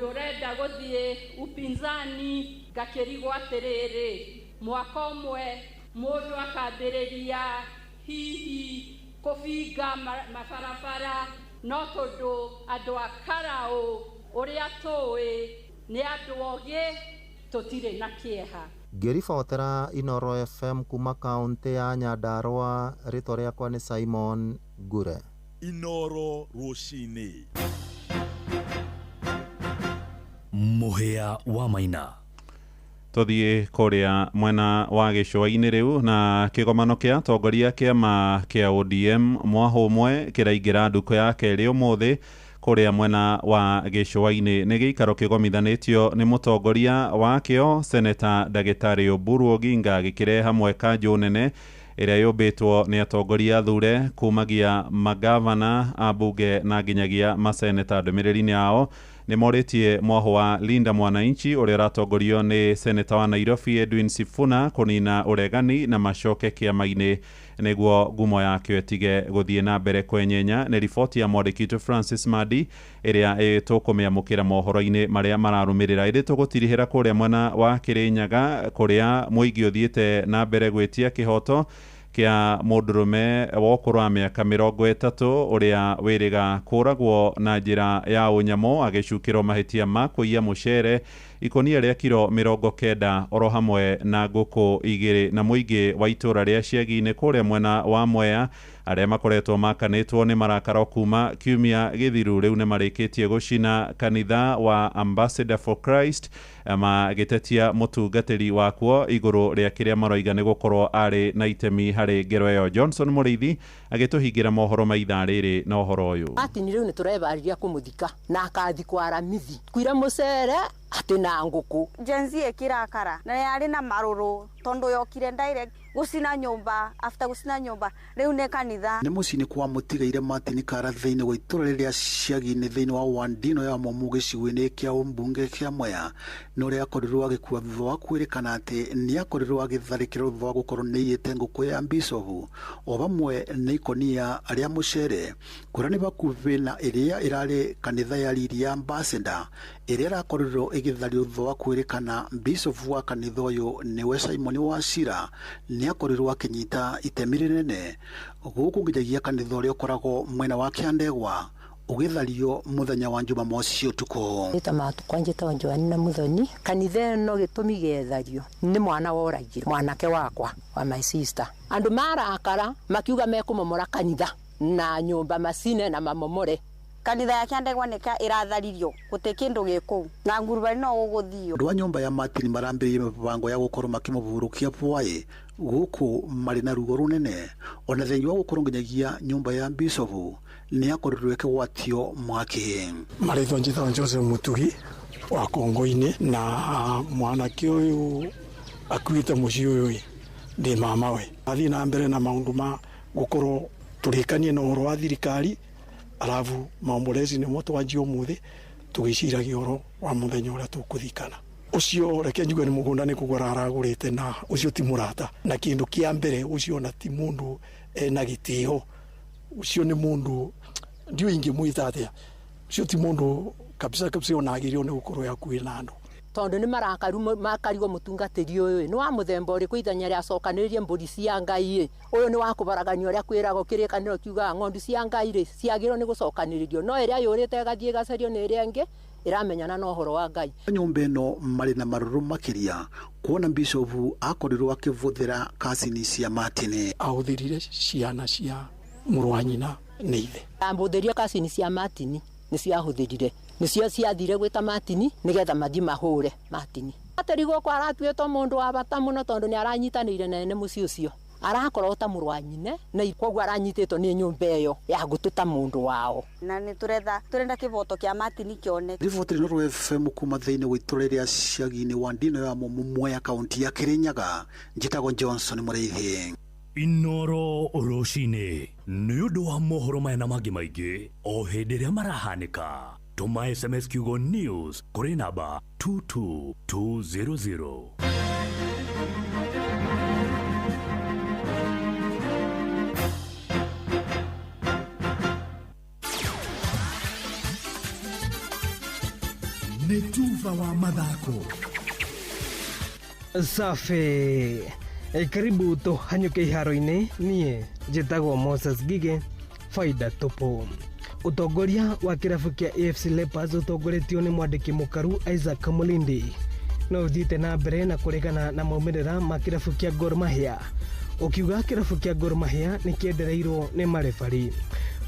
Mũndũ ũrenda gũthiĩ upinzani ngakĩrigwo atĩrĩrĩ, mwaka ũmwe mũndũ akambĩrĩria hihi kũbinga mabarabara, no tondũ andũ a Karaũ ũrĩa tũĩ nĩ andũ ogĩ, tũtirĩ na kĩeha. Ngĩribotera Inooro FM kuma kaũntĩ ya Nyandarua, rĩtwa rĩakwa nĩ Simon Ngure. Inooro Rũcinĩ. Mũhĩa wa Maina. Tũthiĩ kũrĩa mwena wa gĩcũa-inĩ rĩu na kĩgomano kĩa atongoria kĩama kĩa ODM mwahũ ũmwe kĩraingĩra ndukũ ya kerĩ ũmũthĩ kũrĩa mwena wa gĩcũa-inĩ. Nĩ gĩikaro kĩgomithanĩtio nĩ mũtongoria wakĩo Seneta Ndagĩtarĩ Oburu Oginga, gĩkĩrehe hamwe kanjũ nene ĩrĩa yũmbĩtwo nĩ atongoria athure kumagia magavana, ambunge na nginyagia maseneta. Ndũmĩrĩri-inĩ yao nĩ morĩtie mwahũ wa Linda Mwananchi ũrĩa ũratongorio nĩ seneta wa Nairobi Edwin Sifuna kũnina ũregani na macoke kĩama-inĩ nĩguo ngumo yakĩo ĩtige gũthiĩ na mbere kwenyenya. Nĩ riboti ya mwandĩki witũ Francis Madi ĩrĩa tũkũmĩamũkĩra mohoro-inĩ marĩa mararũmĩrĩra. Ĩndĩ tũgũtirihĩra kũrĩa mwena wa Kĩrĩnyaga kũrĩa mũingĩ ũthiĩte na mbere gwĩtia kĩhoto kĩa mũndũrũme wa ũkũrũ wa mĩaka 30 ũrĩa wĩrĩga kũragwo na njĩra ya ũnyamũ agĩcukĩrwo mahĩtia ma kũiya mũcere ikũnia rĩa kiro 90 oro hamwe na ngũkũ 2. Na mũingĩ wa itũũra rĩa Ciagi-inĩ kũrĩa mwena wa Mwea arĩa makoretwo makanĩtwo nĩ marakara kuma kiumia gĩthiru rĩu nĩ marĩkĩtie gũcina kanitha wa Ambassador for Christ magĩtetia mũtungatĩri wakuo igũrũ rĩa kĩrĩa maroiga nĩ gũkorwo arĩ na itemi harĩ ngero ĩyo. Johnson Mũrĩithi agĩtũhingĩra mohoro ma ithaa rĩrĩ na ũhoro ũyũ. Martin rĩu nĩ tũrebarĩria kũmũthika na akathikwo Aramithi kuira mũcere atĩ na ngũkũ. Gen Z ĩkĩrakara na yarĩ na marũrũ tondũ yokire direct gũcina nyũmba, after gũcina nyũmba rĩu nĩ kanitha. Nĩ mũciĩ-inĩ kwa mũtigaire Martin Kara thĩinĩ wa itũũra rĩrĩa Ciagi-inĩ thĩinĩ wa Wandino ya Momu gĩcigo-inĩ kĩa ũmbunge kĩa Mwea nĩ ũrĩa akorirwo agĩkua thutha wa kwĩrĩkana atĩ nĩ akorirwo agĩtharĩkĩrwo thutha wa gũkorwo nĩ aiyĩte ngũkũ ya Bishofu o hamwe na ikonia rĩa mũcere kũrĩa nĩ bakuhĩ na ĩrĩa ĩrarĩ kanitha ya Riri ya Ambassador ĩrĩa ĩrakorirwo ĩgĩthario thutha wa kwĩrĩkana Bishofu wa kanitha ũyũ nĩwe Simon Wachira nĩ akorirwo akĩnyita itemi rĩnene gũkũ nginyagia kanitha ũrĩa ũkoragwo mwena wa Kĩandegwa ũgĩthario mũthenya wa Jumamosi ũtukũ. Ĩta matukwa njĩtagwo Joanna Muthoni. Kanitha ĩno gĩtũmi gĩethario nĩ mwana woragire mwanake wakwa wa my sister. Andũ marakara makiuga mekũmomora kanitha na nyũmba macine na mamomore. Kanitha ya Kĩandegwa nĩka ĩratharirio gũtĩ kĩndũ gĩkũu na ngurubani no gũgũthio. Andũ a nyũmba ya Martin marambĩrĩirie mĩbango ya gũkorwo makĩmũhurũkia bwaĩ gũkũ marĩ na ruo rũnene ona thĩinĩ wa gũkorwo nginyagia nyũmba ya Bishofu nĩ akorirwo ĩkĩgwatio mwaki. Marĩtwa njĩtagwo Joseph Mutugi wa Kongo-inĩ na mwanake ũyũ akuĩte mũciĩ ũyũ ndĩ mamawe. Athiĩ na mbere na maũndũ ma gũkorwo tũrĩkanie na ũhoro wa thirikari alafu maombolezi nĩmo twanjia ũmũthĩ tũgĩciragia ũhoro wa mũthenya ũrĩa tũkũthikana. Ũcio reke njuge nĩ mũgũnda nĩ kũgũra aragũrĩte na ũcio ti mũrata na kĩndũ kĩa mbere ũcio ona ti mũndũ ena gĩtĩo ũcio nĩ mũndũ ndiũĩ ingĩmwĩta atĩa ũcio ti mũndũ kabisa kabisa ona agĩrĩirwo nĩ gũkorwo hakuhĩ na andũ. Tondũ nĩ marakaru makarigwo mũtungatĩri ũyũ nĩ wa mũthemba ũrĩkũ ithenya rĩa acokanĩrĩrie mbũri cia Ngai ĩ ũyũ nĩ wa kũbaragania ũrĩa kwĩragwo kĩrĩkanĩro kiugaga ng'ondu cia Ngai rĩ ciagĩrĩirwo nĩ gũcokanĩrĩrio no ĩrĩa yũrĩte ĩgathiĩ ĩgacario nĩ ĩrĩa ĩngĩ ĩramenyana na ũhoro wa Ngai. Nyũmba ĩno marĩ na marũrũ makĩria kuona Bishofu akorirwo akĩbũthĩra kacini cia Martin. Ahũthĩrire ciana cia mũrũ wa nyina nĩ ithe. Ambũthĩrie kacini cia Martin nĩcio ahũthĩrire nĩcio ciathire gwĩta Martin nĩgetha mathiĩ mahũre Martin. Atĩrĩ gũkũ aratuĩtwo mũndũ wa bata mũno tondũ nĩ aranyitanĩire na ene mũciĩ ũcio arakorwo ta mũrũ wa nyina na koguo aranyitĩtwo nĩ nyũmba ĩyo ya gũtũta mũndũ wao. Na nĩ tũrenda kĩboto kĩa Martin kĩoneke. Riboti Inooro FM kuma thĩinĩ wa itũũra rĩa Ciagi-inĩ wa Ndino ya Momu Mwea kaunti ya Kĩrĩnyaga njĩtagwo Johnson Mũrĩithi. Inooro Rũcinĩ nĩ ũndũ wa mohoro maya na mangĩ maingĩ o hĩndĩ ĩrĩa marahanĩka. Tũma SMS kiugo news kũrĩ namba 22200. Nĩ tuba wa mathako. Safi. Karibu tũhanyũke iharo-inĩ. Niĩ njĩtagwo Moses Ngige, faida tupu. Ũtongoria wa kĩrabu kĩa AFC Leopards ũtongoretio nĩ mwandĩki mũkaru Isaac Mulindi no ũthiĩte na mbere na kũregana na maumĩrĩra ma kĩrabu kĩa Gor Mahia, ũkiuga kĩrabu kĩa Gor Mahia nĩ kĩendereirwo nĩ marebari.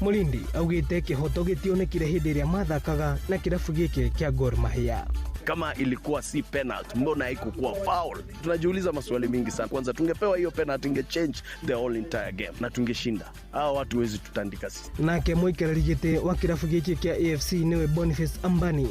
Mulindi augĩte kĩhoto gĩtionekire hĩndĩ ĩrĩa mathakaga na kĩrabu gĩkĩ kĩa Gor Mahia. Kama ilikuwa si penalty, mbona haikukuwa foul? Tunajiuliza maswali mingi sana. Kwanza tungepewa hiyo penalty inge change the whole entire game na tungeshinda. Hawa watu wezi tutandika sisi. Nake mũikarĩri gĩtĩ wa kĩrabu gĩkĩ kĩa AFC nĩwe Boniface Ambani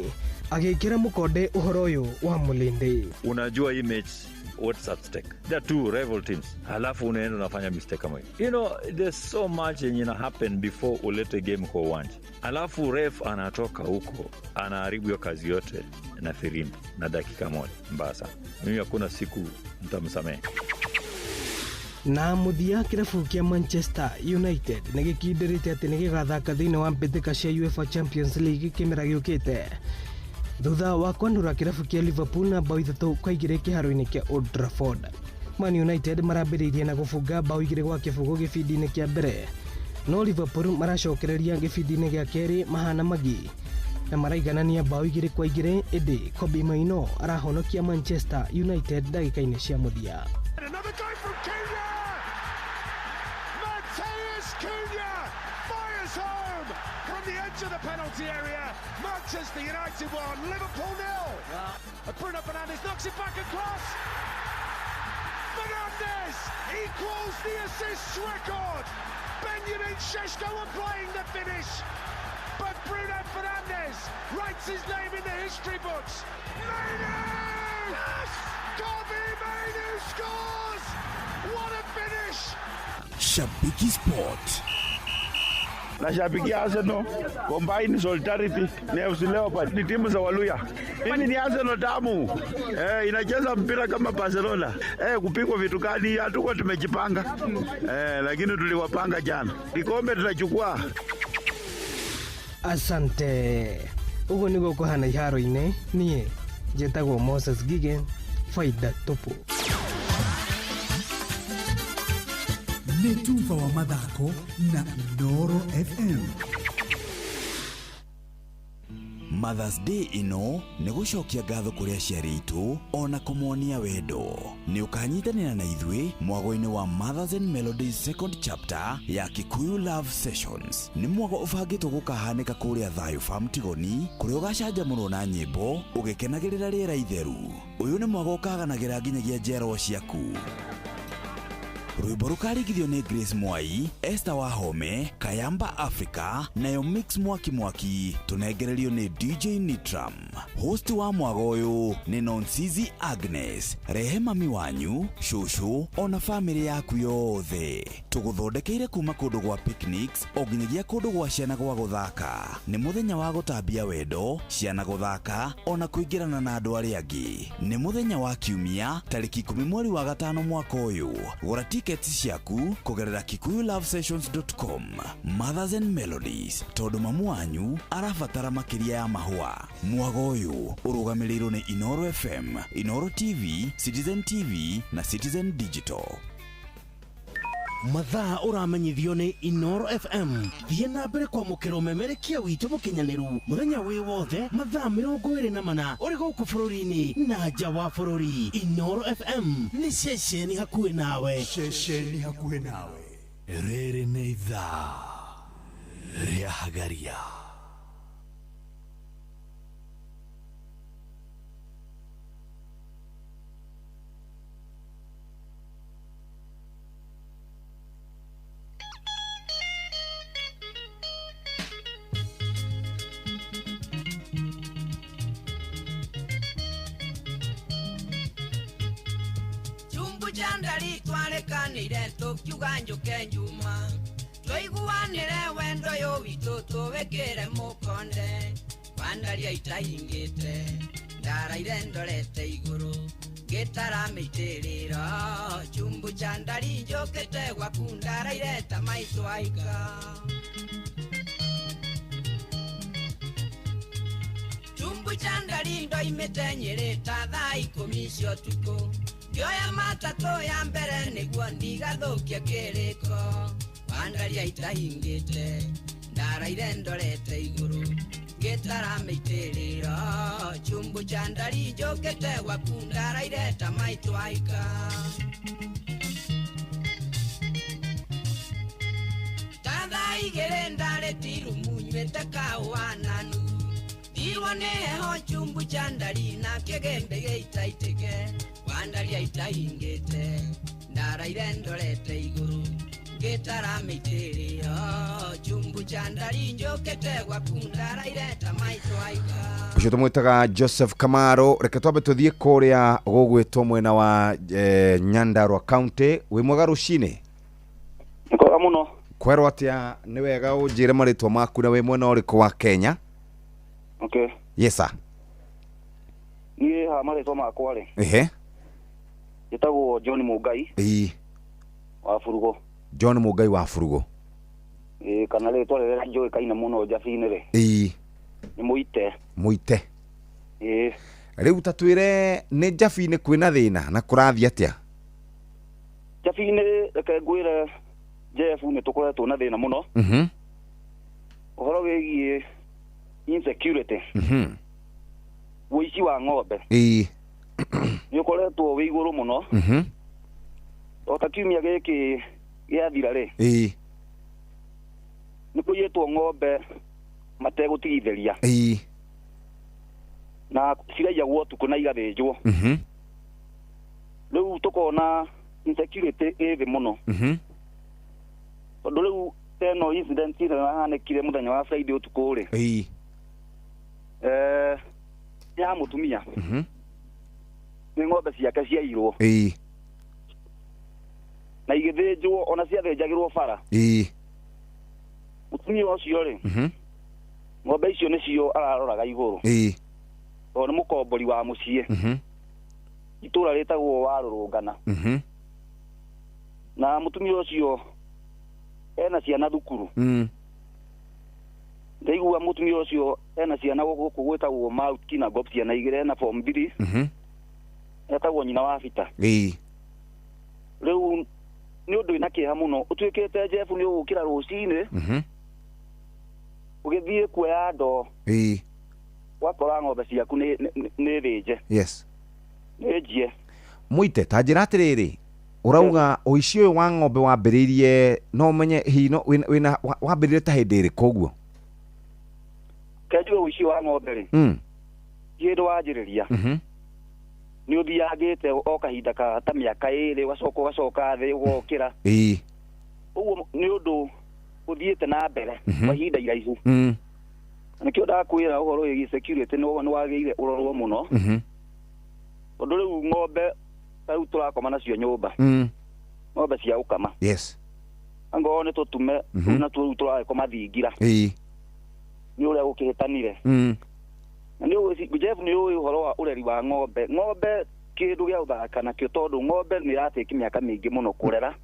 agĩkĩra mũkonde ũhoro ũyũ wa Mulindi. Unajua hii match what's at stake. There are two rival teams. Halafu unaenda unafanya mistake kama hiyo. You know, there's so much yenye ina happen before ulete game kwa uwanja. Halafu ref anatoka huko, anaharibu hiyo kazi yote na firimbi na dakika moja. Mbaya sana. Mimi hakuna siku nitamsamehe. Na mũthia kĩrabu kĩa Manchester United nĩ gĩkindĩrĩte atĩ nĩ gĩgathaka thĩinĩ wa mbĩtĩka cia UEFA Champions League kĩmera gĩũkĩte thutha wa kwanũra kĩrabu kĩa Liverpool na bao 3-2 kĩharo-inĩ kĩa Old Trafford. Man United marambĩrĩirie na gũbunga bao 2-0 gĩbindi-inĩ kĩa mbere, no Liverpool maracokereria gĩbindi-inĩ gĩa kerĩ mahana magi na maraiganania bao 2-2, ĩndĩ Kobbie Mainoo arahonokia Manchester United ndagĩka-inĩ cia mũthia. Another goal from Cunha! Mateus Cunha fires home from the edge of the penalty area. Manchester United 1, Liverpool 0. Bruno Fernandes knocks it back across. Fernandes equals the assists record. Benjamin Šeško applying the finish, but Bruno Fernandes writes his name in the history books. Mainoo! Yes! Kobbie Mainoo scores! What a finish! Shabiki Sport. Nashabikia Arsenal, Combined Solidarity na FC Leopards, ni timu za Waluya. Mimi ni Arsenal damu. Inacheza mpira kama Barcelona. Kupigwa vitu gani, hatuko tumejipanga. Lakini tuliwapanga jana. Kikombe tutachukua. Asante. Uguo niguo kũhana iharo-inĩ. Niĩ njĩtagwo Moses Ngige, faida tupu. Nĩ tuba wa mathako na Inooro FM. Mother's Day ĩno nĩ gũcokia ngatho kũrĩ aciari aitũ ona kũmonia wendo. Nĩ ũkanyitanĩra na ithuĩ mwago-inĩ wa Mothers and Melodies second chapter ya Kikuyu Love Sessions. Nĩ mwago ũbangĩtwo gũkahanĩka kũrĩa Thayũ Farm Tigoni, kũrĩa ũgacanjamũrwo na nyĩmbo ũgĩkenagĩrĩra rĩera itheru. Ũyũ nĩ mwago ũkaganagĩra nginyagia njiarwa ciaku. Rwĩmbo rũkarigithio nĩ Grace Mwai, Esther Wahome, Kayamba Africa, nayo Mix Mwaki Mwaki, tũnengererio nĩ DJ Nitram. Host wa mwago ũyũ nĩ Nonsizi Agnes. Rehe mami wanyu, cũcũ, ona famĩlĩ yaku yothe. Tũgũthondekeire kuma kũndũ gwa picnics o nginyagia kũndũ gwa ciana gwa gũthaka. Nĩ mũthenya wa gũtambia wendo, ciana gũthaka, ona kũingĩrana na andũ arĩa angĩ. Nĩ mũthenya wa Kiumia, tarĩki 10 mweri wa 5 mwaka ũyũ. Gũra tickets ciaku kũgerera kikuyulovesessions.com. Mothers and Melodies, tondũ mamu wanyu arabatara makĩria ya mahũa. Mwago ũyũ ũrũgamĩrĩirwo nĩ Inooro FM, Inooro TV, Citizen TV na Citizen Digital. Mathaa ũramenyithio nĩ Inooro FM. Thiĩ na mbere kwamũkĩra ũmemerekia witũ mũkinyanĩru mũthenya wĩ wothe mathaa 24 ũrĩ gũkũ bũrũri-inĩ na nja wa bũrũri. Inooro FM nĩ ceceni hakuhĩ nawe. Ceceni hakuhĩ nawe. Rĩrĩ nĩ ithaa rĩa Hagaria. Chandari twarekanire tukiuga njuke njuma twaiguanire wendo yo witũ tũwĩkĩre mũkonde wandaria itaingĩte ndaraire ndorete igũrũ ngĩtara mĩitĩrĩro chumbu chandari njũkĩte gwaku ndaraire ta maitũ aika chumbu Chumbu cha ndari ndoimĩte Nyĩrĩ ta thaa 10 cia ũtukũ. Ngĩoya matatũ ya mbere nĩguo ndigathũkie kĩrĩko. Wandaria itahingĩte, ndaraire ndorete igũrũ, ngĩtara mĩitĩrĩro. Chumbu cha ndari njũkĩte gwaku, ndaraire ta maitũ aika. Ta thaa 2 ndarĩ tirumu nywĩte kahũa na nuthu. Ndirwo nĩ heho chumbu cha ndari na kĩgĩmbĩ gĩitaitĩke. Wandaria itahingĩte, ndaraire ndorete igũrũ, ngĩtara mĩitĩrĩro. Chumbu cha ndari njũkĩte gwaku, ndaraire ta maitũ aika. Ũcio tũmwĩtaga Joseph Kamaro. Reke twambe tũthiĩ kũrĩa gũgwĩtwo mwena wa Nyandarua County. Wĩ mwega rũcinĩ? Nĩ mũno. Kwerwo atĩa? Nĩ wega ũnjĩre marĩtwa maku na wĩ mwena ũrĩkũ wa Kenya? Okay. Yes sir. Niĩ ha marĩtwa makwa rĩ. Ehe. Njĩtagwo John Mungai. Ĩĩ. Wa Burugo. John Mungai wa Burugo. Ĩĩ, kana rĩtwa rĩrĩa njũĩkaine mũno Njabi-inĩ rĩ. Ĩĩ. Nĩ Mũite. Mũite. Ĩĩ. Rĩu ta twĩre nĩ Njabi-inĩ kwĩna thĩna na kũrathiĩ atĩa? Njabi-inĩ reke ngwĩre Jeff nĩ tũkoretwo na thĩna mũno. Ũhoro wĩgiĩ insecurity. Ũici wa ng'ombe. Ĩĩ. Nĩ ũkoretwo wĩ igũrũ mũno. O ta kiumia gĩkĩ gĩathira rĩ. Ĩĩ. Nĩ kũiyĩtwo ng'ombe mategũtigithĩria. Ĩĩ. Na ciraiyagwo ũtukũ na igathĩnjwo. Rĩu tũkona insecurity ĩ thĩ mũno. Tondũ rĩu teno incident ĩrĩa yahanĩkire mũthenya wa Friday ũtukũ rĩ. Ĩĩ. Ya mũtumia. Nĩ ng'ombe ciake ciairwo. Ĩĩ. Na igĩthĩnjwo ona ciathĩnjagĩrwo bara. Ĩĩ. Mũtumia ũcio rĩ. Ng'ombe icio nĩcio araroraga igũrũ. Ĩĩ. Tondũ nĩ mũkombori wa mũciĩ. Itũra rĩtagwo Warũrũngana. Na mũtumia ũcio ena ciana thukuru. Ndaigua mũtumia ũcio ena ciana gũkũ gwĩtagwo Mount Kinangop, ciana igĩrĩ, ena form 3. Etagwo nyina wa Bita. Ĩĩ. Rĩu nĩ ũndũ wĩna kĩeha mũno ũtuĩkĩte Jeff nĩ ũgũkĩra rũcinĩ. Ũgĩthiĩ kuoya ndoo. Ĩĩ. Wakora ng'ombe ciaku nĩ thĩnje. Yes. Nĩ njie. Mũite, ta njĩra atĩrĩrĩ, ũrauga ũici ũyũ wa ng'ombe wambĩrĩirie no ũmenye hihi no wĩna wambĩrĩirie ta hĩndĩ ĩrĩkũ ũguo? Kenjuge ũici wa ng'ombe rĩ. Ti hĩndĩ wanjĩrĩria. Nĩ ũthiangĩte o kahinda ka ta mĩaka 2 ũgacoka ũgacoka thĩ ũgokĩra. Ĩĩ. Ũguo nĩ ũndũ ũthiĩte na mbere kwa ihinda iraihu. Nĩkĩo ndakwĩra ũhoro wĩgiĩ security nĩ wagĩrĩire ũrorwo mũno. Tondũ rĩu ng'ombe ta rĩu tũrakoma nacio nyũmba. Ng'ombe cia gũkama. Yes. Angorwo nĩ tũtume na rĩu tũragĩkoma thingira. Ĩĩ. Nĩ ũrĩa gũkĩhĩtanire. Na nĩ ũĩ Jeff nĩ ũĩ ũhoro wa ũreri wa ng'ombe. Ng'ombe kĩndũ gĩa gũthaka nakĩo tondũ ng'ombe nĩ ĩratĩki mĩaka mĩingĩ mũno kũrera.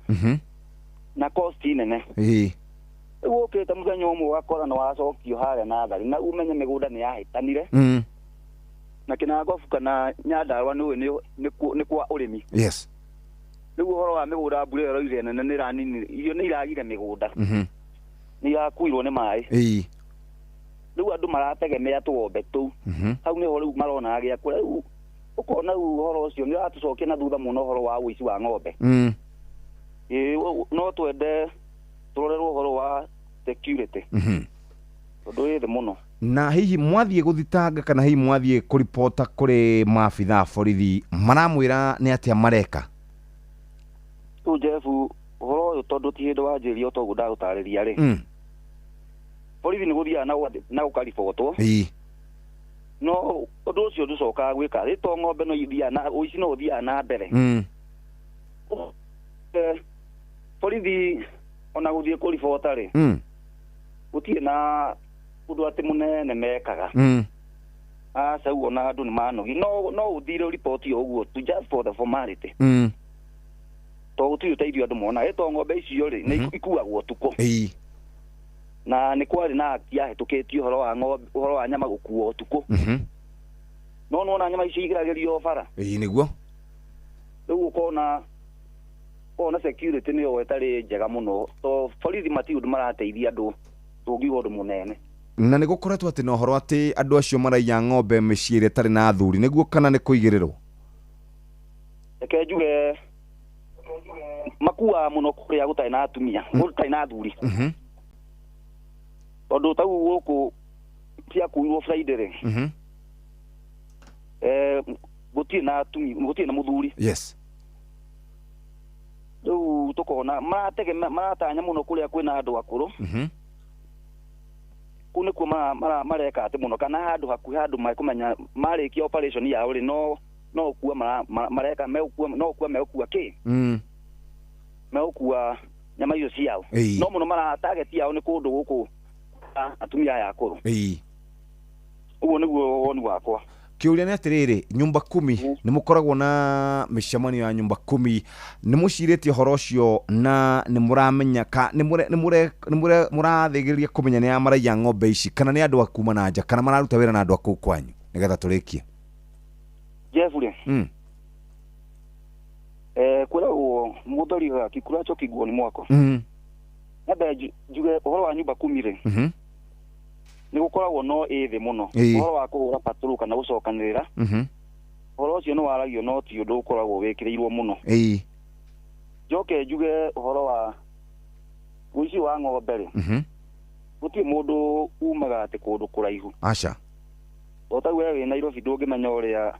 Na cost nene. Ĩĩ. Rĩu ũkĩte mũthenya ũmwe ũgakora nĩ wacokio harĩa natharĩ na ũmenye mĩgũnda nĩ yahĩtanire. Na Kinangop kana Nyandarua nĩ ũĩ nĩ kwa ũrĩmi. Yes. Rĩu ũhoro wa mĩgũnda mbura ĩyo ĩroire nene nĩ ĩraninire irio nĩ iragire mĩgũnda. Nĩ irakuirwo nĩ maĩ. Ĩĩ. Rĩu andũ marategemea tũgombe tũu. Hau nĩho rĩu maronaga gĩa kũrĩa. Rĩu ũkona rĩu ũhoro ũcio nĩ ũratũcokia na thutha mũno ũhoro wa ũici wa ng'ombe. Ĩĩ, no twende tũrorerwo ũhoro wa security. Tondũ wĩ thĩ mũno. Na hihi mwathiĩ gũthitanga kana hihi mwathiĩ kũripota kũrĩ maabitha a borithi maramwĩra nĩ atĩa mareka? Rĩu Jeff ũhoro ũyũ tondũ ti hĩndĩ wanjĩrĩria o toguo ndagũtarĩria rĩ. Borithi nĩ gũthiaga na gũkaribotwo. Ĩĩ. No ũndũ ũcio ndũcokaga gwĩka rĩtwa ng'ombe no ithiaga na ũici no ũthiaga na mbere. Borithi ona gũthiĩ kũribota rĩ. Gũtirĩ na ũndũ atĩ mũnene mekaga. Aca ũguo ona andũ nĩ manogi. No ũthire riboti o ũguo tu just for the formality. Tondũ gũtirĩ ũteithio andũ monaga. Ĩtwa ng'ombe icio rĩ nĩ ikuagwo ũtukũ. Ĩĩ. Na nĩ kwarĩ na act yahĩtũkĩtio ũhoro wa ng'ombe, ũhoro wa nyama gũkuo ũtukũ. No nona nyama ici igeragerio bara. Ĩĩ nĩguo. Rĩu ũkona ona security nĩyo ĩtarĩ njega mũno to borithi mati ũndũ marateithia andũ tũngiuga ũndũ mũnene. Na nĩ gũkoretwo atĩ na ũhoro atĩ andũ acio maraiya ng'ombe mĩciĩ ĩrĩa ĩtarĩ na athuri nĩguo kana nĩ kũigĩrĩrwo? Reke njuge makuaga mũno kũrĩa gũtarĩ na atumia, gũtarĩ na athuri. Tondũ tau gũkũ ciakuirwo Friday rĩ, gũtirĩ na atumia, gũtirĩ na mũthuri. Yes. Rĩu tũkona maratanya mũno kũrĩa kwĩna andũ akũrũ. Kũu nĩkuo mareka atĩ mũno kana handũ hakuhĩ handũ mekũmenya marĩkia operation yao rĩ no ũkua mareka megũkua no ũkua megũkua kĩ? Megũkua nyama icio ciao. No mũno mara target yao nĩ kũndũ gũkũ atumia aya akũrũ. Ũguo nĩguo woni wakwa. Kĩũria nĩ atĩrĩrĩ, nyumba kumi nĩ mũkoragwo na mĩcemanio ya nyumba kumi, nĩ mũcirĩtie ũhoro ũcio na nĩ mũramenya ka nĩ mũrathĩgĩrĩria kũmenya nĩ a maraiya ng'ombe ici kana nĩ andũ a kuma na nja kana mararuta wĩra na andũ a kũu kwanyu nĩgetha tũrĩkie. Jeff rĩ, kwĩragwo mũthori kikuracho kiguoni mwako. Nyambe njuge ũhoro wa nyumba kumi rĩ, nĩ gũkoragwo no ĩ thĩ mũno ũhoro wa kũhũra patrol kana gũcokanĩrĩra. Ũhoro ũcio nĩ waragio no ti ũndũ ũkoragwo wĩkĩrĩirwo mũno. Njoke njuge ũhoro wa ũici wa ng'ombe rĩ, gũtirĩ mũndũ umaga atĩ kũndũ kũraihu. Aca. O ta we wĩ Nairobi ndũngĩmenya ũrĩa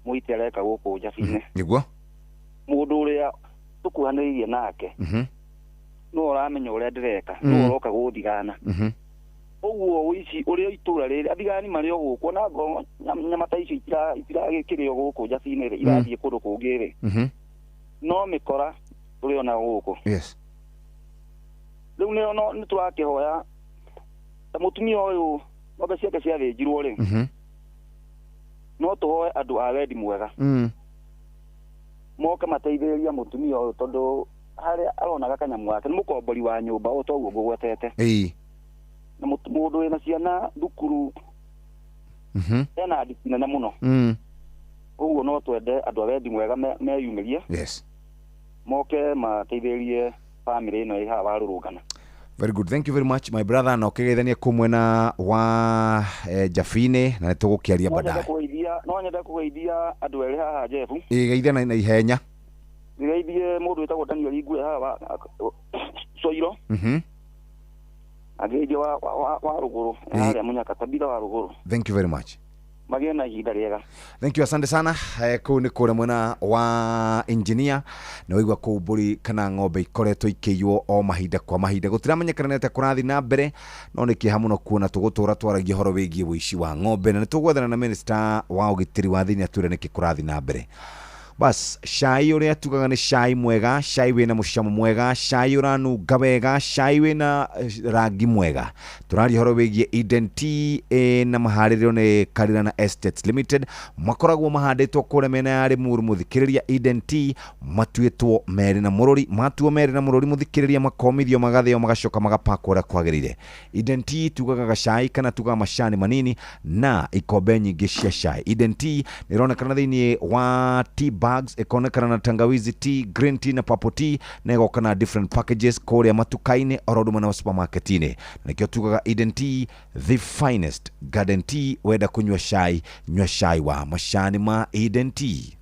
mũiti areka gũkũ Njabi-inĩ. Nĩguo. Mũndũ ũrĩa tũkuhanĩrĩirie nake no ũramenya ũrĩa ndĩreka, no ũroka gũthigana. Ũguo ũici ũrĩa itũra rĩrĩ athigani marĩ o gũkũ ona ngorwo nyama ta icio itiragĩkĩrĩo gũkũ Njabi-inĩ rĩ, irathiĩ kũndũ kũngĩ rĩ, no mĩkora tũrĩ ona gũkũ. Yes. Rĩu nĩ tũrakĩhoya ta mũtumia ũyũ ng'ombe ciake ciathĩnjirwo rĩ, no tũhoe andũ a wendi mwega moke mateithĩrĩria mũtumia ũyũ tondũ harĩa aronaga kanyamũ gake nĩ mũkombori wa nyũmba o toguo ngũgwetete. Na mũndũ wĩna ciana thukuru ena nditi nene mũno. Ũguo no twende andũ a wendi mwega meyumĩrie. Yes. Moke mateithĩrĩrie famĩlĩ ĩno ĩ haha warũrũngana. Very good. Thank you very much my brother. Na ũkĩgeithania kũu mwena wa Jabine na nĩtũgũkĩaria baadaye. No nyende kũgeithia andũ erĩ haha Jeff. Ĩ geithia na ihenya. Ngeithie mũndũ wĩtagwo Daniel Igwe haha Soiro. Ageithie wa rũgũrũ harĩa Mũnyaka Tabitha wa rũgũrũ. Thank you very much. Magĩe na ihinda rĩega. Thank you, asante sana. Kũu nĩ kũrĩa mwena wa engineer na waigua kũu mbũri kana ng'ombe ikoretwo ikĩiywo o mahinda kwa mahinda. Gũtiramenyekana nĩ atĩa kũrathiĩ na mbere no nĩ kĩeha mũno kuona tũgũtũra twaragia ũhoro wĩgiĩ ũici wa ng'ombe na nĩ tũgwethana na minister wa ũgitĩri wa thĩinĩ atwĩre nĩkĩ kũrathiĩ na mbere. Bas, cai ũrĩa tugaga nĩ cai mwega, cai wĩna mũcamo mwega, cai ũranunga wega, cai wĩna rangi mwega. Tũraria ũhoro wĩgiĩ Eden Tea na maharĩrio nĩ Karirana Estates Limited. Makoragwo mahandĩtwo kũrĩa mĩena ya Limuru mũthikĩrĩria. Eden Tea matuĩtwo merĩ na mũrũri, matuo merĩ na mũrũri mũthikĩrĩria, makomithio magathĩo magacoka magapakwo ũrĩa kwagĩrĩire. Eden Tea tugaga gacai kana tugaga macani manini na ikombe nyingĩ cia cai. Eden Tea nĩ ĩronekana thĩinĩ wa tea bags, ĩkonekana na tangawizi tea, green tea na purple tea, na ĩgoka na different packages kũrĩa matuka-inĩ oro ũndũ ũmwe na supermarket-inĩ. Na nĩkĩo tugaga Eden Tea, the finest garden tea. Wenda kũnyua cai, nyua cai wa macani ma Eden Tea.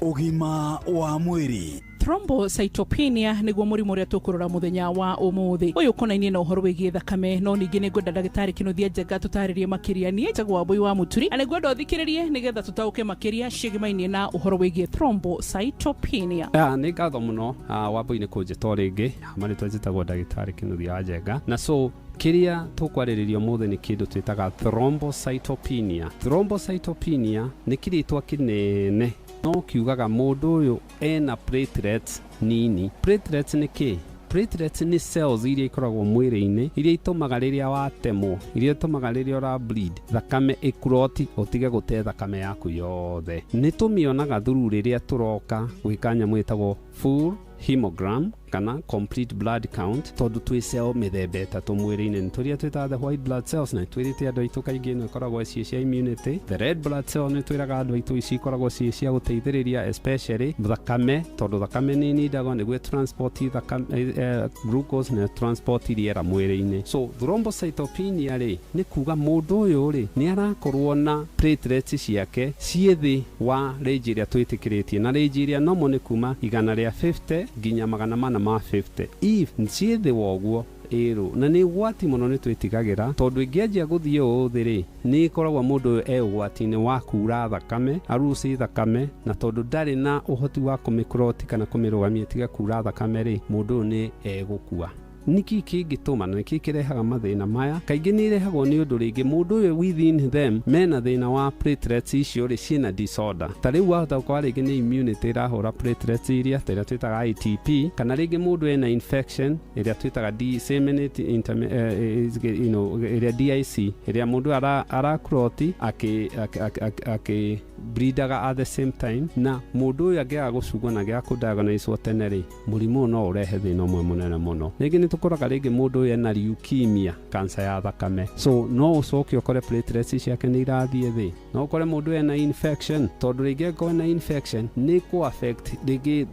Ũgima wa mwĩrĩ. Thrombocytopenia nĩguo mũrimũ ũrĩa tũkũrora mũthenya wa ũmũthĩ. Ũyũ ũkonainie na ũhoro wĩgiĩ thakame, no ningĩ nĩngwenda ndagĩtarĩ Kĩnuthia Njenga tũtarĩrie makĩria. Niĩ njagwo Wambui wa Mũturi na nĩngwenda ũthikĩrĩrie nĩgetha tũtaũke makĩria ciĩgĩmainie na ũhoro wĩgiĩ thrombocytopenia. Nĩ ngatho mũno Wambui nĩ kũnjĩta o rĩngĩ. Marĩtwa njĩtagwo ndagĩtarĩ Kĩnuthia Njenga, na so kĩrĩa tũkwarĩrĩria ũmũthĩ nĩ kĩndũ twĩtaga thrombocytopenia. Thrombocytopenia nĩ kĩrĩtwa kĩnene no kiugaga mũndũ ũyũ ena platelets nini. Platelets nĩ kĩ? Platelets nĩ cells iria ikoragwo mwĩrĩ-inĩ iria itũmaga rĩrĩa watemwo, iria itũmaga rĩrĩa ũra bleed thakame ĩkuroti ũtige gũte thakame yaku yothe. Nĩ tũmĩonaga through rĩrĩa tũroka gwĩka nyamũ ĩtagwo full hemogram kana complete blood count, tondũ twĩ cell mĩthemba ĩtatũ mwĩrĩ-inĩ. Nĩ tũrĩa twĩtaga the white blood cells, na twĩrĩte andũ aitũ kaingĩ ĩno ĩkoragwo ciĩ cia immunity. The red blood cell nĩ twĩraga andũ aitũ ici ikoragwo ciĩ cia gũteithĩrĩria especially thakame, tondũ thakame nĩ ĩnindagwo nĩguo transport thakame, glucose na transport rĩera mwĩrĩ-inĩ. So thrombocytopenia rĩ, nĩ kuga mũndũ ũyũ rĩ nĩ arakorwo na platelets ciake ciĩ thĩ wa range ĩrĩa twĩtĩkĩrĩtie, na range ĩrĩa normal nĩ kuma 150 nginya 450. If ciĩ thĩ wa ũguo ĩrũ, na nĩ ũgwati mũno, nĩ twĩtigagĩra tondũ ĩngĩanjia gũthiĩ ũũ thĩ rĩ, nĩ ĩkoragwo mũndũ ũyũ e ũgwati-inĩ wa kura thakame, aruci thakame, na tondũ ndarĩ na ũhoti wa kũmĩclot kana kũmĩrũgamia ĩtige kura thakame rĩ, mũndũ ũyũ nĩ egũkua. Nĩkĩ kĩngĩtũma na nĩkĩ kĩrehaga mathĩna maya? Kaingĩ nĩ irehagwo nĩ ũndũ rĩngĩ mũndũ ũyũ within them mena thĩna wa platelets icio rĩ ciĩna disorder. Ta rĩu wahota gũkorwo rĩngĩ nĩ immunity ĩrahũra platelets iria ta ĩrĩa twĩtaga ITP, kana rĩngĩ mũndũ ena infection ĩrĩa twĩtaga disseminate ĩrĩa DIC, ĩrĩa mũndũ araclot akĩ bleedaga at the same time, na mũndũ ũyũ angĩaga gũcungwo na angĩaga kũdiagnoswo tene rĩ, mũrimũ ũyũ no ũrehe thĩna ũmwe mũnene mũno. Rĩngĩ nĩ tũkoraga rĩngĩ mũndũ ũyũ ena leukemia, cancer ya thakame, so no ũcoke ũkore platelets ciake nĩ irathiĩ thĩ. No ũkore mũndũ ũyũ ena infection, tondũ rĩngĩ angĩkorwo ena infection nĩ kũ affect rĩngĩ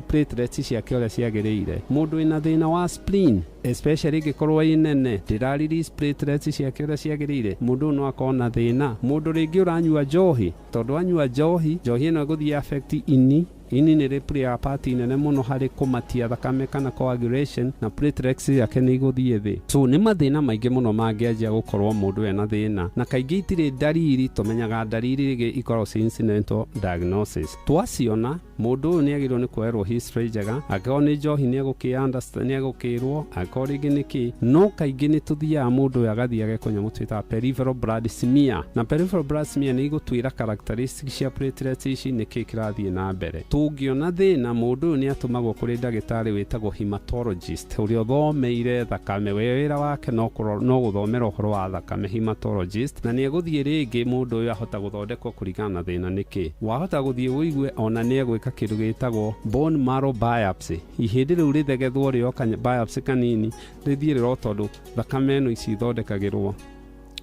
platelets ciake ũrĩa ciagĩrĩire. Mũndũ wĩna thĩna wa spleen, especially ĩngĩkorwo ĩ nene, ndĩra release platelets ciake ũrĩa ciagĩrĩire, mũndũ ũyũ no akorwo na thĩna. Mũndũ rĩngĩ ũranyua njohi, tondũ anyua njohi, njohi ĩno ĩgũthiĩ affect ini. Ini nĩ rĩ play a part nene mũno harĩ kũmatia thakame kana coagulation, na platelets yake nĩ igũthiĩ thĩ. So nĩ mathĩna maingĩ mũno mangĩanjia gũkorwo mũndũ ena thĩna, na kaingĩ itirĩ ndariri. Tũmenyaga ndariri rĩngĩ ikoragwo ci incidental diagnosis. Twaciona mũndũ ũyũ nĩ agĩrĩirwo nĩ kuoerwo history njega, angĩkorwo nĩ njohi nĩ egũkĩrwo, angĩkorwo rĩngĩ nĩ kĩ. No kaingĩ nĩ tũthiaga mũndũ ũyũ agathiĩ agekwo nyamũ twĩtaga peripheral blood smear, na peripheral blood smear nĩ igũtwĩra characteristics cia platelets ici, nĩ kĩ kĩrathiĩ na mbere. Tũngĩona thĩna, mũndũ ũyũ nĩ atũmagwo kũrĩ ndagĩtarĩ wĩtagwo hematologist, ũrĩa ũthomeire thakame. We wĩra wake no gũthomera ũhoro wa thakame, hematologist, na nĩ egũthiĩ rĩngĩ mũndũ ũyũ ahota gũthondekwo kũringana na thĩna nĩkĩ. Wahota gũthiĩ ũigue ona nĩ egwĩka kĩndũ gĩtagwo bone marrow biopsy, ihĩndĩ rĩu rĩthegethwo rĩoka biopsy kanini rĩthiĩ rĩro, tondũ thakame ĩno ici ithondekagĩrwo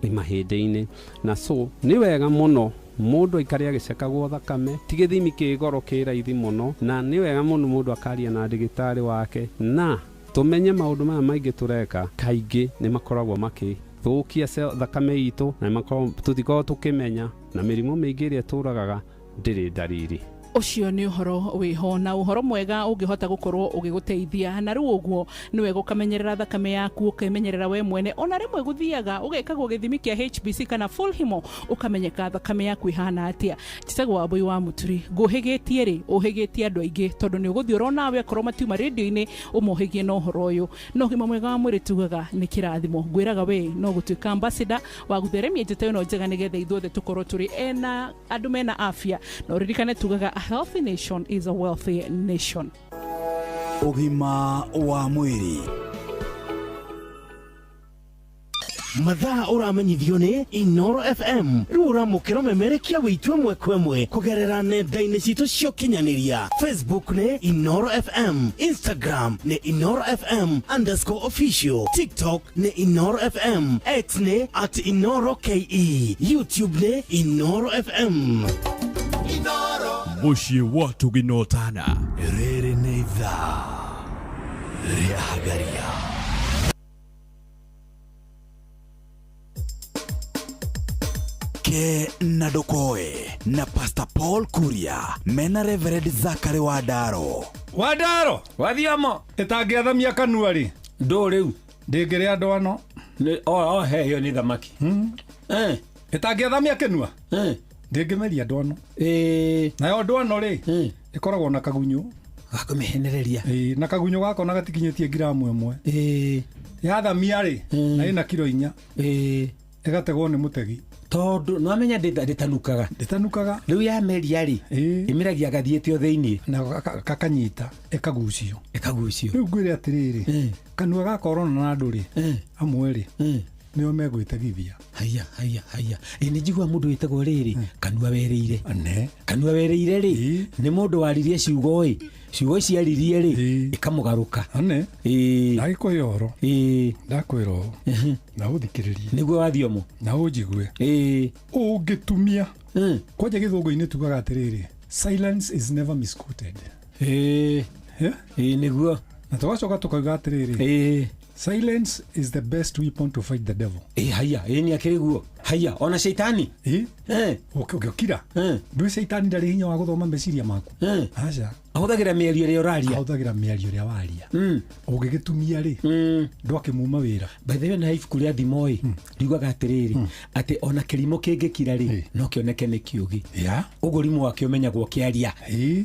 mahĩndĩ-inĩ. Na so nĩ wega mũno mũndũ aikare agĩcekagwo thakame, ti gĩthimi kĩ goro kĩ raithi mũno, na nĩ wega mũno mũndũ akaria na ndagĩtarĩ wake, na tũmenye maũndũ maya maingĩ tũreka kaingĩ nĩ makoragwo makĩthũkia thakame itũ, na tũtikoragwo tũkĩmenya, na mĩrimũ mĩingĩ ĩrĩa tũragaga ndĩrĩ ndariri. Ũcio nĩ ũhoro wĩho na ũhoro mwega ũngĩhota gũkorwo ũgĩgũteithia. Na rĩu ũguo nĩ wega ũkamenyerera thakame yaku, ũkemenyerera we mwene. Ona rĩmwe gũthiaga ũgekagwo gĩthimi kĩa HBC kana full hemo, ũkamenyeka thakame yaku ĩhana atĩa. Njĩtagwo Wambui wa Mũturi, ngũhĩgĩtie rĩ, ũhĩgĩtie andũ aingĩ, tondũ nĩ ũgũthiĩ ũrona akorwo matiuma rĩndio-inĩ ũmohĩgie na ũhoro ũyũ. No ũgima mwega wa mwĩrĩ tugaga nĩ kĩrathimo. Ngwĩraga we no gũtuĩka ambassador wa gũtheremia njĩta ĩno njega, nĩgetha ithuothe tũkorwo tũrĩ ena andũ mena afya. Na ũririkane tugaga a healthy nation is a wealthy nation. Ũgima wa mwĩrĩ. Mathaa ũramenyithio nĩ Inoro FM. Rĩu ũramũkĩra ũmemerekia wĩitũ ĩmwe kwa ĩmwe kũgerera nenda-inĩ citũ cia ũkinyanĩria. Facebook nĩ Inoro FM, Instagram nĩ Inoro FM _official, TikTok nĩ Inoro FM, X nĩ @InoroKE, YouTube nĩ Inoro FM. Mũciĩ wa tũginotana. Rĩrĩ nĩ ithaa rĩa Hagaria. Ke na Ndokoe na Pastor Paul Kuria mena Reverend Zachary Wandaro. Wandaro wathiamo ĩtangĩathamia kanua rĩ ndũ rĩu ndĩngĩrĩa andũ ano he ĩyo nĩ thamaki. Ĩtangĩathamia kĩnua ndĩngĩmeria ndwano. Nayo ndwano rĩ ĩkoragwo na kagunyũ gakũmĩhenereria, na kagunyũ gako na gatikinyĩtie ngiramu ĩmwe. Yathamia rĩ na ĩna kiro 4, ĩgategwo nĩ mũtegi, tondũ no amenya ndĩtanukaga. Rĩu yameria rĩ ĩmeragia gathiĩte o thĩinĩ na kakanyita ĩkagucio. Rĩu ngwĩre atĩrĩrĩ, kanua gaka ũrona na andũ rĩ amwe rĩ Nĩo megwĩtegithia. Haya haya haya. Ĩ nĩ njigua mũndũ wĩtagwo rĩrĩ kanua werĩire. Kanua werĩire rĩ nĩ mũndũ waririe ciugo ĩ ciugo ici aririe rĩ ikamũgarũka. Ĩ ndagĩkũhe ũhoro. Ndakwĩra ũũ na ũthikĩrĩrie. Nĩguo wathiomo. Na ũnjigue. Ũngĩtumia. Kwanja gĩthũngũ-inĩ tugaga atĩrĩrĩ, silence is never misquoted. Ĩ nĩguo. Na tũgacoka tũkauga atĩrĩrĩ, silence is the best weapon to fight the devil. Ĩ haya, ĩ nĩ akĩrĩ guo. Haya, ona shaitani. Ĩ ũngĩũkira. Ndũĩ shaitani ndarĩ hinya wa gũthoma meciria maku. Aca. Ahũthagĩra mĩario ĩrĩa ũraria. Ahũthagĩra mĩario ĩrĩa waria. Ũngĩgĩtumia rĩ, ndwakĩmuma wĩra. By the way, na ibuku rĩa thimo ĩ riugaga atĩrĩrĩ atĩ ona kĩrimũ kĩngĩkira rĩ no kĩoneke nĩ kĩũgĩ. Ũguo rimũ wakĩo ũmenyagwo ũkĩaria.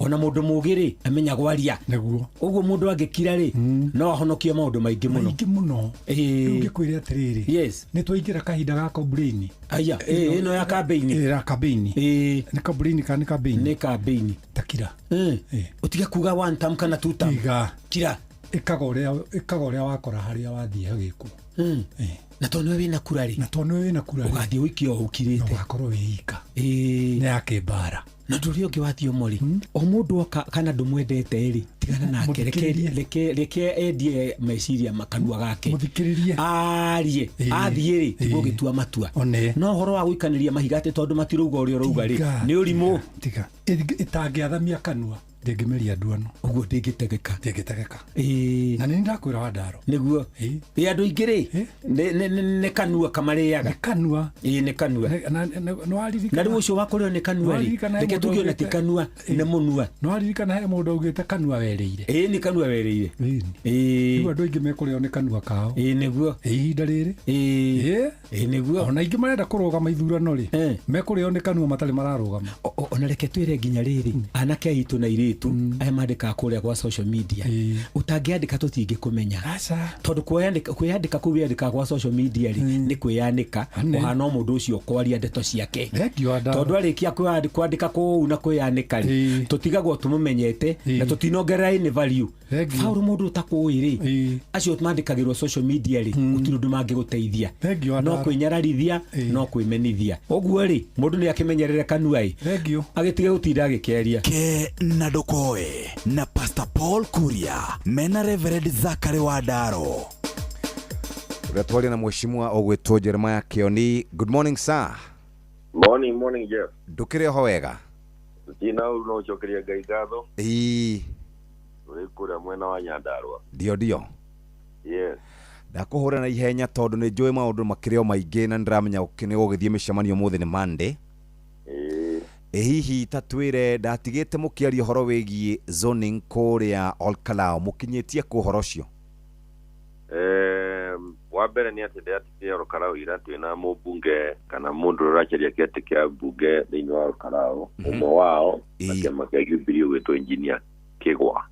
Ona mũndũ mũũgĩ rĩ amenyagwo aria. Nĩguo. Ũguo mũndũ angĩkira rĩ no ahonokie maũndũ maingĩ mũno. Maingĩ mũno. Rĩu ngĩkwĩre atĩrĩrĩ, nĩ twaingĩra kahinda ga complain. Aya, ĩno ya kambĩini. Ya kambĩini. Nĩ kambĩini kana nĩ kambĩini? Nĩ kambĩini. Takira. Ũtige kuga one term kana two term. Tiga. Kira. Ĩkaga ũrĩa wakora harĩa wathiĩ hagĩkwo. Na tondũ nĩwe wĩna kura rĩ. Na tondũ nĩwe wĩna kura rĩ. Ũgathiĩ ũikie o ũkirĩte. Na ũgakorwo wĩ ika. Nĩ ya kĩmbara. Na ũndũ ũrĩa ũngĩ wathiomo rĩ, o mũndũ oka kana ndũmwendete rĩ, tigana nake, reke endie meciria makanua gake. Mũthikĩrĩrie. Arie, athiĩ rĩ, tiguo ũgĩtua matua. No ũhoro wa gũikanĩria mahiga atĩ tondũ matirauga ũrĩa ũrauga rĩ, nĩ ũrimũ. Tiga. Ĩtangĩathamia kanua ndĩngĩmeria nduano. Ũguo ndĩngĩtegeka. Ndĩngĩtegeka. Na nĩ ndakwĩra wa ndaro. Nĩguo. Ĩ andũ aingĩ rĩ, nĩ kanua kamarĩaga. Nĩ kanua. Ĩ nĩ kanua. Na rĩu ũcio wa kũrĩo nĩ kanua rĩ, reke tuge ona ti kanua, nĩ mũnua. Nĩwaririkana he mũndũ augĩte kanua werĩire. Ĩ nĩ kanua werĩire. Rĩu andũ aingĩ mekũrĩo nĩ kanua kao. Ĩ nĩguo. Ihinda rĩrĩ. Ĩ nĩguo. Ona aingĩ marenda kũrũgama ithurano rĩ, mekũrĩo nĩ kanua matarĩ mararũgama. Ona reke twĩre nginya rĩrĩ, anake aitũ na airĩtu aya mandĩkaga kũrĩa gwa social media, ũtangĩandĩka tũtingĩkũmenya. Tondũ kwĩyandĩka kũu wĩyandĩkaga gwa social media rĩ, nĩ kwĩyanĩka, ũhana o mũndũ ũcio kwaria ndeto ciake. Tondũ arĩkia kwandĩka kũu na kwĩyanĩka rĩ, tũtigagwo tũmũmenyete na tũtinongerera any value. Faũrũ mũndũ ũtakũĩ rĩ, acio mandĩkagĩrwo social media rĩ, gũtirĩ ũndũ mangĩgũteithia. No kwĩnyararithia, no kwĩmenithia. Ũguo rĩ, mũndũ nĩ akĩmenyerere kanua ĩ, agĩtige gũtinda agĩkĩaria. Ke na ndũkoe na Pastor Paul Kuria mena Reverend Zachary Wandaro. Ũrĩa twaria na mheshimiwa ũgwĩtwo Jeremiah Kioni. Good morning sir. Morning, morning Jeff. Ndũkĩrĩ oho wega? Tina no ũcokeria Ngai ngatho. Ĩĩ. Ũrĩ kũrĩa mwena wa Nyandarua. Ndio ndio. Yes. Ndakũhũra na ihenya tondũ nĩ njũĩ maũndũ makĩrĩ o maingĩ na nĩndĩramenya nĩ gũgĩthiĩ mĩcemanio ũmũthĩ nĩ Monday. Ĩ hihi ta twĩre ndatigĩte mũkĩaria ũhoro wĩgiĩ zoning kũrĩa Olkalou, mũkinyĩtie kũ ũhoro ũcio? Wa mbere nĩ atĩ ndĩratigire Olkalou ira twĩna mũmbunge kana mũndũ ũracaria kĩtĩ kĩa mbunge thĩinĩ wa Olkalou, ũmwe wao na kĩama kĩa Jubilee ũgwĩtwo Engineer Kĩgwa.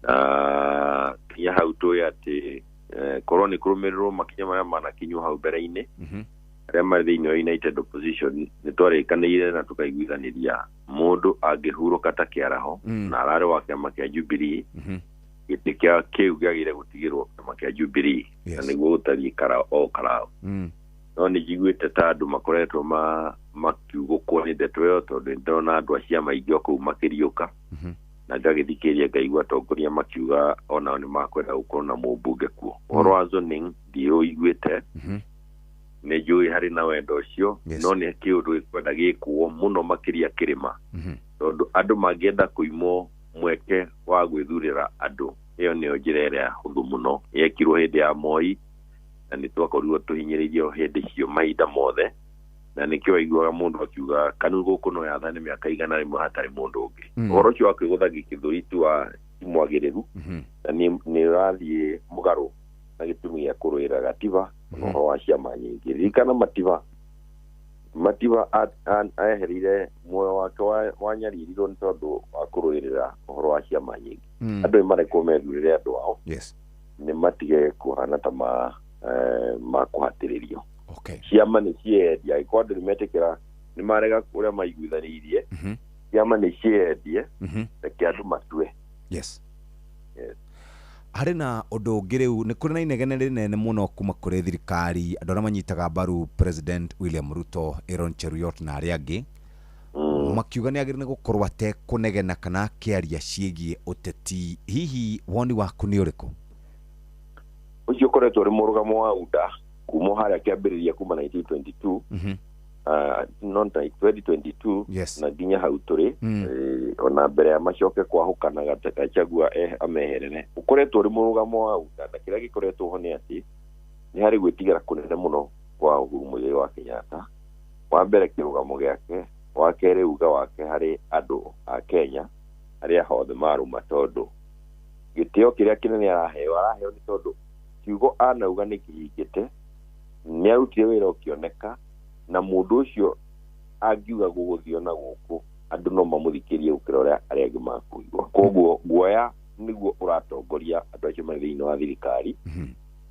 Na kinya hau tũĩ atĩ korwo nĩ kũrũmĩrĩrwo makinya marĩa manakinywo hau mbere-inĩ arĩa marĩ thĩinĩ wa United Opposition nĩ twarĩkanĩire na tũkaiguithanĩria mũndũ angĩhurũka ta kĩaraho na ararĩ wa kĩama kĩa Jubilee gĩtĩ kĩa kĩu gĩagĩrĩire gũtigĩrwo kĩama kĩa Jubilee na nĩguo gũtariĩ Olkalou. No nĩ njiguĩte ta andũ makoretwo makiugũkwo nĩ ndeto ĩyo tondũ nĩ ndĩrona andũ a ciama ingĩ o kũu makĩriũka na ngagĩthikĩrĩria ngaigua atongoria makiuga onao nĩ makwenda gũkorwo na mũmbunge kuo. Ũhoro wa zoning ndiũiguĩte, nĩ njũĩ harĩ na wendo ũcio, no nĩ kĩũndũ gĩkwenda gĩkwo mũno makĩria kĩrĩma tondũ andũ mangĩenda kũimwo mweke wa gwĩthurĩra andũ, ĩyo nĩyo njĩra ĩrĩa hũthũ mũno yekirwo hĩndĩ ya Moi na nĩ twakorirwo tũhinyĩrĩirio hĩndĩ icio mahinda mothe, na nĩkĩo waiguaga mũndũ akiuga kanu gũkũ no yathane mĩaka 100 hatarĩ mũndũ ũngĩ. Ũhoro ũcio wa kwĩgũthagia gĩthũri ti wa mwagĩrĩru na nĩ ũrathiĩ mũgarũ na gĩtũmi gĩa kũrũĩra gatiba na ũhoro wa ciama nyingĩ. Ririkana Matiba ehereire muoyo wake wanyaririrwo nĩ tondũ wa kũrũĩrĩra ũhoro wa ciama nyingĩ. Andũ nĩ marekwo methurĩre andũ ao, nĩ matige kũhana ta makũhatĩrĩrio. Ciama nĩ ciendie, angĩkorwo andũ nĩ metĩkĩra nĩ marega ũrĩa maiguithanĩirie, ciama nĩ ciendie, reke andũ matue. Yes. Harĩ na ũndũ ũngĩ rĩu nĩ kũrĩ na inegene rĩnene mũno kuma kũrĩ thirikari andũ arĩa manyitaga mbaru President William Ruto, Aaron Cheruiyot na arĩa angĩ makiuga nĩ agĩrĩire gũkorwo atekũnegena kana akĩaria ciĩgiĩ ũteti. Hihi woni waku nĩ ũrĩkũ? Ũcio ũkoretwo ũrĩ mũrũgamo wa UDA kuma harĩa kĩambĩrĩria kuma 1922 not 2022 yes. Na nginya hau tũrĩ ona mbere ya macoke kwahũkana Gachagua ameherere ũkoretwo ũrĩ mũrũgamo wa UDA na kĩrĩa gĩkoretwo ho nĩ atĩ nĩ harĩ gwĩtigĩra kũnene mũno kwa Uhuru Muigai wa Kenyatta. Wa mbere kĩrũgamo gĩake, wa kerĩ uga wake harĩ andũ a Kenya arĩa hothe marũma, tondũ gĩtĩo kĩrĩa kĩnene araheo nĩ tondũ kiugo anauga nĩ kĩhingĩte, nĩ arutire wĩra ũkĩoneka, na mũndũ ũcio angiuga gũgũthiĩ na gũkũ andũ no mamũthikĩrie gũkĩra ũrĩa arĩa angĩ makũigua. Koguo guoya nĩguo ũratongoria andũ acio marĩ thĩinĩ wa thirikari.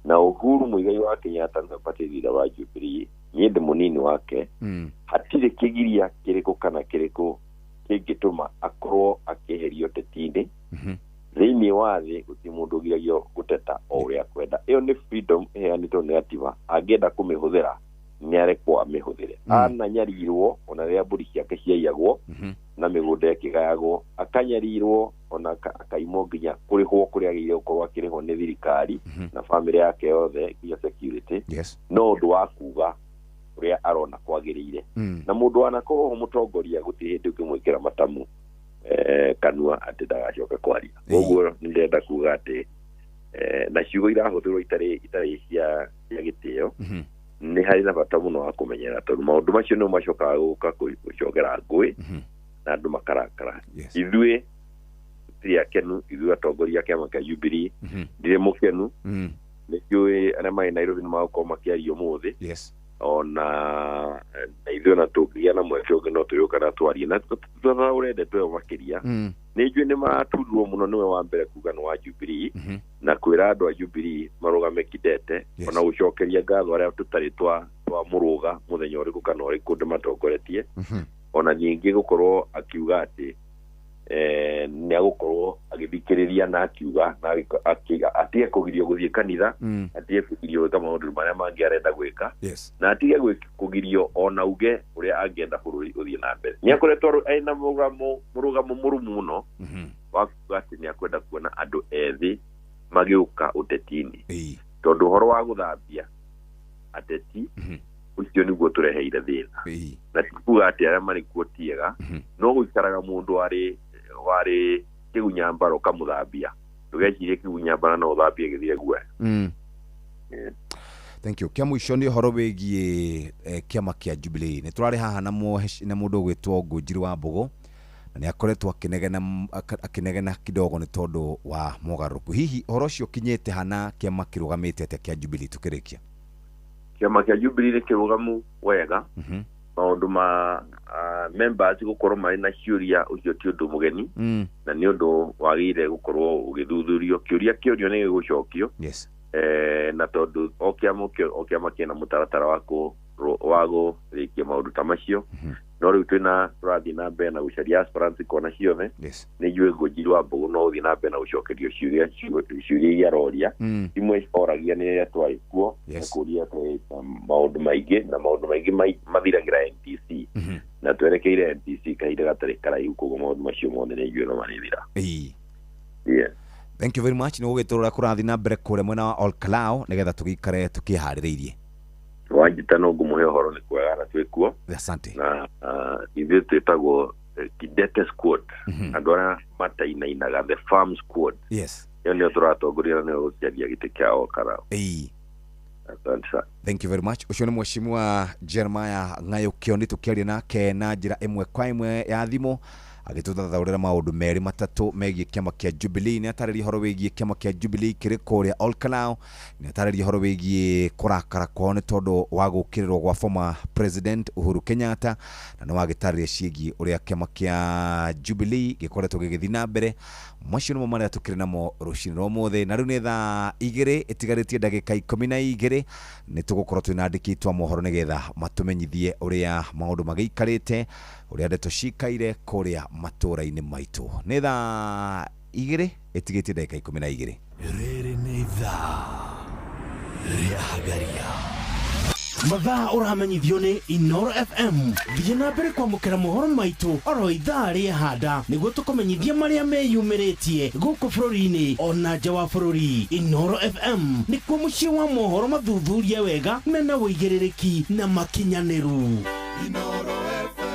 Na Uhuru Muigai wa Kenyatta nĩwe party leader wa Jubilee, niĩ ndĩ mũnini wake. Hatirĩ kĩgiria kĩrĩkũ kana kĩrĩkũ kĩngĩtũma akorwo akĩeherio ũteti-inĩ. Thĩinĩ wa thĩ gũtirĩ mũndũ ũgiragio gũteta o ũrĩa akwenda. Ĩyo nĩ freedom ĩheanĩtwo nĩ gatiba, angĩenda kũmĩhũthĩra nĩ arekwo amĩhũthĩre. Ananyarirwo ona rĩrĩa mbũri ciake ciaiyagwo na mĩgũnda ĩkĩgayagwo, akanyarirwo ona akaimwo nginya kũrĩhwo kũrĩa agĩrĩire gũkorwo akĩrĩhwo nĩ thirikari na bamĩrĩ yake yothe nginya security. No ũndũ wa kuga ũrĩa arona kwagĩrĩire. Na mũndũ wanakorwo ho mũtongoria gũtirĩ hĩndĩ ũngĩmwĩkĩra matamu kanua atĩ ndagacoka kwaria. Koguo nĩ ndĩrenda kuga atĩ na ciugo irahũthĩrwo itarĩ cia gĩtĩo nĩ harĩ na bata mũno wa kũmenyera, tondũ maũndũ macio nĩmo macokaga gũka gũcogera ngũĩ na andũ makarakara. Ithuĩ tũtirĩ akenu, ithuĩ atongoria a kĩama kĩa Jubilee ndirĩ mũkenu. Nĩ njũĩ arĩa marĩ Nairobi nĩ magũkorwo makĩaria ũmũthĩ. Ona na ithuĩ ona tũngĩgĩa na mweke ũngĩ no tũrĩũka na twarie na tũthathaũre ndeto ĩyo makĩria. Nĩ njũĩ nĩ maraturirwo mũno nĩwe wa mbere kuga nĩ wa Jubilee na kwĩra andũ a Jubilee marũgame kidete, ona gũcokeria ngatho arĩa tũtarĩ twa mũrũga mũthenya ũrĩkũ kana ũrĩkũ ndĩmatongoretie. Ona ningĩ gũkorwo akiuga atĩ nĩ agũkorwo agĩthikĩrĩria na akiuga na atige kũgirio gũthiĩ kanitha, atige kũgirio gwĩka maũndũ marĩa mangĩ arenda gwĩka, na atige kũgirio ona uge ũrĩa angĩenda bũrũri ũthiĩ na mbere. Nĩ akoretwo arĩ na mũrũgamo mũrũmu mũno wa kuga atĩ nĩ akwenda kuona andũ ethĩ magĩũka ũteti-inĩ, tondũ ũhoro wa gũthambia ateti ũcio nĩguo tũreheire thĩna. Na ti kuga atĩ arĩa marĩ kuo ti ega, no gũikaraga mũndũ warĩ kĩgunyambara ũkamũthambia, ndũgecirie kĩgunyambara no ũthambie gĩthire guoya. Thank you. Kĩa mũico nĩ ũhoro wĩgiĩ kĩama kĩa Jubilee. Nĩ tũrarĩ haha na mũndũ ũgwĩtwo Ngũnjiri wa Mbũgũ, na nĩ akoretwo akĩnegena kidogo nĩ tondũ wa mogarũrũku. Hihi ũhoro ũcio ũkinyĩte hana kĩama kĩrũgamĩte atĩa kĩa Jubilee tũkĩrĩkia? Kĩama kĩa Jubilee nĩ kĩrũgamu wega. Maũndũ ma members gũkorwo marĩ na ciũria ũcio ti ũndũ mũgeni, na nĩ ũndũ wagĩrĩire gũkorwo ũgĩthuthurio. Kĩũria kĩũrio nĩ gĩgũcokio. Na tondũ o kĩama kĩna mũtaratara wa kũrĩkia maũndũ ta macio. No rĩu tũrathiĩ na mbere na gũcaria aspirants kona ciothe. Nĩ njũĩ Ngũnjiri wa Mbũgũ no ũthiĩ na mbere na gũcokerio ciũria iria aroria. Imwe oragia nĩ rĩrĩa twarĩ kuo, na kũria maũndũ maingĩ, na maũndũ maingĩ mathiragĩra NTC, na twerekeire NTC kahinda gatarĩ karaihu, koguo maũndũ macio mothe nĩ njũĩ no marĩthira. Thank you very much. Nĩ gũgĩtũrora kũrathiĩ na mbere kũrĩa mwena wa Olkalau nĩgetha tũgĩikare tũkĩharĩrĩirie. Wanjĩta no ngũmũhe ũhoro nĩ kwega na twĩ kuo. Asante. Na ithuĩ twĩtagwo Kidete Squad, andũ arĩa matainainaga, the farm squad. Ĩyo nĩyo tũratongoria na nĩyo gũkĩaria gĩtĩ kĩa Olkalau. Asante sana. Thank you very much. Ũcio nĩ mheshimiwa Jeremiah Ng'ayo Kĩoni tũkĩaria nake na njĩra ĩmwe kwa ĩmwe ya thimũ agĩtũthathaũrĩra maũndũ merĩ matatũ megiĩ kĩama kĩa Jubilee. Nĩ atarĩria ũhoro wĩgiĩ kĩama kĩa Jubilee kĩrĩ kũrĩa Olkalau, nĩ atarĩria ũhoro wĩgiĩ kũrakara kwao nĩ tondũ wa gũũkĩrĩrwo gwa former President Uhuru Kenyatta, na nĩ wagĩtarĩria ciĩgiĩ ũrĩa kĩama kĩa Jubilee gĩkoretwo gĩgĩthiĩ na mbere. Macio nĩmo marĩa tũkĩrĩ namo rũcinĩ rwa ũmũthĩ, na rĩu nĩ thaa 2 ĩtigarĩtie ndagĩka 12. Nĩ tũgũkorwo twĩna andĩki aitũ a mohoro nĩgetha matũmenyithie ũrĩa maũndũ magĩikarĩte, ũrĩa ndeto cikaire kũrĩa matũũra-inĩ maitũ. Nĩ thaa 2 ĩtigĩtie ndagĩka 12. Ithaa rĩa Hagaria. Mathaa ũramenyithio nĩ Inoro FM. Thiĩ na mbere kwamũkĩra mohoro maitũ oro ithaa rĩa handa nĩguo tũkũmenyithia marĩa meyumĩrĩtie gũkũ bũrũri-inĩ ona nja wa bũrũri. Inoro FM nĩkuo mũciĩ wa mohoro mathuthurie wega mena ũigĩrĩrĩki na makinyanĩru. Inoro FM.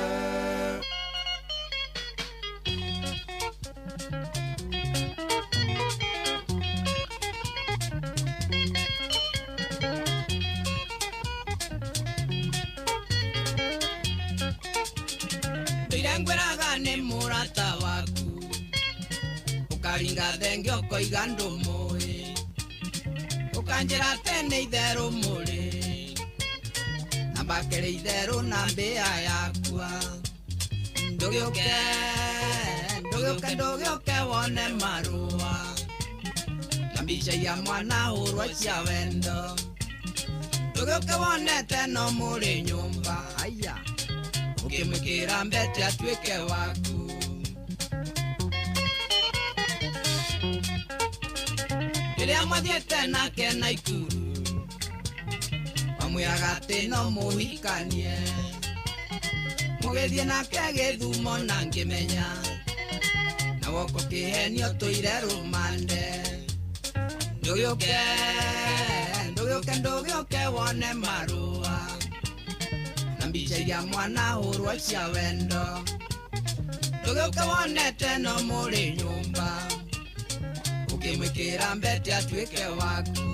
Ngwĩraga nĩ mũrata waku ũkaringa thenge ũkoiga ndũmũĩ ũkanjĩra tene itherũ mũrĩ na mbakĩrĩ itherũ na mbĩa yakwa ndũgĩũke ndũgĩũke ndũgĩũke wone marũa na mbica ya mwana hũrwo cia wendo ndũgĩũke wonete no mũrĩ nyũmba aya ukimwikira mbete atuike waku. Rĩrĩa mwathiĩte nake Naikuru wamwĩraga atĩ no mũhikanie mũgĩthiĩ nake Gĩthumo na ngĩmenya na woko kĩhenio tũire rũmande ndũgĩũke ndũgĩũke ndũgĩũke wone marũa mbica ya mwana hũrwo cia wendo ndũgĩũke wonete no mũrĩ nyũmba ũkĩmwĩkĩra mbete atuĩke waku.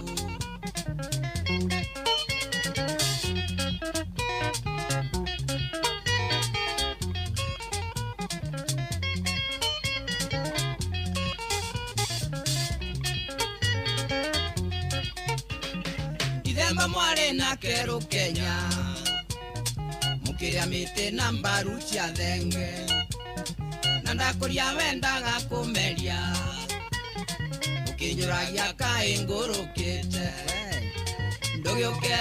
Ithemba mwarĩ nake Rũkenya mũkĩrĩa mĩtĩ na mbaru cia thenge na ndakũria wendaga kũmeria ũkĩnjũragia kaĩ ngũrũkĩte ndũgĩũke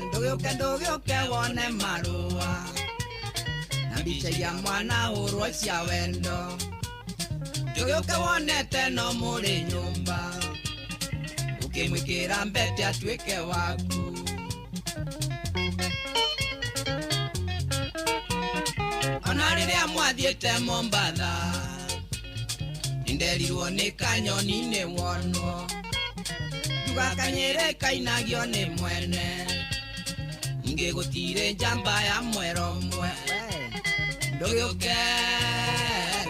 ndũgĩũke ndũgĩũke wone marũa na mbica ya mwana hũrwo cia wendo ndũgĩũke wonete no mũrĩ nyũmba ũkĩmwĩkĩra mbete atuĩke waku. Ona rĩrĩa mwathiĩte Mombatha nĩnderirwo nĩ kanyoni nĩ wonwo ndugakanyĩre kainagio nĩ mwene ningĩ gũtirĩ njamba ya mwero ũmwe ndũgĩũke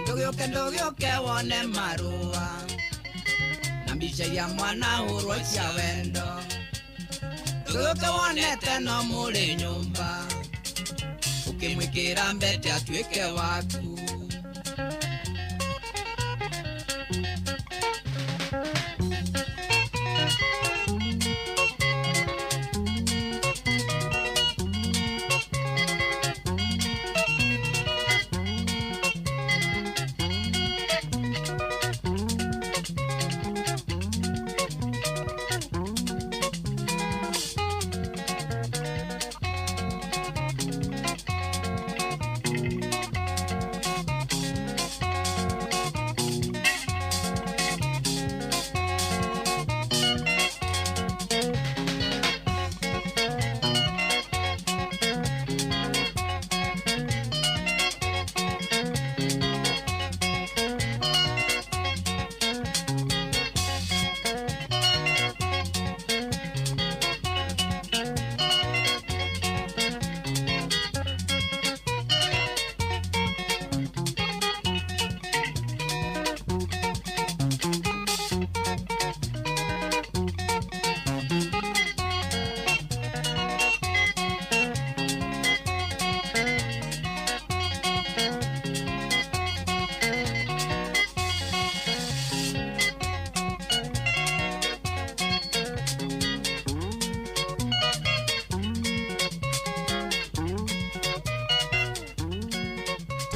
ndũgĩũke ndũgĩũke wone marũa na mbica ya mwana hũrwo cia wendo ndũgĩũke wonete no mũrĩ nyũmba ukimwikira mbete atuike waku.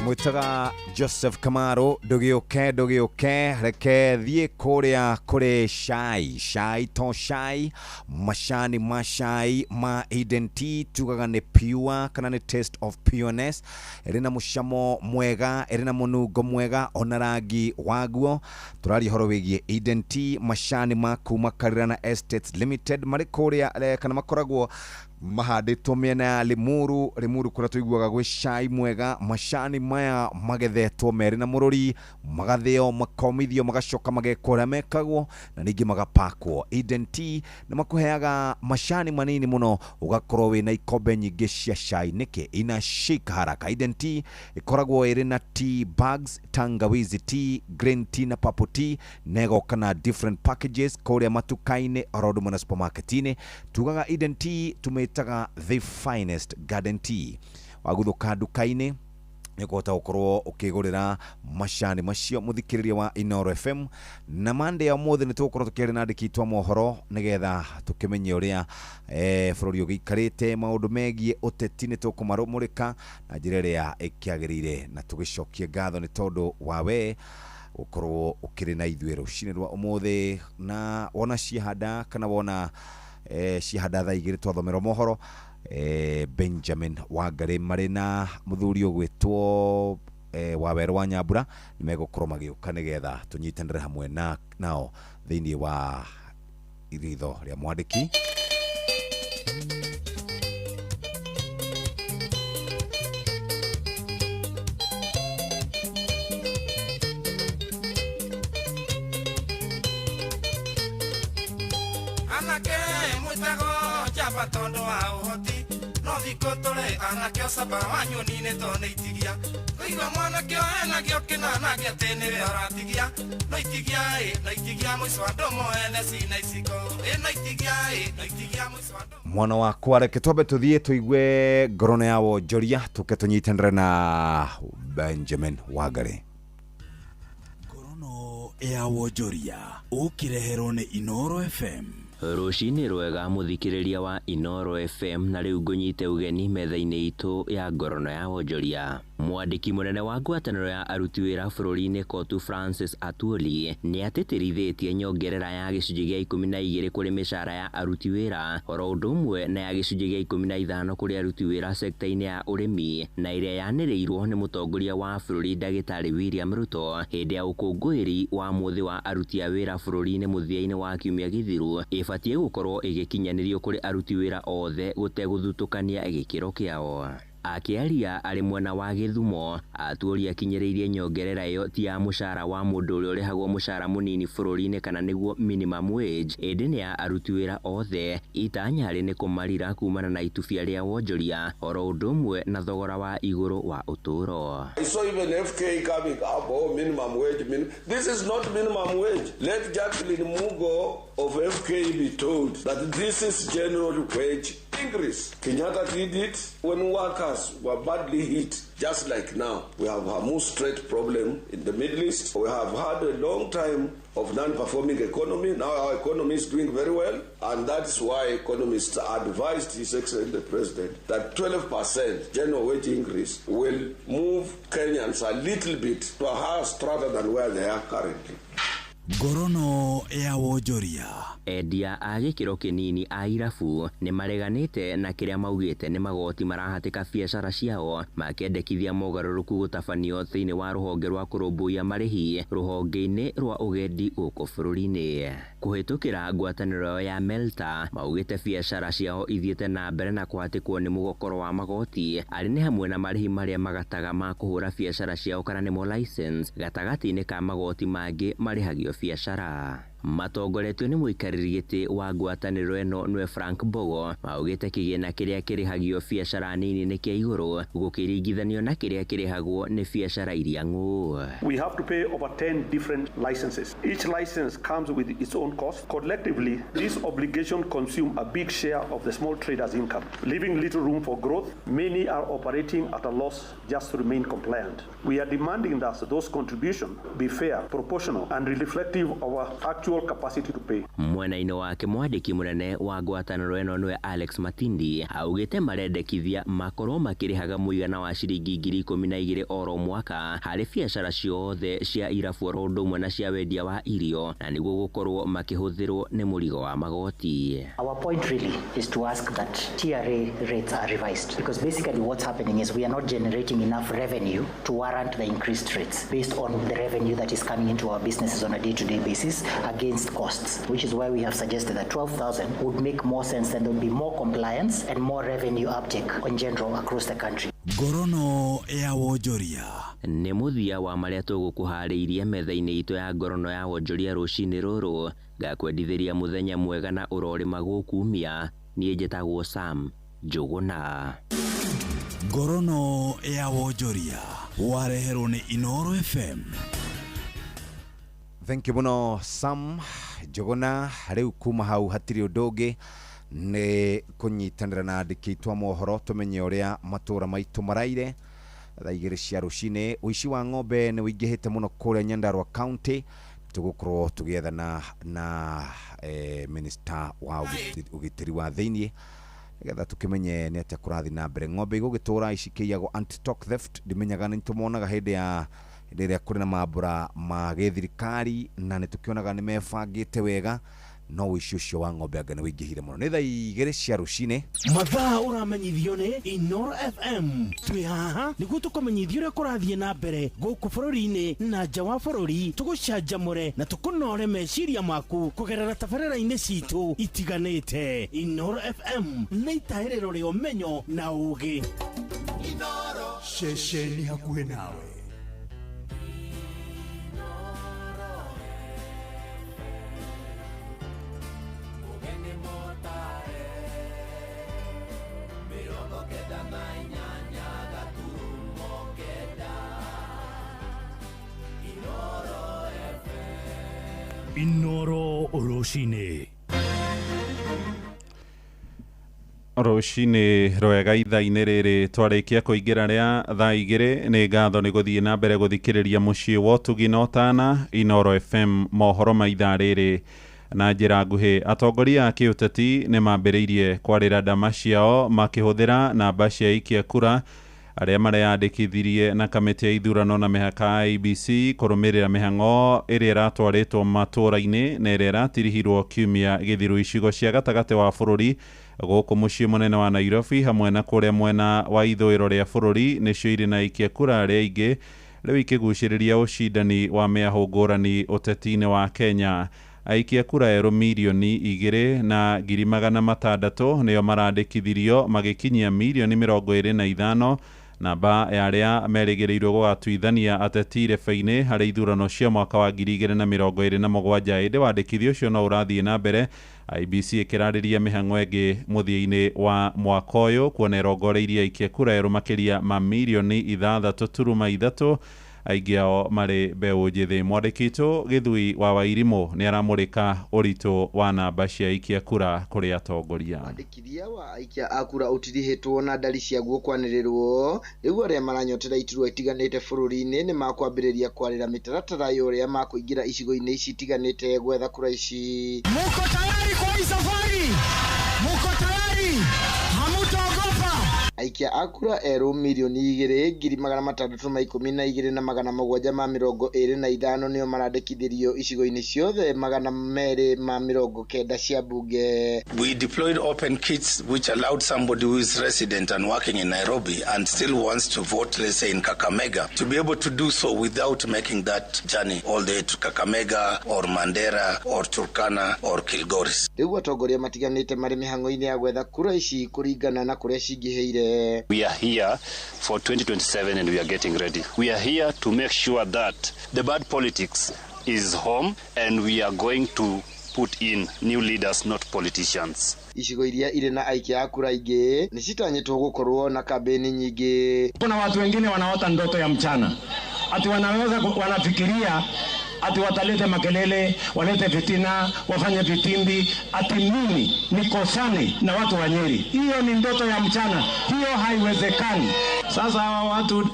Mwitaga Joseph Kamaro ndũgĩũke ndũgĩũke, reke thiĩ kũrĩa kũrĩ cai cai to cai, macani ma cai ma Eden Tea, tugaga nĩ pure kana nĩ taste of pureness, ĩrĩ na mũcamo mwega, ĩrĩ na mũnungo mwega ona rangi waguo. Tũraria ũhoro wĩgiĩ Eden Tea, macani ma kuma Karirana Estates Limited, marĩ kũrĩa kana makoragwo mahandĩtwo mĩena ya Limuru. Limuru kũrĩa tũiguaga gwĩ cai mwega. Macani maya magethetwo merĩ na mũrũri, magathĩo, makomithio, magacoka magekwo ũrĩa mekagwo na ningĩ magapakwo. Eden Tea nĩ makũheaga macani manini mũno ũgakorwo wĩna ikombe nyingĩ cia cai. Nĩkĩ ina shake haraka. Eden Tea ĩkoragwo ĩrĩ na tea bags, tangawizi tea, green tea na purple tea, na ĩgoka na different packages kũrĩa matuka-inĩ oro ũndũ ũmwe na supermarket-inĩ. Tugaga Eden Tea tũmĩtaga the finest garden tea. Waguthũka nduka-inĩ nĩ ũkũhota gũkorwo ũkĩgũrĩra macani macio mũthikĩrĩria wa Inoro FM. Na mande ya ũmũthĩ nĩ tũgũkorwo tũkĩaria na andĩki itũ a mohoro nĩgetha tũkĩmenye ũrĩa bũrũri ũgĩikarĩte, maũndũ megiĩ ũteti nĩ tũkũmarũmũrĩka na njĩra ĩrĩa ĩkĩagĩrĩire, na tũgĩcokie ngatho nĩ tondũ wa we gũkorwo ũkĩrĩ na ithuĩ rũcinĩ rwa ũmũthĩ. Na wona ciahanda kana wona ciahanda thaa igĩrĩ twathomerwo mohoro, Benjamin Wangari marĩ na mũthuri ũgwĩtwo Wawerũ wa Nyambura nĩ megũkorwo magĩũka nĩgetha tũnyitanĩre hamwe na nao thĩinĩ wa ritho rĩa mwandĩki. Anake mwĩtagwo njamba tondũ wa ũhoti, no thikũ tũrĩ anake ũcamba wa nyoni-inĩ to nĩ itigia. Kũigua mwanake ũyũ enagio kĩnanagia atĩ nĩwe ũratigia, no itigia ĩ, no itigia mũico andũ moene cina iciko, ĩ no itigia ĩ, no itigia mũico andũ. Mwana wakwa, reke twambe tũthiĩ tũigue ngorono ya wonjoria, tũke tũnyitanĩre na Benjamin Wangari. Ngorono ya wonjoria ũkĩreherwo nĩ Inoro FM. Rũcinĩ rwega mũthikĩrĩria wa Inoro FM, na rĩu ngũnyite ũgeni metha-inĩ itũ ya ngorono ya wonjoria. Mwandĩki mũnene wa ngwatanĩro ya aruti wĩra bũrũri-inĩ Kotu Francis Atwoli nĩ atĩtĩrithĩtie nyongerera ya gĩcunjĩ gĩa 12 kũrĩ mĩcara ya aruti wĩra oro ũndũ ũmwe na ya gĩcunjĩ gĩa 15 kũrĩ aruti wĩra sekta-inĩ ya ũrĩmi, na ĩrĩa yanĩrĩirwo nĩ mũtongoria wa bũrũri Ndagĩtarĩ William Ruto hĩndĩ ya ũkũngũĩri wa mũthĩ wa aruti a wĩra bũrũri-inĩ mũthia-inĩ wa kiumia gĩthiru, ĩbatiĩ gũkorwo ĩgĩkinyanĩrio kũrĩ aruti wĩra othe gũtegũthutũkania gĩkĩro kĩao. Akĩaria arĩ mwena wa Gĩthumo, Atwoli akinyĩrĩirie nyongerera ĩyo ti ya mũcara wa mũndũ ũrĩa ũrĩhagwo mũcara mũnini bũrũri-inĩ kana nĩguo minimum wage, ĩndĩ nĩ ya aruti wĩra othe. Itanya rĩ nĩ kũmarira kumana na itubia rĩa wonjoria oro ũndũ ũmwe na thogora wa igũrũ wa ũtũũro. I saw even FK coming up, oh, minimum wage. This is not minimum wage. Let Jacqueline Mugo of FK be told that this is general wage increase. Kenyatta did it when workers were badly hit, just like now. We have a Hormuz Strait problem in the Middle East. We have had a long time of non-performing economy. Now our economy is doing very well, and that's why economists advised His Excellency the President that 12% general wage increase will move Kenyans a little bit to a higher strata than where they are currently. Ngorono ya wonjoria. Endia a gĩkĩro kĩnini a irabu nĩ mareganĩte na kĩrĩa maugĩte nĩ magoti marahatĩka biacara ciao, makĩendekithia mogarũrũku gũtabanio thĩinĩ wa rũhonge rwa kũrũmbũiya marĩhi rũhonge-inĩ rwa ũgendi gũkũ bũrũri-inĩ. Kũhĩtũkĩra ngwatanĩro ya Melta, maugĩte biacara ciao ithiĩte na mbere na kũhatĩkwo nĩ mũgokoro wa magoti arĩ nĩ hamwe na marĩhi marĩa magataga ma kũhũra biacara ciao kana nĩmo license, gatagatĩ-inĩ ka magoti mangĩ marĩhagio biacara. Matongoretio nĩ mũikarĩri gĩtĩ wa ngwatanĩro ĩno nĩwe Frank Mbogo, maugĩte kĩgĩna kĩrĩa kĩrĩhagio biacara nini nĩ kĩa igũrũ gũkĩringithanio na kĩrĩa kĩrĩhagwo nĩ biacara iria ng'ũ. We have to pay over 10 different licenses. Each license comes with its own cost. Collectively, this obligation consumes a big share of the small trader's income, leaving little room for growth. Many are operating at a loss just to remain compliant. We are demanding that those contributions be fair, proportional, and reflective of our actual actual capacity to pay. Mwena-inĩ wake mwandĩki mũnene wa ngwatanĩro ĩno nĩwe Alex Matindi augĩte marendekithia makorwo makĩrĩhaga mũigana wa ciringi 12,000 oro mwaka harĩ biacara ciothe cia irabu oro ũndũ ũmwe na cia wendia wa irio na nĩguo gũkorwo makĩhũthĩrwo nĩ mũrigo wa magoti. Our point really is to ask that TRA rates are revised, because basically what's happening is we are not generating enough revenue to warrant the increased rates based on the revenue that is coming into our businesses on a day-to-day basis against costs, which is why we have suggested that 12,000 would make more sense and there would be more compliance and more revenue uptake in general across the country. Ngorono ya wonjoria. Nĩ mũthia wa marĩa tũgũkũharĩirie metha-inĩ itũ ya ngorono ya wonjoria rũcinĩ rũrũ. Ngakwendithĩria mũthenya mwega na ũrorĩma gũkumia. Niĩ njĩtagwo Sam Njũgũna. Ngorono ya wonjoria wareherwo nĩ Inoro FM. Thank you muno Sam Njũgũna. Rĩu kuma hau hatirĩ ũndũ ũngĩ nĩ kũnyitanĩra na andĩki aitũ a mohoro tũmenye ũrĩa matũra maitũ maraire. Thaa 2 cia rũcinĩ ũici wa ng'ombe nĩ ũingĩhĩte mũno kũrĩa Nyandarua County. Tũgũkorwo tũgĩethana na minister wa ũgitĩri wa thĩiniĩ nĩgetha tũkĩmenye nĩ atĩa kũrathiĩ na mbere. Ng'ombe igũgĩtũra ici kĩiyagwo anti-stock theft, ndimenyaga nĩ tũmonaga hĩndĩ ya hĩndĩ ĩrĩa kũrĩ na mambũra ma gĩthirikari na nĩ tũkĩonaga nĩ mebangĩte wega, no ũici ũcio wa ng'ombe anga nĩ ũingĩhire mũno. Nĩ thaa 2 cia rũcinĩ. Mathaa ũramenyithio nĩ Inoro FM. Twĩ haha nĩguo tũkũmenyithia ũrĩa kũrathiĩ na mbere gũkũ bũrũri-inĩ na nja wa bũrũri, tũgũcanjamũre na tũkũnore meciria maku kũgerera tabarĩra-inĩ citũ itiganĩte. Inoro FM nĩ itahĩrĩro rĩa ũmenyo na ũũgĩ. Ceceni hakuhĩ nawe. Inoro rũcinĩ. Rũcinĩ rwega ithaa-inĩ rĩrĩ twarĩkia kũingĩra rĩa thaa 2. Nĩ ngatho nĩ gũthiĩ na mbere gũthikĩrĩria mũciĩ wa ũtugi na ũtana Inoro FM mohoro ma ithaa rĩrĩ na njĩra nguhĩ. Atongoria a kĩũteti nĩ mambĩrĩirie kwarĩra ndama ciao makĩhũthĩra namba cia ikia kura arĩa mareyandĩkithirie na kamĩtĩ ya ithurano na mĩhaka IEBC kũrũmĩrĩra mĩhang'o ĩrĩa ĩratwarĩtwo matũũra-inĩ na ĩrĩa ĩratirihirwo kiumia gĩthiru icigo cia gatagatĩ wa bũrũri gũkũ mũciĩ mũnene wa Nairobi hamwe na kũrĩa mwena wa ithũĩro rĩa bũrũri nĩcio irĩ na ikia kura arĩa aingĩ rĩu ikĩgucĩrĩria ũcindani wa mĩahũ ngũrani ũteti-inĩ wa Kenya. Aikia kura erũ mirioni 2,600,000 nĩo marandĩkithirio magĩkinyia mirioni 25, namba ya arĩa merĩgĩrĩirwo gũgatuithania ateti irebe-inĩ harĩ ithurano cia mwaka wa 2027. Ĩndĩ wandĩkithia ũcio no ũrathiĩ na mbere, IEBC ĩkĩrarĩria mĩhang'o ĩngĩ mũthia-inĩ wa mwaka ũyũ kuona ĩrongoreirie aikia kura erũ makĩria ma mirioni 6.3, aingĩ ao marĩ mbeũ njĩthĩ. Mwandĩki witũ Gĩthui wa Wairimũ nĩ aramũrĩka ũritũ wa namba cia aikia kura kũrĩ atongoria. Wandĩkithia wa aikia a kura ũtirihĩtwo na ndari ciaguo kwanĩrĩrwo. Rĩu arĩa maranyotera iturwa itiganĩte bũrũri-inĩ nĩ makwambĩrĩria kwarĩra mĩtaratara ya ũrĩa makũingĩra icigo-inĩ ici itiganĩte gwetha kura ici. Muko tayari kwa hii safari? Muko tayari? Hamutaogopa? Aikia a kura erũ mirioni 2,612,725 nĩo marandĩkithirio icigo-inĩ ciothe 290 cia bunge. We deployed open kits which allowed somebody who is resident and working in Nairobi and still wants to vote, let's say in Kakamega, to be able to do so without making that journey all the way to Kakamega or Mandera or Turkana or Kilgoris. Rĩu atongoria matiganĩte marĩ mĩhang'o-inĩ ya gwetha kura ici kũringana na kũrĩa cingĩhĩire. We are here for 2027 and we are getting ready. We are here to make sure that the bad politics is home and we are going to put in new leaders, not politicians. Icigo iria irĩ na aikia a kura aingĩ nĩ citanyĩtwo gũkorwo na kambeni nyingĩ. Kuna watu wengine wanaota ndoto ya mchana ati wanaweza wanafikiria ati watalete makelele, walete fitina, wafanye vitimbi, ati mimi nikosane na watu wa Nyeri. Hiyo ni ndoto ya mchana, hiyo haiwezekani. Sasa hawa watu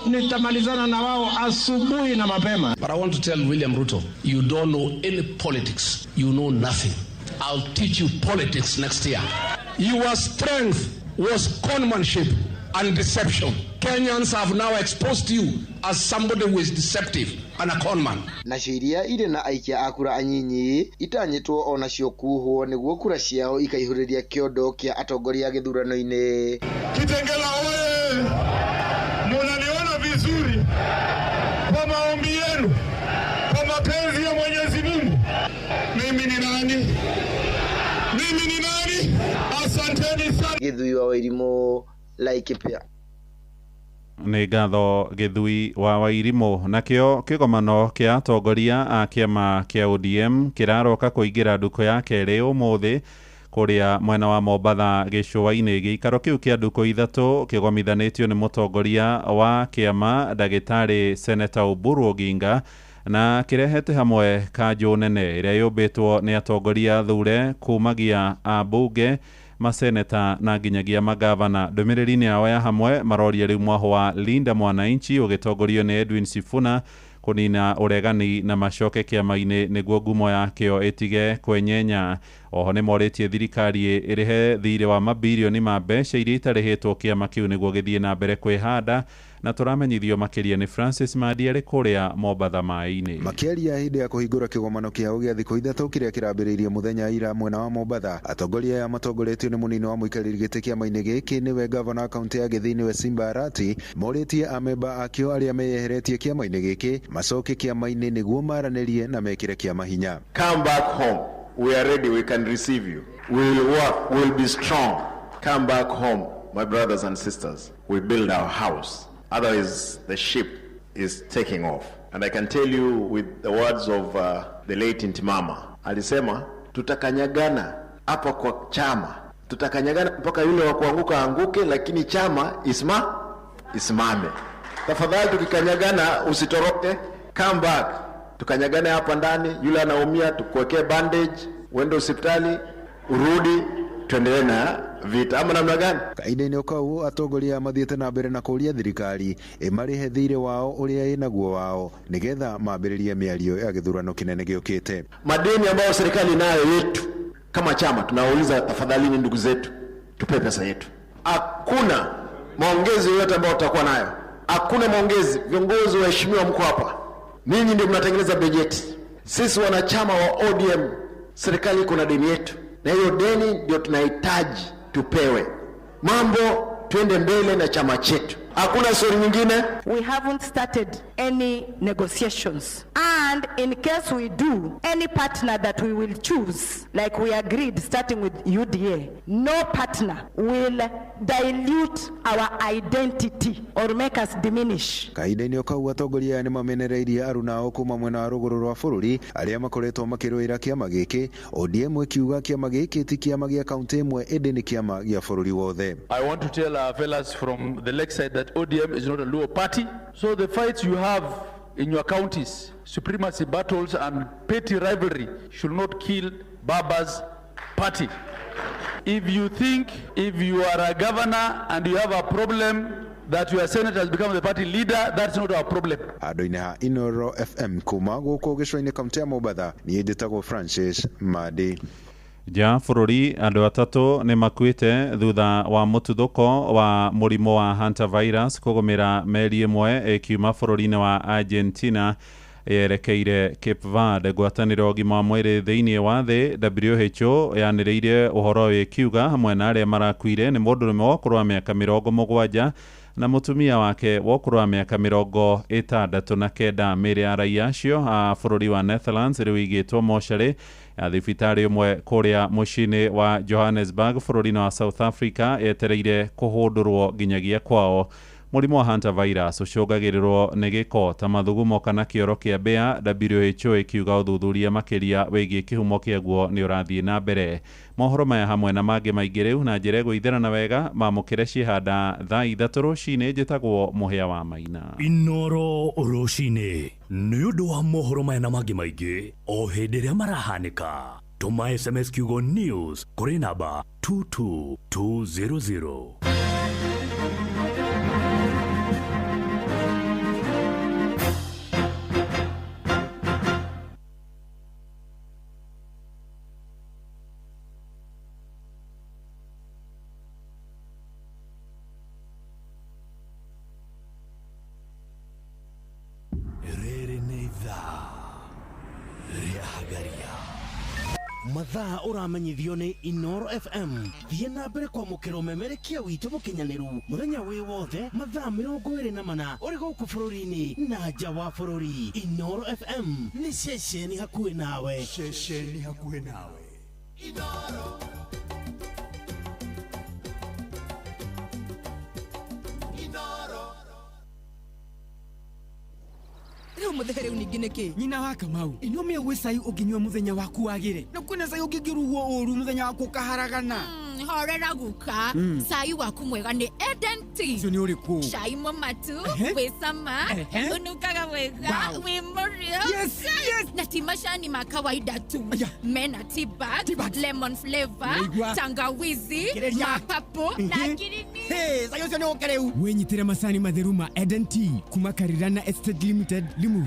Nitamalizana na wao asubuhi na mapema. But I want to tell William Ruto, you don't know any politics. You know nothing. I'll teach you politics next year. Your strength was conmanship and deception. Kenyans have now exposed you as somebody who is deceptive and a conman. Nacio iria irĩ na aikia a kura anyinyi itanyĩtwo onacio kuhwo nĩguo kura ciao ikaihũrĩria kĩondo kĩa atongoria gĩthurano-inĩ. Kitengela oye! Munaniona vizuri kwa maombi yenu, kwa mapenzi ya Mwenyezi Mungu. Mimi ni nani? Mimi ni nani? Asanteni sana. Gĩthui wa Wairimu, Laikipia. Nĩ ngatho Gĩthui wa Wairimũ. Nakĩo kĩgomano kĩa atongoria a kĩama kĩa ODM kĩraroka kũingĩra ndukũ ya kerĩ ũmũthĩ kũrĩa mwena wa Mombatha gĩcũa-inĩ. Gĩikaro kĩu kĩa ndukũ ithatũ kĩgomithanĩtio nĩ mũtongoria wa kĩama ndagĩtarĩ Seneta Oburu Oginga na kĩrehete hamwe kanjũ nene ĩrĩa yũmbĩtwo nĩ atongoria thure kumagia ambunge maseneta na nginyagia magavana. Ndũmĩrĩri-inĩ yao ya hamwe maroria rĩu mwaho wa Linda Mwananchi ũgĩtongorio nĩ Edwin Sifuna kũnina ũregani na macoke kĩama-inĩ nĩguo ngumo yakĩo ĩtige kwenyenya. Oho nĩ morĩtie thirikari ĩrĩhe thirĩ wa mabirioni ma mbeca iria itarĩhĩtwo kĩama kĩu nĩguo gĩthiĩ na mbere kwĩhanda. Na tũramenyithio makĩria nĩ Francis Madi arĩ kũrĩa Mombatha maĩ-inĩ. Makĩaria hĩndĩ ya kũhingũra kĩgomano kĩao gĩa thikũ ithatũ kĩrĩa kĩrambĩrĩirie mũthenya ira mwena wa Mombatha, atongoria aya matongoretio nĩ mũnini wa mũikarĩri gĩtĩ kĩama-inĩ gĩkĩ nĩwe gavana wa kaũntĩ ya Gĩthii nĩwe Simba Arati, morĩtie amemba akĩo arĩa meyeheretie kĩama-inĩ gĩkĩ macoke kĩama-inĩ nĩguo maranĩrie na mekĩre kĩama hinya. Come back home. We are ready. We can receive you. We will work. We will be strong. Come back home, my brothers and sisters. We build our house. Otherwise, the ship is taking off. And I can tell you with the words of the late Ntimama. Alisema, tutakanyagana hapa kwa chama. Tutakanyagana mpaka yule wa kuanguka anguke, lakini chama isimame. Tafadhali tukikanyagana usitoroke. Come back. Tukanyagane hapa ndani, yule anaumia tukuwekee bandage, uende hospitali, urudi, tuendelee na vita ama namna gani? Kahinda-inĩ kau atongoria mathiĩte na mbere na kũũria thirikari ĩmarĩhe thirĩ wao ũrĩa ĩnaguo wao nĩgetha mambĩrĩrie mĩario ya gĩthurano kĩnene gĩũkĩte. Madeni ambayo serikali nayo yetu kama chama tunawauliza, tafadhalini ndugu zetu, tupe pesa yetu. Hakuna maongezi yoyote ambayo tutakuwa nayo. Hakuna maongezi. Viongozi waheshimiwa mko hapa. Ninyi ndio mnatengeneza bajeti. Sisi wanachama wa ODM, serikali iko na deni yetu, na hiyo deni ndio tunahitaji tupewe. Mambo tuende mbele na chama chetu. Hakuna story nyingine. We haven't started any negotiations. And in case we do, any partner that we will choose, like we agreed starting with UDA, no partner will dilute our identity or make us diminish. Kahinda-inĩ kau atongoria aya nĩmamenereirie aruna kuma mwena wa rũgũrũ rwa bũrũri arĩa makoretwo makĩrũĩra kĩama gĩkĩ, ODM ĩkiuga kĩama gĩkĩ ti kĩama gĩa kaũntĩ ĩmwe ĩndĩ nĩ kĩama gĩa bũrũri wothe. I want to tell our fellows from the lakeside that ODM is not a Luo party. So the fights you have in your counties, supremacy battles and petty rivalry should not kill Baba's party. If you think if you are a governor and you have a problem that your senator has become the party leader, that's not our problem. Handũ-inĩ ha Inoro FM kuma gũkũ gĩcũa-inĩ kaũntĩ ya Mombatha, niĩ njĩtagwo Francis Madi. Nja bũrũri andũ atatũ nĩ makuĩte thutha wa mũtuthũko wa mũrimũ wa hantavirus kũgũmĩra meri ĩmwe ĩkiuma bũrũri-inĩ wa Argentina yerekeire Cape Verde. Ngwatanĩro ũgima wa mwĩrĩ thĩinĩ wa thĩ WHO yanĩrĩire ũhoro ũyũ ĩkiuga hamwe na arĩa marakuire nĩ mũndũrũme wa ũkũrũ wa mĩaka 70 na mũtumia wake wa ũkũrũ wa mĩaka 69. Mĩĩrĩ ya raia acio a bũrũri wa Netherlands rĩu ĩigĩtwo mocarĩ ya thibitarĩ ĩmwe kũrĩa mũciĩ-inĩ wa Johannesburg bũrũri-inĩ wa South Africa yetereire kũhũndũrwo nginyagia kwao. Mũrimũ wa hantavirus ũcũngagĩrĩrwo nĩ gĩko ta mathugumo kana kĩoro kĩa mbĩa, WHO ĩkiuga ũthuthuria makĩria wĩgiĩ kĩhumo kĩaguo nĩ ũrathiĩ na mbere. Mohoro maya hamwe na mangĩ maingĩ rĩu na njĩra ĩgũitherana wega mamũkĩre ciĩhanda thaa 3 rũcinĩ. Njĩtagwo Mũhĩa wa Maina. Inoro rũcinĩ nĩ ũndũ wa mohoro maya na mangĩ maingĩ o hĩndĩ ĩrĩa marahanĩka. Tũma SMS kiugo news kũrĩ namba 22200. Rĩhagaria. Mathaa ũramenyithio nĩ Inoro FM. Thiĩ na mbere kwamũkĩra ũmemerekia witũ mũkinyanĩru mũthenya wĩ wothe mathaa 24 ũrĩ gũkũ bũrũri-inĩ na nja wa bũrũri. Inoro FM nĩ ceceni hakuhĩ nawe. Ceceni hakuhĩ nawe. Inoro. Inoro. Rĩu mũthee rĩu ningĩ nĩkĩ? Nyina wa Kamau, ino mĩ gwĩ cai ũngĩnyua mũthenya waku wagĩre, na kwĩna cai ũngĩngĩrugwo ũru mũthenya waku ũkaharagana. Horera guka, cai waku mwega nĩ Eden Tea. Ũcio nĩ ũrĩkũ? Cai mũmatu, wĩ cama, ũnungaga wega, wĩ mũrĩo. Yes, yes. Na ti macani ma kawaida tu. Mena tea bag, lemon flavor, tangawizi, mapapo na ngirini. Hey, cai ũcio nĩ ũke rĩu. Wĩnyitĩre macani matheru ma Eden Tea kuma Karirana Estate Limited, Limuru.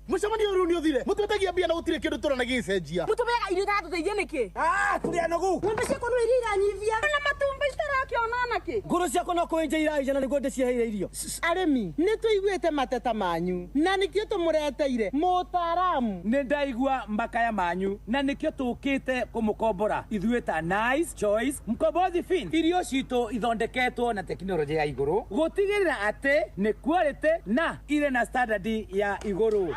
Mũcemanio ũyũ nĩ ũthire. Mũtwĩtagia mbia na gũtirĩ kĩndũ tũrona gĩgĩcenjia. Mũtũbeaga irio itatũteithia nĩkĩ? Ah, tũrĩ anogu. Ng'ombe ciakwa no iria iranyivia. Na matumbĩ citarakĩona nakĩ? Ngũrũ ciakwa no kũenja iraenja na nĩguo ndĩciheire irio. Arĩmi, nĩ tũiguĩte mateta manyu na nĩkĩo tũmũreteire mũtaaramu. Nĩ ndaigua makaya manyu na nĩkĩo tũkĩte kũmũkombora ithuĩ ta Nice Choice Mkombozi Fin. Irio citũ ithondeketwo na tekinoronjĩ ya igũrũ gũtigĩrĩra atĩ nĩ quality na irĩ na standard ya igũrũ.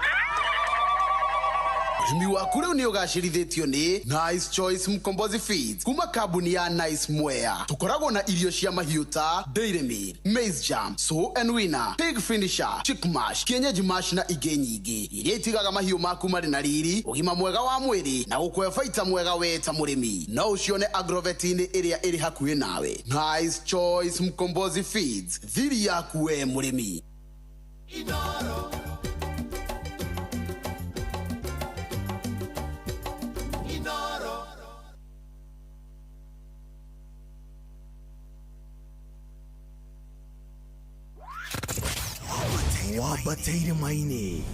Ũrĩmi waku rĩu nĩ ũgacĩrithĩtio nĩ Nice Choice Mkombozi Feeds kuma kambuni ya Nice Mwea. Tũkoragwo na irio cia mahiũ ta Dairy Meal, Maize Jam, Sow and Winner, Pig Finisher, Chick Mash, Kienyeji Mash na ingĩ nyingĩ iria itigaga mahiũ maku marĩ na riri, ũgima mwega wa mwĩrĩ na gũkũhe baita mwega we ta mũrĩmi. No ũcione agrovet-inĩ ĩrĩa ĩrĩ hakuhĩ nawe. Nice Choice Mkombozi Feeds, thiri yaku we mũrĩmi. Inoro. Wambateire maini,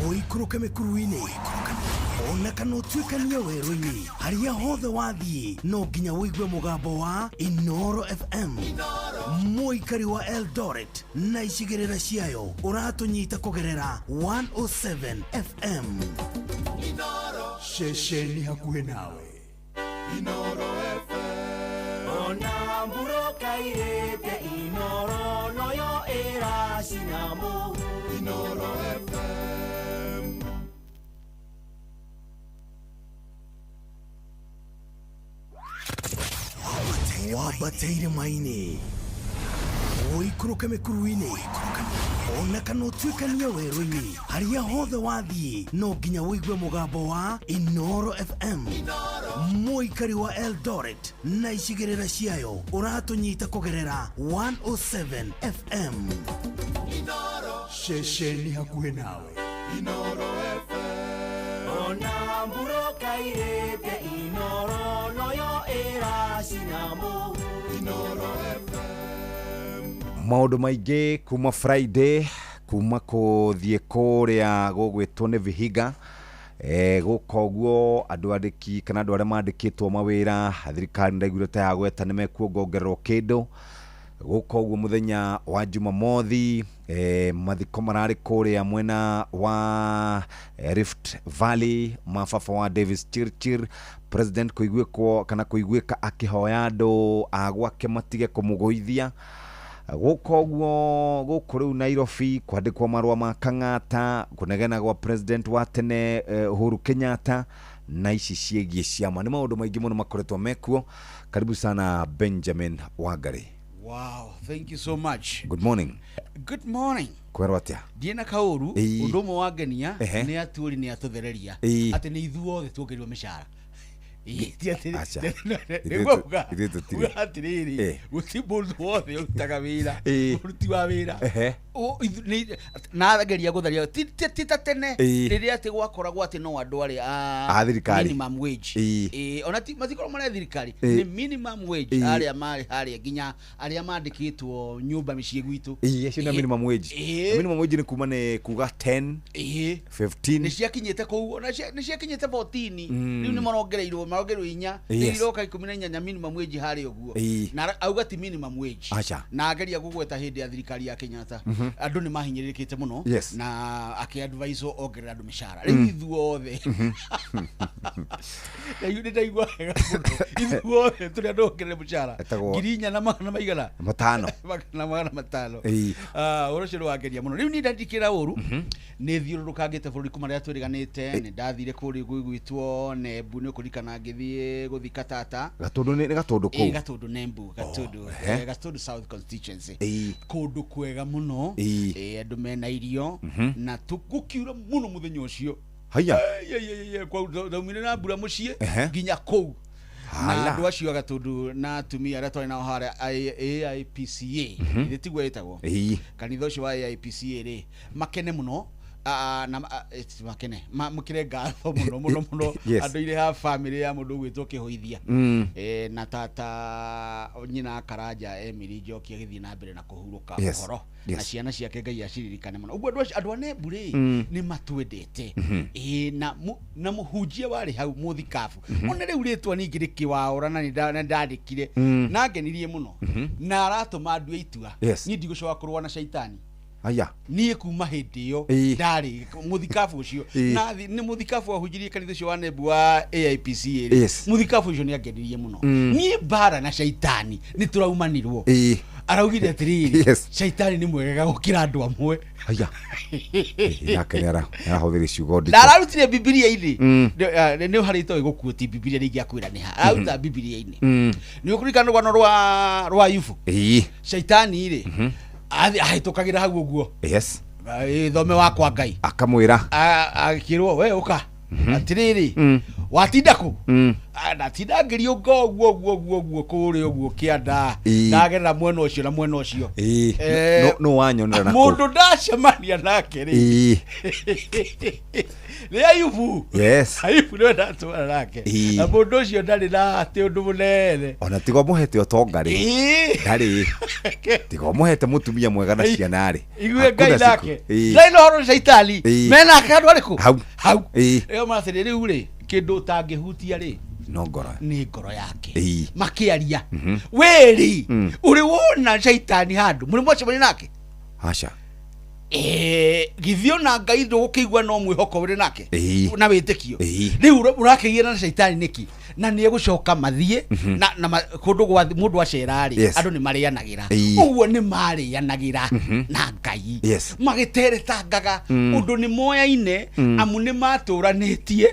ũikũrũke mĩkuru-inĩ, ona kana ũtuĩkanie werũ-inĩ, harĩa hothe wathiĩ no nginya ũigue mũgambo wa Inoro FM. Mũikari wa Eldoret na icigĩrĩra ciayo ũratũnyita kũgerera 107 FM. Ceceni hakuhĩ nawe. Inoro FM. Ona mburoka irĩte Inoro noyo ĩracina mũhu. Inoro FM. Wambateire maini, ũikũrũke mĩkuru-inĩ, ona kana ũtuĩkanie werũ-inĩ, harĩa hothe wathiĩ no nginya ũigue mũgambo wa Inoro FM. Mũikari wa Eldoret na icigĩrĩra ciayo ũratũnyita kũgerera 107 FM. Ceceni hakuhĩ nawe. Inoro FM. Ona mburoka irĩte Inoro noyo ĩracina mũhu. Inoro FM. Maũndũ maingĩ kuma Friday, kuma kũthiĩ kũrĩa gũgwĩtwo nĩ Vihiga, gũka ũguo andũ andĩki kana andũ arĩa mandĩkĩtwo mawĩra thirikari ndaiguire ta yagweta nĩ mekuongongererwo kĩndũ. Gũka ũguo mũthenya wa Jumamothi, mathiko mararĩ kũrĩa mwena wa Rift Valley, mababa wa Davis Chirchir, president kũiguĩkwo kana kũiguĩka akĩhoya andũ a gwake matige kũmũgũithia. Gũka ũguo gũkũ rĩu Nairobi kwandĩkwo marũa ma Kang'ata, kũnegena gwa president wa tene Uhuru Kenyatta na ici ciĩgiĩ ciama. Nĩ maũndũ maingĩ mũno makoretwo mekuo. Karibu sana Benjamin Wangari. Wow, thank you so much. Good morning. Good morning. Kwerwo atĩa? Ndiĩ kaũru, ũndũ ũmwe wangenia nĩ atuũri nĩ atũthereria atĩ nĩ ithuothe tuongereirwo mĩcara. Atĩrĩrĩ, gũtirĩ mũndũ wothe ũrutaga wĩra, mũruti wa wĩra na geria gũtharia ti ta tene rĩrĩa atĩ gwakoragwo atĩ no andũ arĩa a thirikari minimum wage, ona matikorwo marĩ thirikari, nĩ minimum wage arĩa marĩ harĩa nginya arĩa mandĩkĩtwo nyũmba mĩciĩ gwitũ. Acio na minimum wage. Minimum wage nĩ kuma nĩ kuga 10, 15, nĩ ciakinyĩte kũu, ona nĩ ciakinyĩte 14. Rĩu nĩ marongereirwo Marongerwo inya. Iroka 18 minimum wage harĩa ũguo. Na auga ti minimum wage. Aca. Na ageria gũgweta hĩndĩ ya thirikari ya Kenyatta. Andũ nĩ mahinyĩrĩrĩkĩte mũno. Na akĩ-advise ongerera andũ mĩcara. Rĩu ithuothe nĩ ndaigua wega mũno, ithuothe tũrĩ andũ ongerere mũcara Etagwo- 4,000 na magana maigana? Matano. Magana 500. Ah, ũhoro ũcio nĩ wangeria mũno. Rĩu niĩ ndandikĩra ũru nĩ thiũrũrũkangĩte bũrũri kuma rĩrĩa twĩrĩganĩte. Nĩ ndathire kũrĩa gwĩtwo Nembu, nĩ ũkũririkana ngĩthiĩ gũthika tata. Gatũndũ, nĩ Gatũndũ kũu? Gatũndũ, Nembu, Gatũndũ. Gatũndũ South constituency. Kũndũ kwega mũno. Andũ mena irio na gũkiura mũno mũthenya ũcio. Haya. Ai, ai, ai, ai, ndaumire na mbura mũciĩ nginya kũu, na Hala. andũ acio a Gatũndũ na atumia arĩa twarĩ nao harĩa AIPCA, ithe tiguo ĩtagwo? Kanitha ũcio wa AIPCA rĩ, makene mũno. Ah, na ti makene, makĩre ngatho mũno mũno mũno. Andũ irĩ ha family ya mũndũ ũgwĩtwo Kĩhũithia. Na tata nyina Karanja Emily Njoki agĩthiĩ na mbere na kũhurũka ũhoro na ciana ciake, Ngai aciririkane mũno. Ũguo andũ acio, andũ a Nembu rĩ, nĩ matwendete. Na mũhunjia warĩ hau, mũthikabu, ona rĩu rĩtwa ningĩ rĩkĩwaũra na nĩ ndandĩkire na ngenirie mũno na aratũma ndue itua. Niĩ ndigũcoka kũrũa na caitani. Haya. Niĩ kuma hĩndĩ ĩyo ndarĩ mũthikabu ũcio na nĩ mũthikabu wahunjirie kanitha ũcio wa Nembu wa AIPCA rĩ, mũthikabu ũcio nĩ angenirie mũno. Niĩ mbara na caitani nĩ tũraumanirwo. Araugire atĩrĩrĩ, caitani nĩ mwegega gũkĩra andũ amwe. Haya. Nake nĩ arahũthĩra ciugo nditũ. Na ararutire Bibilia-inĩ. Nĩ harĩ itoĩ gũkuũti Bibilia rĩngĩ akwĩra nĩ ha araruta Bibilia-inĩ. Nĩ ũkũririkana rũgano rwa Ayubu? Caitani rĩ, ahĩtũkagĩra hau ũguo. Thome wakwa Ngai. Akamwĩra. Akĩrwo, we ũka atĩrĩrĩ, watinda kũ? Ah, ndatinda ngĩriũnga ũguo ũguo ũguo ũguo kũrĩa ũguo kĩanda. Ndagerera mwena ũcio na mwena ũcio. No wanyonera na kũu. Mũndũ ndacemania nake rĩ, nĩ Ayubu. Ayubu nĩwe ndatwara nake. Na mũndũ ũcio ndarĩ na atĩ ũndũ mũnene. Ona tiga ũmũhete ũtonga rĩ, ndarĩ, tiga ũmũhete mũtumia mwega na ciana rĩ, Igue Ngai hakuna siku. nake ndarĩ na ũhoro na caitani. Menake handũ arĩkũ? Hau. Hau. Ĩyo maratĩrĩ rĩu rĩ, kĩndũ ũtangĩhutia rĩ, no ngoro. Nĩ ngoro yake. Makĩaria wĩrĩ, ũrĩ wona caitani handũ mũrĩ mwacemania nake? Aca. Githĩ ona Ngai ndũgũkĩigua no mwĩhoko ũrĩ nake na wĩtĩkio? Rĩu ũrakĩgiana na caitani nĩkĩ na nĩ egũcoka mathiĩ na kũndũ gwa mũndũ acera rĩ, andũ nĩ marĩanagĩra. Ũguo nĩ marĩanagĩra na Ngai. Magĩteretangaga ũndũ nĩ moyaine, amu nĩ matũranĩtie.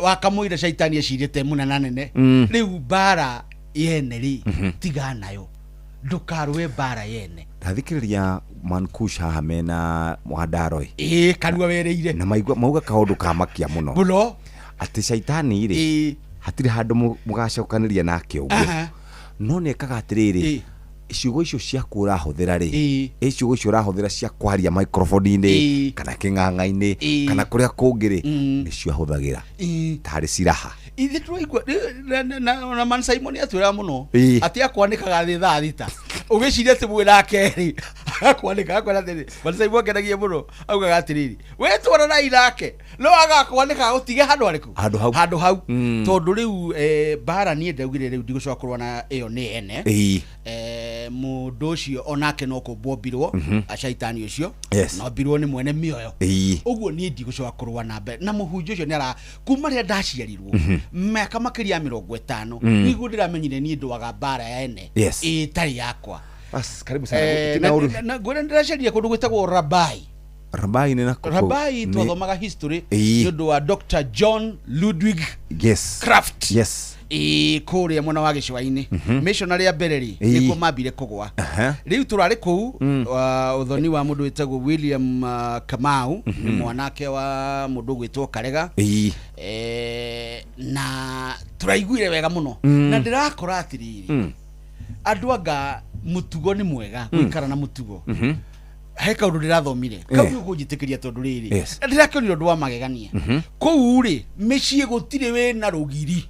Wakamũira caitani ecirĩte mũnena nene. Rĩu mbara yene rĩ, tiga nayo, ndũkarũe mbara yene. Ndathikĩrĩria Mankush haha mena Mwandaroi. Ĩĩ, kanua werĩire. Na maigua mauga kaũndũ kamakia mũno. Mũno. Atĩ caitani rĩ, hatirĩ handũ mũgacokanĩria nake ũguo, no nĩ ekaga atĩrĩrĩ, ciugo icio ciaku ũrahũthĩra rĩ, ĩ ciugo icio ũrahũthĩra cia kwaria microphone-inĩ kana kĩng'ang'a-inĩ kana kũrĩa kũngĩ rĩ, nĩcio ahũthagĩra tarĩ ciraha. Ithe tũraigua na Man Simon atwĩraga mũno atĩ akwanĩkaga thĩ thaa 6, ũgĩciria atĩ mwĩ nake rĩ, agakwanĩka, akwĩra atĩrĩ, Man Simon akenagia mũno, augaga atĩrĩrĩ, we twaranai nake no agakwanĩka gũtige handũ harĩkũ? Handũ hau. Handũ hau. Tondũ rĩu mbara niĩ ndaugire rĩu ndigũcoka kũrũa na ĩyo nĩ ene. Mũndũ ũcio onake no kũmbwo ombirwo, caitani ũcio na ombirwo nĩ mwene mĩoyo. Ũguo niĩ ndigũcoka kũrũa na mbere na mũhunjia ũcio. Nĩ ara kuma rĩrĩa ndaciarirwo, mĩaka makĩria ya 50, nĩguo ndĩramenyire niĩ ndũaga mbara ya ene ĩtarĩ yakwa. Bas, karibu sana. Tina ũru. Na ngwĩra ndĩracerire kũndũ gwĩtagwo Rabai. Rabai nĩ nako kũu? Rabai twathomaga history nĩ ũndũ wa Dr John Ludwig Kraft. Ĩĩ, kũrĩa mwena wa gĩcũa-inĩ, missionary ya mbere rĩ, nĩkuo mambire kũgwa. Rĩu tũrarĩ kũu ũthoni wa mũndũ wĩtagwo William Kamau, nĩ mwanake wa mũndũ ũgwĩtwo Karega. Na tũraiguire wega mũno. Na ndĩrakora atĩrĩrĩ, andũ anga mũtugo nĩ mwega, gũikara na mũtugo. He kaũndũ ndĩrathomire kau nĩ ũkũnjĩtĩkĩria, tondũ rĩrĩ, ndĩrakĩonire ũndũ wa magegania kũu rĩ, mĩciĩ gũtirĩ wĩna rũgiri.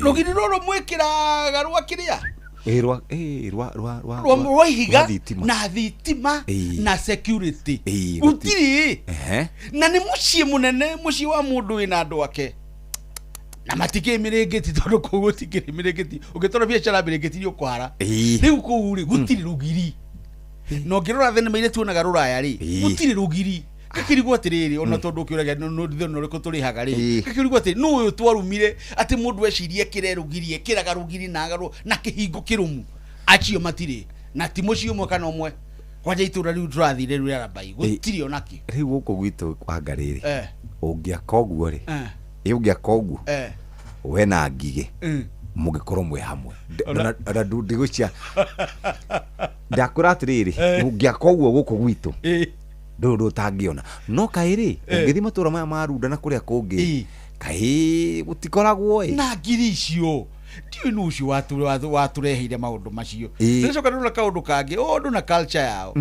Rũgiri rũrũ mwĩkĩraga rwa kĩrĩa? Ĩ, rwa ĩ, rwa rwa rwa rwa ihiga. Rwa thitima. Na thitima. Na security. Gũtirĩ. Na nĩ mũciĩ mũnene, mũciĩ wa mũndũ wĩna andũ ake. Na matikĩ mĩrĩngĩti tondũ kũu gũtikĩrĩ mĩrĩngĩti. Ũngĩtwara biacara mĩrĩngĩti nĩ ũkwara. Rĩu kũu rĩ gũtirĩ rũgiri. Na ũngĩrora thenema iria tuonaga rũraya rĩ, gũtirĩ rũgiri. Gakĩrigwo atĩrĩrĩ, ona tondũ ũkĩũragia thĩna ũrĩkũ tũrĩhaga rĩ, gakĩrigwo atĩ nũ ũyũ twarumire atĩ mũndũ ecirie ekĩre rũgiri, ekĩraga rũgiri na agarũ na kĩhingo kĩrũmu. Acio matirĩ. Na ti mũciĩ ũmwe kana ũmwe. Kwanja itũra rĩu tũrathire rĩu rĩa Rabai, gũtirĩ onakĩ. Rĩu gũkũ gwitũ Wangarĩ rĩ, ũngĩaka ũguo rĩ, ĩ ũngĩaka ũguo we na ngigĩ mũngĩkorwo mwĩ hamwe. Ona ndigũcia ndakwĩra atĩrĩrĩ, ũngĩaka ũguo gũkũ gwitũ ndũrĩ ũndũ ũtangĩona. No kaĩ rĩ, ũngĩthiĩ matũra maya ma Runda na kũrĩa kũngĩ, kaĩ gũtikoragwo ĩ. Na ngiri icio ndiũĩ nũ ũcio watũreheire maũndũ macio. Ndĩracoka ndĩrona kaũndũ kangĩ, o ũndũ na culture yao.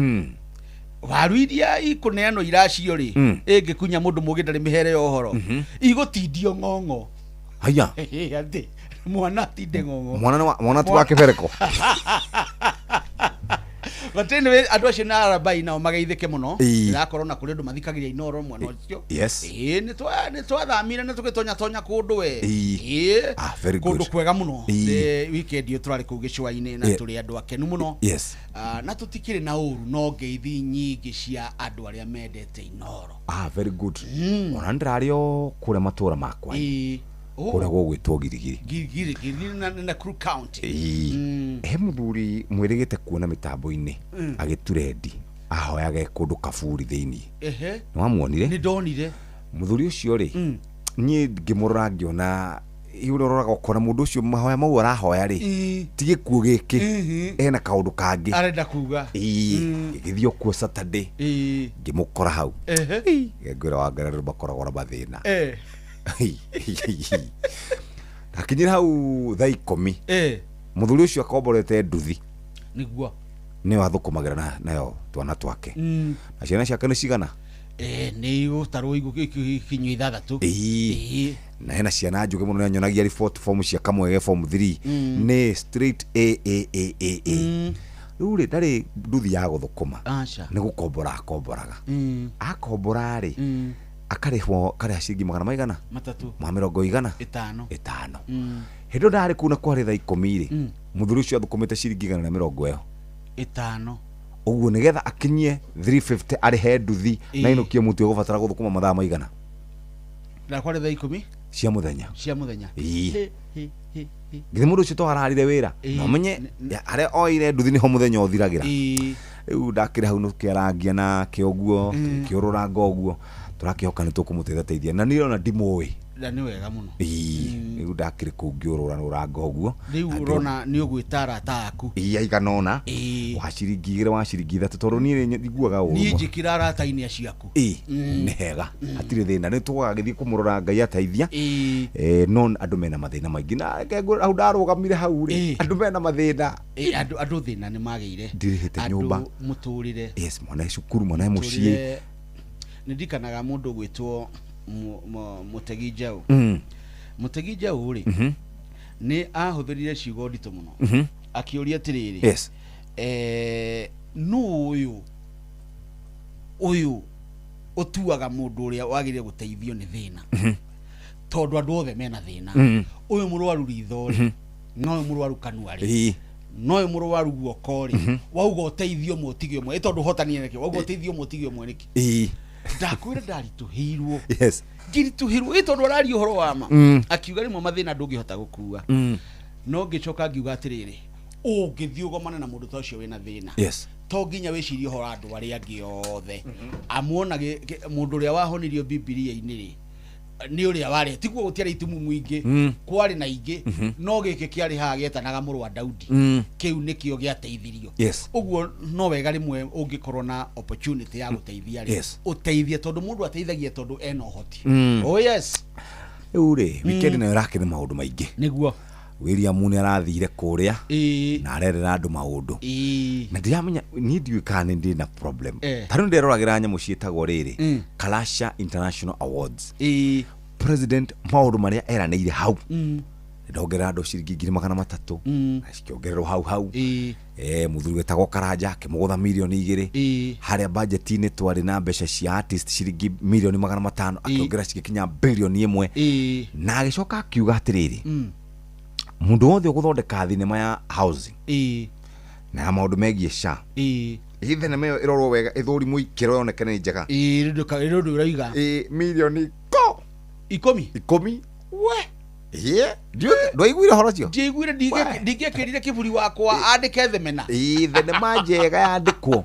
Waru iria ikũneanwo iracio rĩ, ĩngĩkunya mũndũ mũgĩ ndarĩ mĩhere ya ũhoro, igũtindio ng'ong'o. Haya. Atĩ mwana atinde ng'ong'o. Mwana nĩ mwana ti wa kĩbereko. But anyway, andũ acio na Arabai nao mageithĩke mũno. Ndĩrakorwo na kũrĩ andũ mathikagĩrĩria Inoro mwena ũcio. Ĩĩ, nĩ twathamire na tũgĩtonya tonya kũndũ we. Ĩĩ. Ah, very good. Kũndũ kwega mũno. Weekend ĩyo tũrarĩ kũu gĩcũa-inĩ na tũrĩ andũ akenu mũno. Ah, na tũtikĩrĩ na ũru, no ngeithi nyingĩ cia andũ arĩa mendete Inoro. Ah, very good. Ona ndĩrarĩ o kũrĩa matũra makwa, kũrĩa gũgwĩtwo Girigiri. Girigiri, Girigiri na Nakuru County. Ĩĩ, he mũthuri mwĩrĩgĩte kuona mĩtambo-inĩ agĩturendi ahoyage kũndũ kaburi thĩiniĩ. Nĩ wamuonire? Nĩ ndonire. Mũthuri ũcio rĩ, niĩ ngĩmũrora ngĩona ĩ ũrĩa ũroraga ũkona mũndũ ũcio mahoya mau arahoya rĩ, ti gĩkuũ gĩkĩ, ena kaũndũ kangĩ arenda kuga. Ĩĩ, ngĩgĩthiĩ o kuo Saturday, ngĩmũkora hau. Ngwĩra Wangarĩ, andũ makoragwo na mathĩna. Ndakinyire hau thaa 10. Mũthuri ũcio akomborete nduthi. Nĩyo athũkũmagĩra nayo twana twake. Na ciana ciake nĩ cigana? Nĩ igũtarwo ikinyio 6. Ĩĩ. Na hena ciana njũgĩ mũno, nĩanyonagia report form cia kamwe ge form 3, nĩ straight A A A A A. Rĩu rĩ, ndarĩ nduthi ya gũthũkũma. Aca. Nĩ gũkombora akomboraga. Akombora rĩ, akarĩhwo, karĩha ciringi magana maigana? 3. Ma mĩrongo igana? 5. 5. Hĩndĩ ĩyo ndarĩ kũu na kwarĩ thaa 10 rĩ, mũthuri ũcio athũkũmĩte ciringi igana na mĩrongo ĩyo 5. Ũguo nĩgetha akinyie 350 arĩhe nduthi na inũkie mũtu, egũbatara gũthũkũma mathaa maigana? Na kwarĩ thaa 10 cia mũthenya. Cia mũthenya. Ĩĩ. Hĩ, hĩ, hĩ, hĩ. Githĩ mũndũ ũcio to ararire wĩra? Na ũmenye harĩa oire nduthi nĩho mũthenya ũthiragĩra. Rĩu ndakĩrĩ hau nũkĩarangia nake ũguo, tũkĩũrũranga ũguo, tũrakĩhoka nĩ tũkũmũteithia teithia, na niĩ ona ndimũĩ. Na nĩ wega mũno. Ĩĩ, rĩu ndakĩrĩ kũu ngĩũrũra rũranga ũguo. Rĩu ũrona nĩ ũgwĩta arata aku. Ĩĩ, aigana ũna, wa ciringi 2, wa ciringi 3, tondũ niĩ nĩ njiguaga ũru Niĩ mũno. njĩkĩra arata-inĩ acio aku. Ĩĩ, nĩ hega, hatirĩ thĩna, nĩ tũgagĩthiĩ kũmũrora, Ngai ateithia. No andũ mena mathĩna maingĩ, na reke ngwĩre, hau ndarũgamire hau rĩ, andũ mena mathĩna. Ĩĩ, andũ thĩna nĩ magĩire. Ndirĩhĩte Andũ nyũmba. Mũtũrĩre. Yes, mwana e cukuru, mwana e mũciĩ. Mũtũrĩre, nĩ ndirikanaga mũndũ ũgwĩtwo Mũtegi Njaũ. Mũtegi Njaũ rĩ, nĩ ahũthĩrire ciugo nditũ mũno, akĩũria atĩrĩrĩ, nũ ũyũ ũtuaga mũndũ ũrĩa wagĩrĩire gũteithio nĩ thĩna, tondũ andũ othe mena thĩna? Ũyũ mũrwaru ritho rĩ, na ũyũ mũrwaru kanua rĩ, na ũyũ mũrwaru guoko rĩ, wauga ũteithio ũmwe ũtige ũmwe, ĩ tondũ ũhotanie nĩkĩ? Wauga ũteithio ũmwe ũtige ũmwe nĩkĩ? Ndakwĩra ndaritũhĩirwo. Ngiritũhĩrwo, ĩ tondũ araria ũhoro wa ma. Akiuga rĩmwe mathĩna ndũngĩhota gũkua. No ngĩcoka ngiuga atĩrĩrĩ, ũngĩthiĩ ũgomane na mũndũ ta ũcio wĩna thĩna, to nginya wĩcirie ũhoro wa andũ arĩa angĩ othe. Amuona mũndũ ũrĩa wahonirio Bibilia-inĩ rĩ, nĩ ũrĩa warĩ tiguo gũtiarĩ itumu ingĩ, kwarĩ na ingĩ, no gĩkĩ kĩarĩ haha gĩetanaga mũrũ wa Daudi, kĩu nĩkĩo gĩateithirio. Ũguo no wega rĩmwe ũngĩkorwo na opportunity ya gũteithia rĩ, ũteithie, tondũ mũndũ ateithagia tondũ ena ũhoti. Oh yes. Rĩu rĩ, weekend nayo ĩrakĩrĩ maũndũ maingĩ. Nĩguo. William nĩ arathire kũrĩa na arerera andũ maũndũ, na ndiramenya niĩ ndiũĩ kana nĩ ndĩ na problem. Ta rĩu ndĩroragĩra nyamũ ciĩtagwo rĩrĩ, Kalasha International Awards. President maũndũ marĩa eranĩire hau, Ndongerera andũ ciringi 300,000 na cikĩongererwo hau hau. Mũthuri wetagwo Karanja akĩmũgũtha mirioni 2. Harĩa budget-inĩ twarĩ na mbeca cia artist ciringi mirioni 500, akĩongerera cigĩkinya birioni 1. Na agĩcoka akiuga atĩrĩrĩ, mũndũ wothe ũgũthondeka thinema ya housing na ya maũndũ megiĩ SHA, ĩ thenema ĩyo ĩrorwo wega, ĩthũrimwo ikĩro, yoneke nĩ njega. Rä ndå ũraiga. Ĩ mirioni ko 10. 10. We. Ĩ ndwaiguire ũhoro ũcio? Ndiaiguire, ndingĩekĩrire kĩburi wakwa andĩke themena. Ĩ thenema njega yandĩkwo.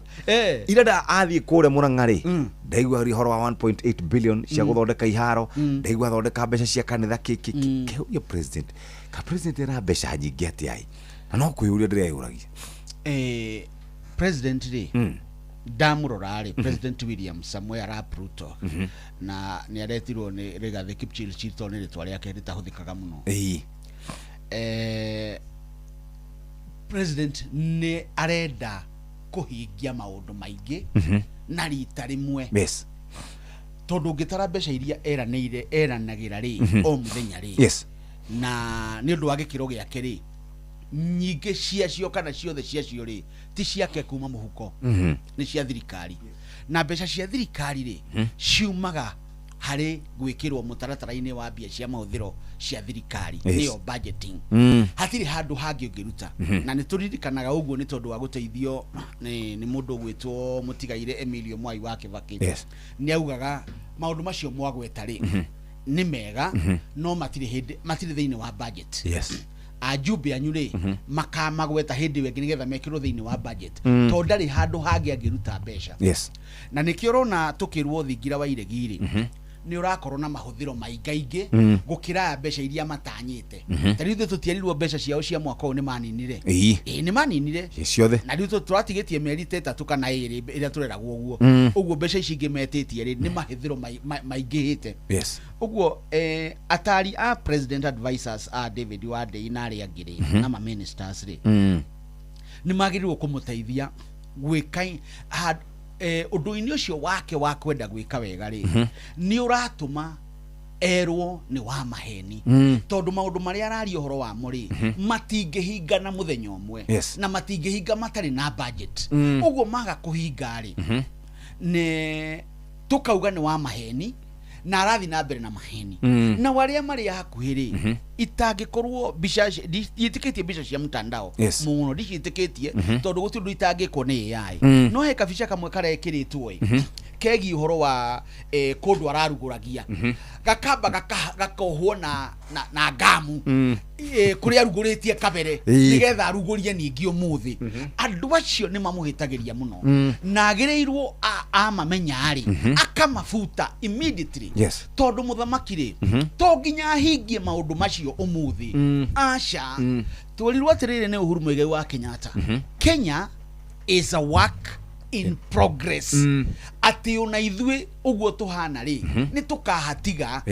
Ira nda athiĩ kũrĩa Mũrang'a rĩ, ndaigua ũhoro wa 1.8 billion cia gũthondeka iharo, ndaigua athondeka mbeca cia kanitha kĩ kĩũria president, ka president ena mbeca nyingĩ atĩa ĩ? Na no kwĩyũria ndĩreyũragia. President rĩ, ndamũrora rĩ, President William Samoei Arap Ruto, na nĩ aretirwo nĩ Rigathĩ Kipchirchir tondũ nĩ rĩtwa rĩake rĩtahũthĩkaga mũno. President nĩ arenda kũhingia maũndũ maingĩ na rita rĩmwe. Tondũ ũngĩtara mbeca iria eranĩire, eranagĩra rĩ, o mũthenya rĩ, na nĩ ũndũ wa gĩkĩro gĩake rĩ, nyingĩ ciacio kana ciothe ciacio rĩ, ti ciake kuma mũhuko, nĩ cia thirikari. Na mbeca cia thirikari rĩ, ciumaga harĩ gwĩkĩrwo mũtaratara-inĩ wa mbia cia mahũthĩro cia thirikari, nĩyo budgeting. Hatirĩ handũ hangĩ ũngĩruta. Na nĩ tũririkanaga ũguo nĩ tondũ wa gũteithio nĩ mũndũ ũgwĩtwo mũtigaire Emilio Mwai wa Kibaki. Nĩ augaga maũndũ macio mwagweta rĩ, nĩ mega, no matirĩ hĩndĩ matirĩ thĩinĩ wa budget. Ajumbe anyu rĩ, makamagweta hĩndĩ ĩyo ĩngĩ nĩgetha mekĩrwo thĩinĩ wa budget, tondũ ndarĩ handũ hangĩ angĩruta mbeca. Na nĩkĩo ũrona tũkĩrwo thingira wa iregi rĩ, nĩ ũrakorwo na mahũthĩro maingaingĩ gũkĩra mbeca iria matanyĩte. Ta rĩu ithuĩ tũtierirwo mbeca ciao cia mwaka ũyũ nĩ maninire. Ĩĩ, nĩ maninire. Ĩ, ciothe. Na rĩu tũratigĩtie mĩeri ta 3 kana 2 ĩrĩa tũreragwo ũguo. Ũguo mbeca ici ingĩ metĩtie rĩ, nĩ mahũthĩro maingĩhĩte. Ũguo atari a president, advisors a David Wandei na arĩa angĩ rĩ, na ma ministers rĩ, nĩ magĩrĩirwo kũmũteithia gwĩka ũndũ-inĩ ũcio wake wa kwenda gwĩka wega rĩ, nĩ ũratũma erwo nĩ wa maheni, tondũ maũndũ marĩa araria ũhoro wamo rĩ, matingĩhinga na mũthenya ũmwe, na matingĩhinga matarĩ na budget. Ũguo maga kũhinga rĩ, nĩ tũkauga nĩ wa maheni na arathiĩ na mbere na maheni. Na arĩa marĩ hakuhĩ rĩ, itangĩkorwo mbica ndiĩtĩkĩtie mbica cia mtandao mũno, ndiciĩtĩkĩtie, tondũ gũtirĩ ũndũ itangĩkwo nĩ AI. No he kabica kamwe karekĩrĩtwo ĩ, kegiĩ ũhoro wa kũndũ ararugũragia, gakamba gakohwo na ngamu, kũrĩa arugũrĩtie kabere, nĩgetha arugũrie ningĩ ũmũthĩ. Andũ acio nĩ mamũhĩtagĩria mũno, na agĩrĩirwo amamenya rĩ, akamabuta immediately. Tondũ mũthamaki rĩ, to nginya ahingie maũndũ macio ũmũthĩ. Aca. Twerirwo atĩrĩrĩ nĩ Uhuru Muigai wa Kenyatta, Kenya is a work in progress, atĩ ona ithuĩ ũguo tũhana rĩ, nĩ tũkahatiga.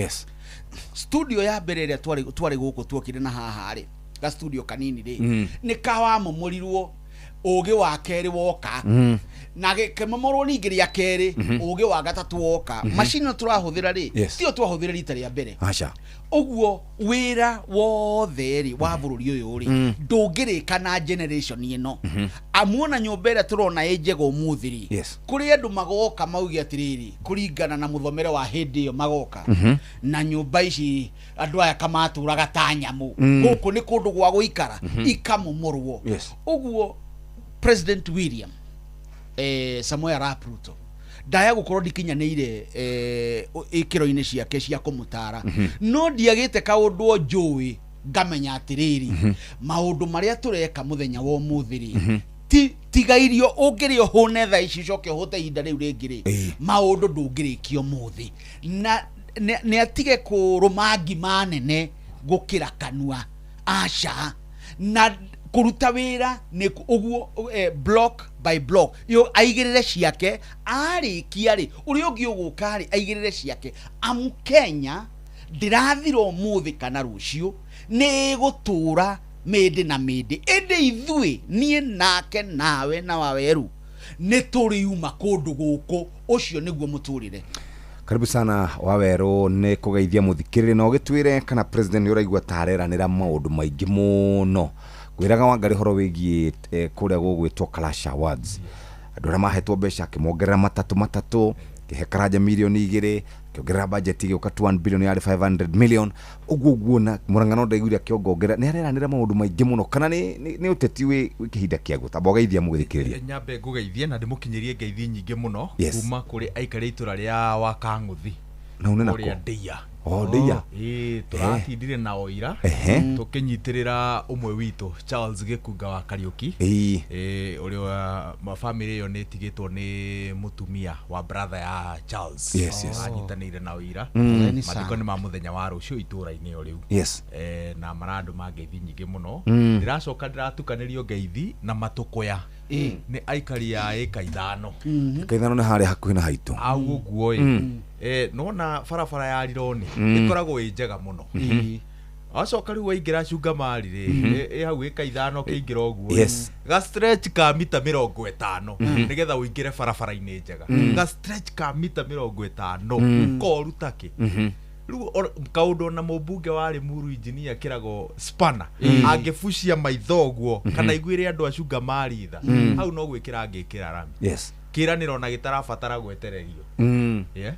Studio ya mbere ĩrĩa twarĩ gũkũ, tuokire na haha rĩ, ga studio kanini rĩ, nĩ kawamomorirwo ũgĩ wa kerĩ woka, na gĩkĩmomorwo ningĩ rĩa kerĩ, ũgĩ wa gatatũ woka. Macini ĩno tũrahũthĩra rĩ, tiyo twahũthĩra rita rĩa mbere. Aca. Ũguo wĩra wothe rĩ wa bũrũri ũyũ rĩ, ndũngĩrĩka na generation ĩno. Amuona nyũmba ĩrĩa tũrona ĩ njega ũmũthĩ rĩ, kũrĩ andũ magoka mauge atĩrĩrĩ, kũringana na mũthomere wa hĩndĩ ĩyo magoka, na nyũmba ici andũ aya kamatũraga ta nyamũ, gũkũ nĩ kũndũ gwa gũikara, ikamomorwo. Ũguo President William Samoei Arap Ruto, ndaya gũkorwo ndikinyanĩire ikĩro-inĩ ciake cia kũmũtara, no ndiagĩte kaũndũ o njũĩ ngamenya atĩrĩrĩ, maũndũ marĩa tũreka mũthenya wa ũmũthĩ rĩ, ti tiga irio ũngĩrĩa ũhũne thaa ici, ũcoke ũhũte ihinda rĩu rĩngĩ rĩ, maũndũ ndũngĩrĩkia ũmũthĩ. Na nĩ atige kũrũma ngima nene gũkĩra kanua, aca. Na kũruta wĩra nĩ ũguo, block by block, yo aigĩrĩre ciake, arĩkia rĩ, ũrĩa ũngĩ ũgũka rĩ, aigĩrĩre ciake, amu Kenya ndĩrathira ũmũthĩ kana rũciũ, nĩ ĩgũtũra mĩndĩ na mĩndĩ. Ĩndĩ ithuĩ, niĩ nake nawe na waweru, nĩ tũrĩuma kũndũ gũkũ. Ũcio nĩguo mũtũrĩre. Karibu sana Wawerũ nĩ kũgeithia mũthikĩrĩria na ũgĩtwĩre kana president nĩ ũraigua ta areranĩra maũndũ maingĩ mũno. Ngwĩraga Wangarĩ ũhoro wĩgiĩ kũrĩa gũgwĩtwo Kalasha Awards. Andũ arĩa mahetwo mbeca akĩmongerera matatũ matatũ, akĩhe Karanja mirioni 2, akĩongerera budget ĩgĩũka 1 billion yarĩ 500 million. Ũguo ũguo na Murang'a no ndaiguire akĩongongerera. Nĩ areranĩra maũndũ maingĩ mũno kana nĩ ũteti wĩ kĩhinda kĩaguo. Tamba ũgeithia mũgĩthikĩrĩria. Nyambe ngũgeithie na ndĩmũkinyĩrie ngeithi nyingĩ mũno Yes. kuma kũrĩ aikari a itũra rĩa Wakang'ũthi. Na une nako? Kũrĩa Ndeiya. Oh, Ndeiya. Ĩĩ, tũratindire nao ira tũkĩnyitĩrĩra ũmwe witũ Charles Gĩkunga wa Kariũki. Ĩĩ, ũrĩa bamĩrĩ ĩyo nĩ ĩtigĩtwo nĩ mũtumia wa brother ya Charles. Yes. Anyitanĩire nao ira. Mathiko nĩ ma mũthenya wa rũciũ itũra-inĩ o rĩu. Na marandũma ngeithi nyingĩ mũno. Ndĩracoka ndĩratukanĩrio ngeithi na matũkũya. Nĩ aikari a ĩka 5. Ĩka 5 nĩ harĩa hakuhĩ na haitũ. Au ũguo ĩ. Nona barabara ya Rironi ĩkoragwo ĩ njega mũno. Wacoka rĩu waingĩra Cungamari rĩ, ĩ hau ĩka 5 ũkĩingĩra ũguo rĩ, ga stretch ka mita 50 nĩgetha ũingĩre barabara-inĩ njega. Ga stretch ka mita 50 koru takĩ. Rĩu kaũndũ ona mũmbunge wa Limuru engineer kĩrago Spana angĩbucia maitho ũguo kana aiguĩre andũ a Cungamari tha, hau no gwĩkĩra angĩkĩra rami. Kĩranĩro na gĩtarabatara gwetererio. Yeah.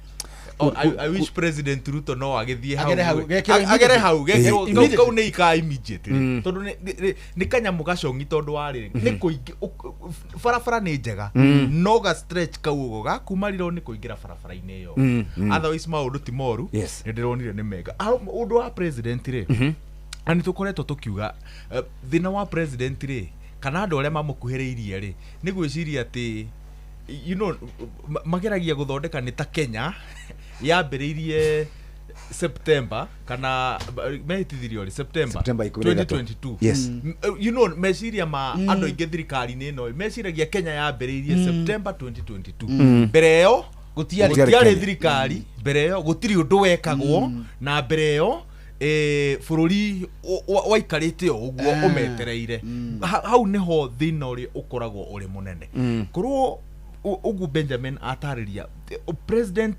Oh, I wish President Ruto no agĩthiĩ hau. Agere hau, gekĩrwo Agere hau, gekĩrwo, immediately. kau nĩ ika immediately. Tondũ nĩ kanyamũ gacong'i tondũ wa rĩrĩ, nĩ kũingĩ, barabara nĩ njega. No ga stretch kau ũguo, gakuma Rironi kũingĩra barabara-inĩ ĩyo. Otherwise maũndũ ti moru. Nĩ ndĩronire nĩ mega. Ũndũ wa president rĩ, na nĩ tũkoretwo tũkiuga, thĩna wa president rĩ, kana andũ arĩa mamũkuhĩrĩirie rĩ, nĩ gwĩciria atĩ, you know, mageragia gũthondeka nĩ ta Kenya yambĩrĩirie September kana mehĩtithirio rĩ September September 13. 2022. Yes. You know, meciria ma andũ aingĩ thirikari-inĩ ĩno meciragia Kenya yambĩrĩirie September 2022. Mbere ĩyo Gũtiarĩ gũtiarĩ Kenya. thirikari, mbere ĩyo gũtirĩ ũndũ wekagwo, na mbere ĩyo bũrũri waikarĩte o ũguo ũmetereire. Hau nĩho thĩna ũrĩa ũkoragwo ũrĩ mũnene. Korwo ũguo Benjamin atarĩria, President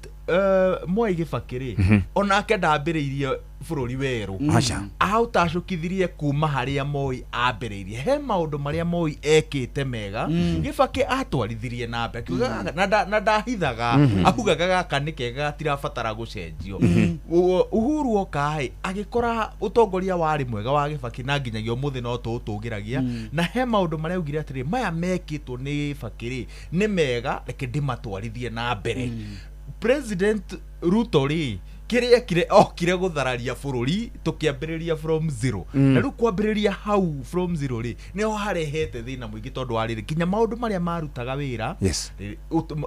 Mwai Kibaki rĩ, onake ndambĩrĩirie bũrũri werũ. Aca. Aũtacũkithirie kuma harĩa Moi ambĩrĩirie. He maũndũ marĩa Moi ekĩte mega, Kibaki atwarithirie na mbere. Akiuga na ndahithaga, augaga gaka nĩ kega gatirabatara gũcenjio. Uhuru oka ĩ, agĩkora ũtongoria warĩ mwega wa Kibaki na nginyagia ũmũthĩ no tũũtũgĩragia. Na he maũndũ marĩa augire atĩrĩ, maya mekĩtwo nĩ Kibaki rĩ, nĩ mega, reke ndĩmatwarithie na mbere. President Ruto rĩ, kĩrĩa ekire, okire gũthararia bũrũri tũkĩambĩrĩria from zero. Na rĩu kwambĩrĩria hau from zero rĩ, nĩho harehete thĩna mũingĩ tondũ wa rĩrĩ, nginya maũndũ marĩa marutaga wĩra,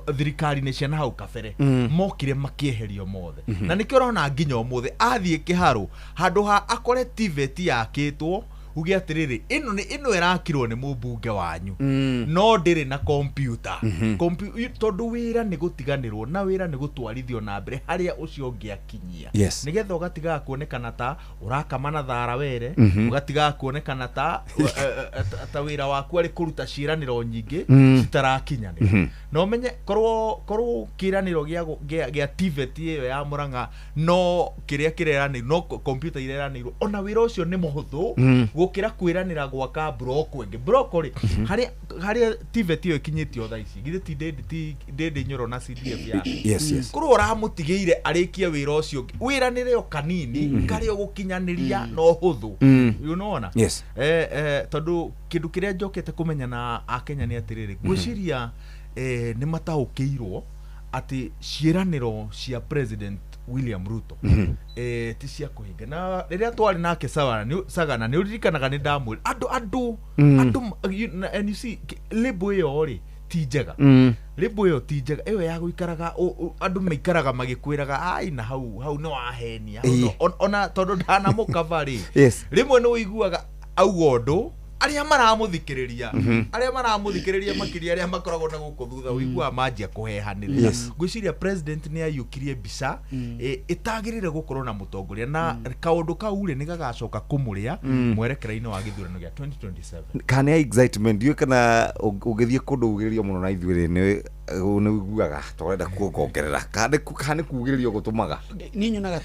thirikari-inĩ cia na hau kabere, mokire makĩeherio mothe. Na nĩkĩo ũrona nginya ũmũthĩ athiĩ kĩharũ, handũ ha akore TVET yakĩtwo, uge atĩrĩrĩ, ĩno nĩ, ĩno ĩrakirwo nĩ mũmbunge wanyu. No ndĩrĩ na computer. Tondũ wĩra nĩ gũtiganĩrwo na wĩra nĩ gũtwarithio na mbere harĩa ũcio ũngĩ akinyia. Nĩgetha ũgatigaga kuonekana ta ũrakama na thara were, ũgatigaga kuonekana ta wĩra waku arĩ kũruta ciĩranĩro nyingĩ citarakinyanĩra. Na ũmenye korwo kĩranĩro gĩa TVET ĩyo ya Murang'a no kĩrĩa kĩreranĩirwo, no computer ireranĩirwo, ona wĩra ũcio nĩ mũhũthũ gũkĩra kwĩranĩra gwaka block ĩngĩ. Block rĩ, harĩa TVET ĩyo ĩkinyĩtio thaa ici, githĩ ti ti Ndindi Nyoro na CDF yake? Yes, yes. Korwo ũramũtigĩire arĩkie wĩra ũcio ũngĩ, wĩranĩre o kanini, karĩa ũgũkinyanĩria na ũhũthũ. Unaona? Tondũ kĩndũ kĩrĩa njokete kũmenya na Akenya nĩ atĩrĩrĩ, ngwĩciria, nĩ mataũkĩirwo atĩ ciĩranĩro cia President William Ruto, ti cia kũhinga. Na rĩrĩa twarĩ nake Sagana, nĩ ũririkanaga nĩ ndamwĩra, andũ you, na, and you see, label ĩyo rĩ, ti njega. Label ĩyo ti njega, ĩyo ya gũikaraga, andũ maikaraga magĩkwĩraga, ai, na hau nĩ wahenia, hau no, ona tondũ ndanamũkaba rĩ. Rĩmwe nĩ ũiguaga auga ũndũ, arĩa maramũthikĩrĩria, arĩa maramũthikĩrĩria makĩria arĩa makoragwo na gũkũ thutha, ũiguaga manjia kũhehanĩrĩra. Ngwĩciria president nĩ aiyũkirie mbica, ĩtagĩrĩire gũkorwo na mũtongoria, na kaũndũ kau rĩ, nĩ gagacoka kũmũrĩa mwerekera-inĩ wa gĩthurano gĩa 2027. Kana nĩ excitement, ndiũĩ kana ũngĩthiĩ kũndũ ugĩrĩrio mũno na ithuĩ rĩ, nĩ Nĩ ũiguaga ta ũrenda kuongongerera kana nĩ kugĩrĩrio gũtũmaga? Niĩ nyonaga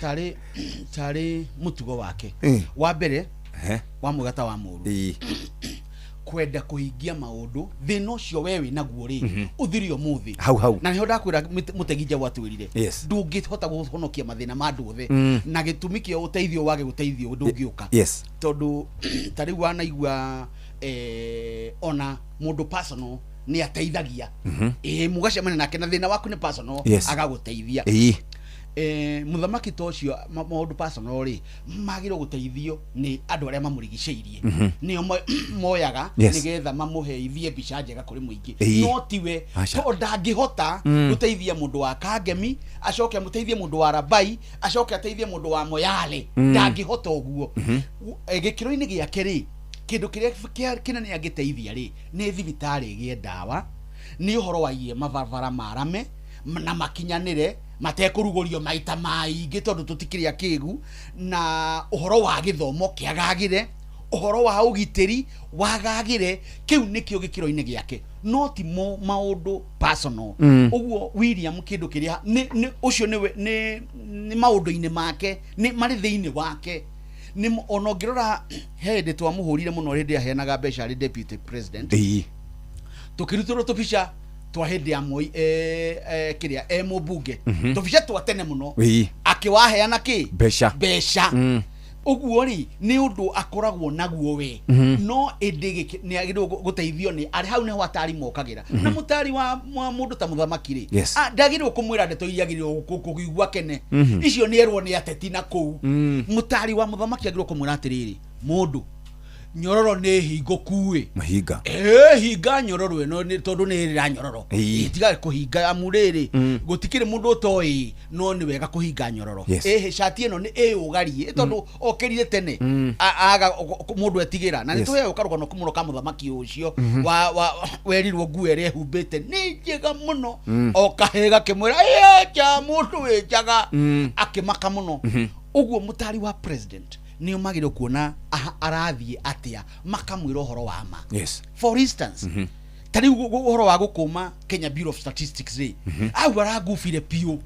tarĩ mũtugo wake wa mbere wa mwega ta wa mũru, kwenda kũhingia maũndũ thĩna ũcio we wĩ naguo rĩ, ũthire ũmũthĩ. Hau hau. Na nĩho ndakwĩra mũtegi njaũ atwĩrire ndũngĩhota kũhonokia mathĩna ma andũ othe, na gĩtũmi kĩa ũteithio wage gũteithio ndũngĩũka, tondũ ta rĩu wanaigua ona mũndũ personal nĩ ateithagia, ĩĩ, mũgacemania nake na thĩna waku nĩ personal, agagũteithia. Mũthamaki ta ũcio, maũndũ personal rĩ, magĩrĩirwo gũteithio nĩ andũ arĩa mamũrigicĩirie, nĩo moyaga nĩgetha mamũheithie mbica njega kũrĩ mũingĩ, no tiwe, tondũ ndangĩhota gũteithia mũndũ wa Kangemi, acoke amũteithie mũndũ wa Rabai, acoke ateithie mũndũ wa Moyale. Ndangĩhota ũguo. Gĩkĩro-inĩ gĩake rĩ, kĩndũ kĩrĩa kĩnene angĩteithia rĩ, nĩ thibitarĩ ĩgĩe ndawa, nĩ ũhoro wa iye mabarabara marame na makinyanĩre matekũrugũrio maita maingĩ tondũ tũtikĩrĩ akĩgu, na ũhoro wa gĩthomo kĩagagĩre, ũhoro wa ũgitĩri wagagĩre. Kĩu nĩkĩo gĩkĩro-inĩ gĩake, no ti mo maũndũ personal. Ũguo William, kĩndũ kĩrĩa nĩ ũcio nĩwe nĩ maũndũ-inĩ make, nĩ marĩ thĩinĩ wake, nĩ ona ũngĩrora he hĩndĩ twamũhũrire mũno hĩndĩ aheanaga mbeca arĩ deputy president, tũkĩrutĩrwo tũbica twa hĩndĩ ya Moi, kĩrĩa e mũmbunge, tũbica twa tene mũno, akĩwaheana kĩ? Mbeca. Mbeca. Ũguo rĩ, nĩ ũndũ akoragwo naguo we, no ĩndĩ nĩ agĩrĩirwo gũteithio nĩ arĩ hau, nĩho atari mokagĩra. Na mũtari wa mũndũ ta mũthamaki rĩ, ndagĩrĩirwo kũmwĩra ndeto iria agĩrĩirwo kũigua kene. Icio nĩ erwo nĩ ateti na kũu. Mũtari wa mũthamaki agĩrĩirwo kũmwĩra atĩrĩrĩ, mũndũ, nyororo nĩ hingũku ĩ. Mahinga. Ĩ, hinga nyororo ĩno nĩ tondũ nĩ ĩrĩra nyororo. Ĩ, tiga kũhinga amu rĩrĩ, gũtikĩrĩ mũndũ ũtoĩ, no nĩ wega kũhinga nyororo. Ĩhĩ, cati ĩno nĩ ĩũgarie tondũ okĩrire tene. Aga mũndũ etigĩra na nĩ tũheo karũgano mũno ka mũthamaki ũcio wa werirwo nguo ĩrĩa ehumbĩte nĩ njega mũno, o kahĩĩ gakĩmwĩra, "Ĩnja mũndũ wĩ njaga," akĩmaka mũno. Ũguo mũtari wa president nĩo magĩrĩirwo kuona arathiĩ atĩa, makamwĩra ũhoro wa ma. For instance, ta rĩu ũhoro wa gũkũma Kenya Bureau of Statistics rĩ, hau arangubire biũ.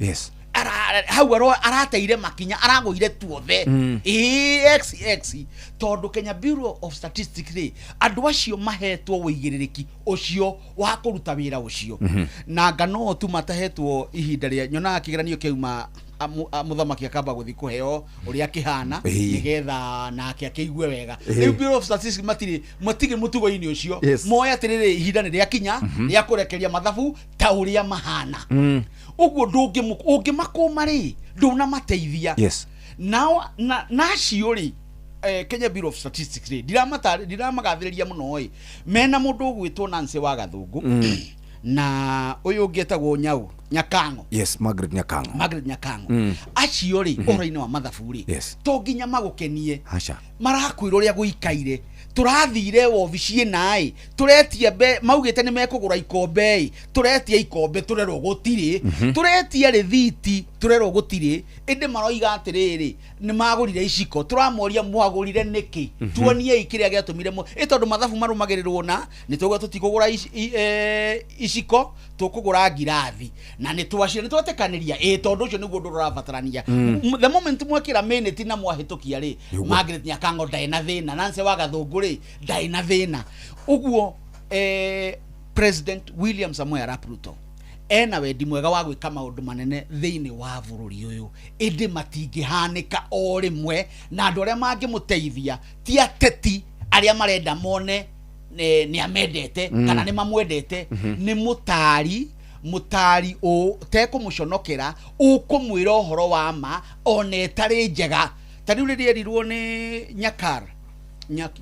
Hau arateire makinya, aragũire tuothe. Ĩĩ, xx tondũ Kenya Bureau of Statistics rĩ, andũ acio mahetwo ũigĩrĩrĩki ũcio wa kũruta wĩra ũcio, na ngano tu matahetwo ihinda rĩa nyonaga kĩgeranio kĩauma, mũthamaki akamba gũthiĩ kũheo ũrĩa kĩhana, nĩgetha nake akĩigue wega. Rĩu Bureau of Statistics matirĩ mũtugo-inĩ ũcio. Moe atĩrĩrĩ, ihinda nĩ rĩakinya rĩa kũrekeria mathabu ta ũrĩa mahana. Ũguo ũngĩmakũma rĩ, ndũnamateithia. Nao na acio rĩ, Kenya Bureau of Statistics rĩ, ndiramagathĩrĩria mũno ĩ, mena mũndũ ũgwĩtwo Nancy wa Gathũngũ, na ũyũ ũngĩ etagwo Nyau Nyakango. Yes, Margaret Nyakango. Margaret Nyakango. Acio rĩ, ũhoro-inĩ wa mathabu rĩ, to nginya magũkenie. Aca. Marakwĩra ũrĩa gũikaire. Tũrathire wobici ĩna ĩ, tũretia mbe maugĩte nĩ mekũgũra ikombe ĩ, tũretia ikombe tũrerwo gũtirĩ, tũretia rĩthiti tũrerwo gũtirĩ, ĩndĩ maroiga atĩrĩrĩ, nĩ magũrire iciko. Tũramoria, mwagũrire nĩkĩ? Tuoniei kĩrĩa gĩatũmire mo ĩ, tondũ mathabu marũmagĩrĩrwo na nĩ tauga tũtikũgũra iciko, tũkũgũra ngirathi, na nĩ twacio nĩ twetĩkanĩria ĩ, tondũ ũcio nĩguo ũndũ ũrabatarania. The moment mwekĩra minute na mwahĩtũkia rĩ, Margaret Nyakango ndarĩ na thĩna, Nancy wa Gathũngũ rĩ, ndarĩ na thĩna. Ũguo President William Samoei Arap Ruto ena wendi mwega wa gwĩka maũndũ manene thĩinĩ wa bũrũri ũyũ, ĩndĩ matingĩhanĩka o rĩmwe, na andũ arĩa mangĩmũteithia ti ateti arĩa marenda mone nĩ amendete kana nĩ mamwendete. Nĩ mũtari ũtekũmũconokera, ũkũmwĩra ũhoro wa ma ona ĩtarĩ njega. Ta rĩu rĩrĩa erirwo nĩ Nyakar,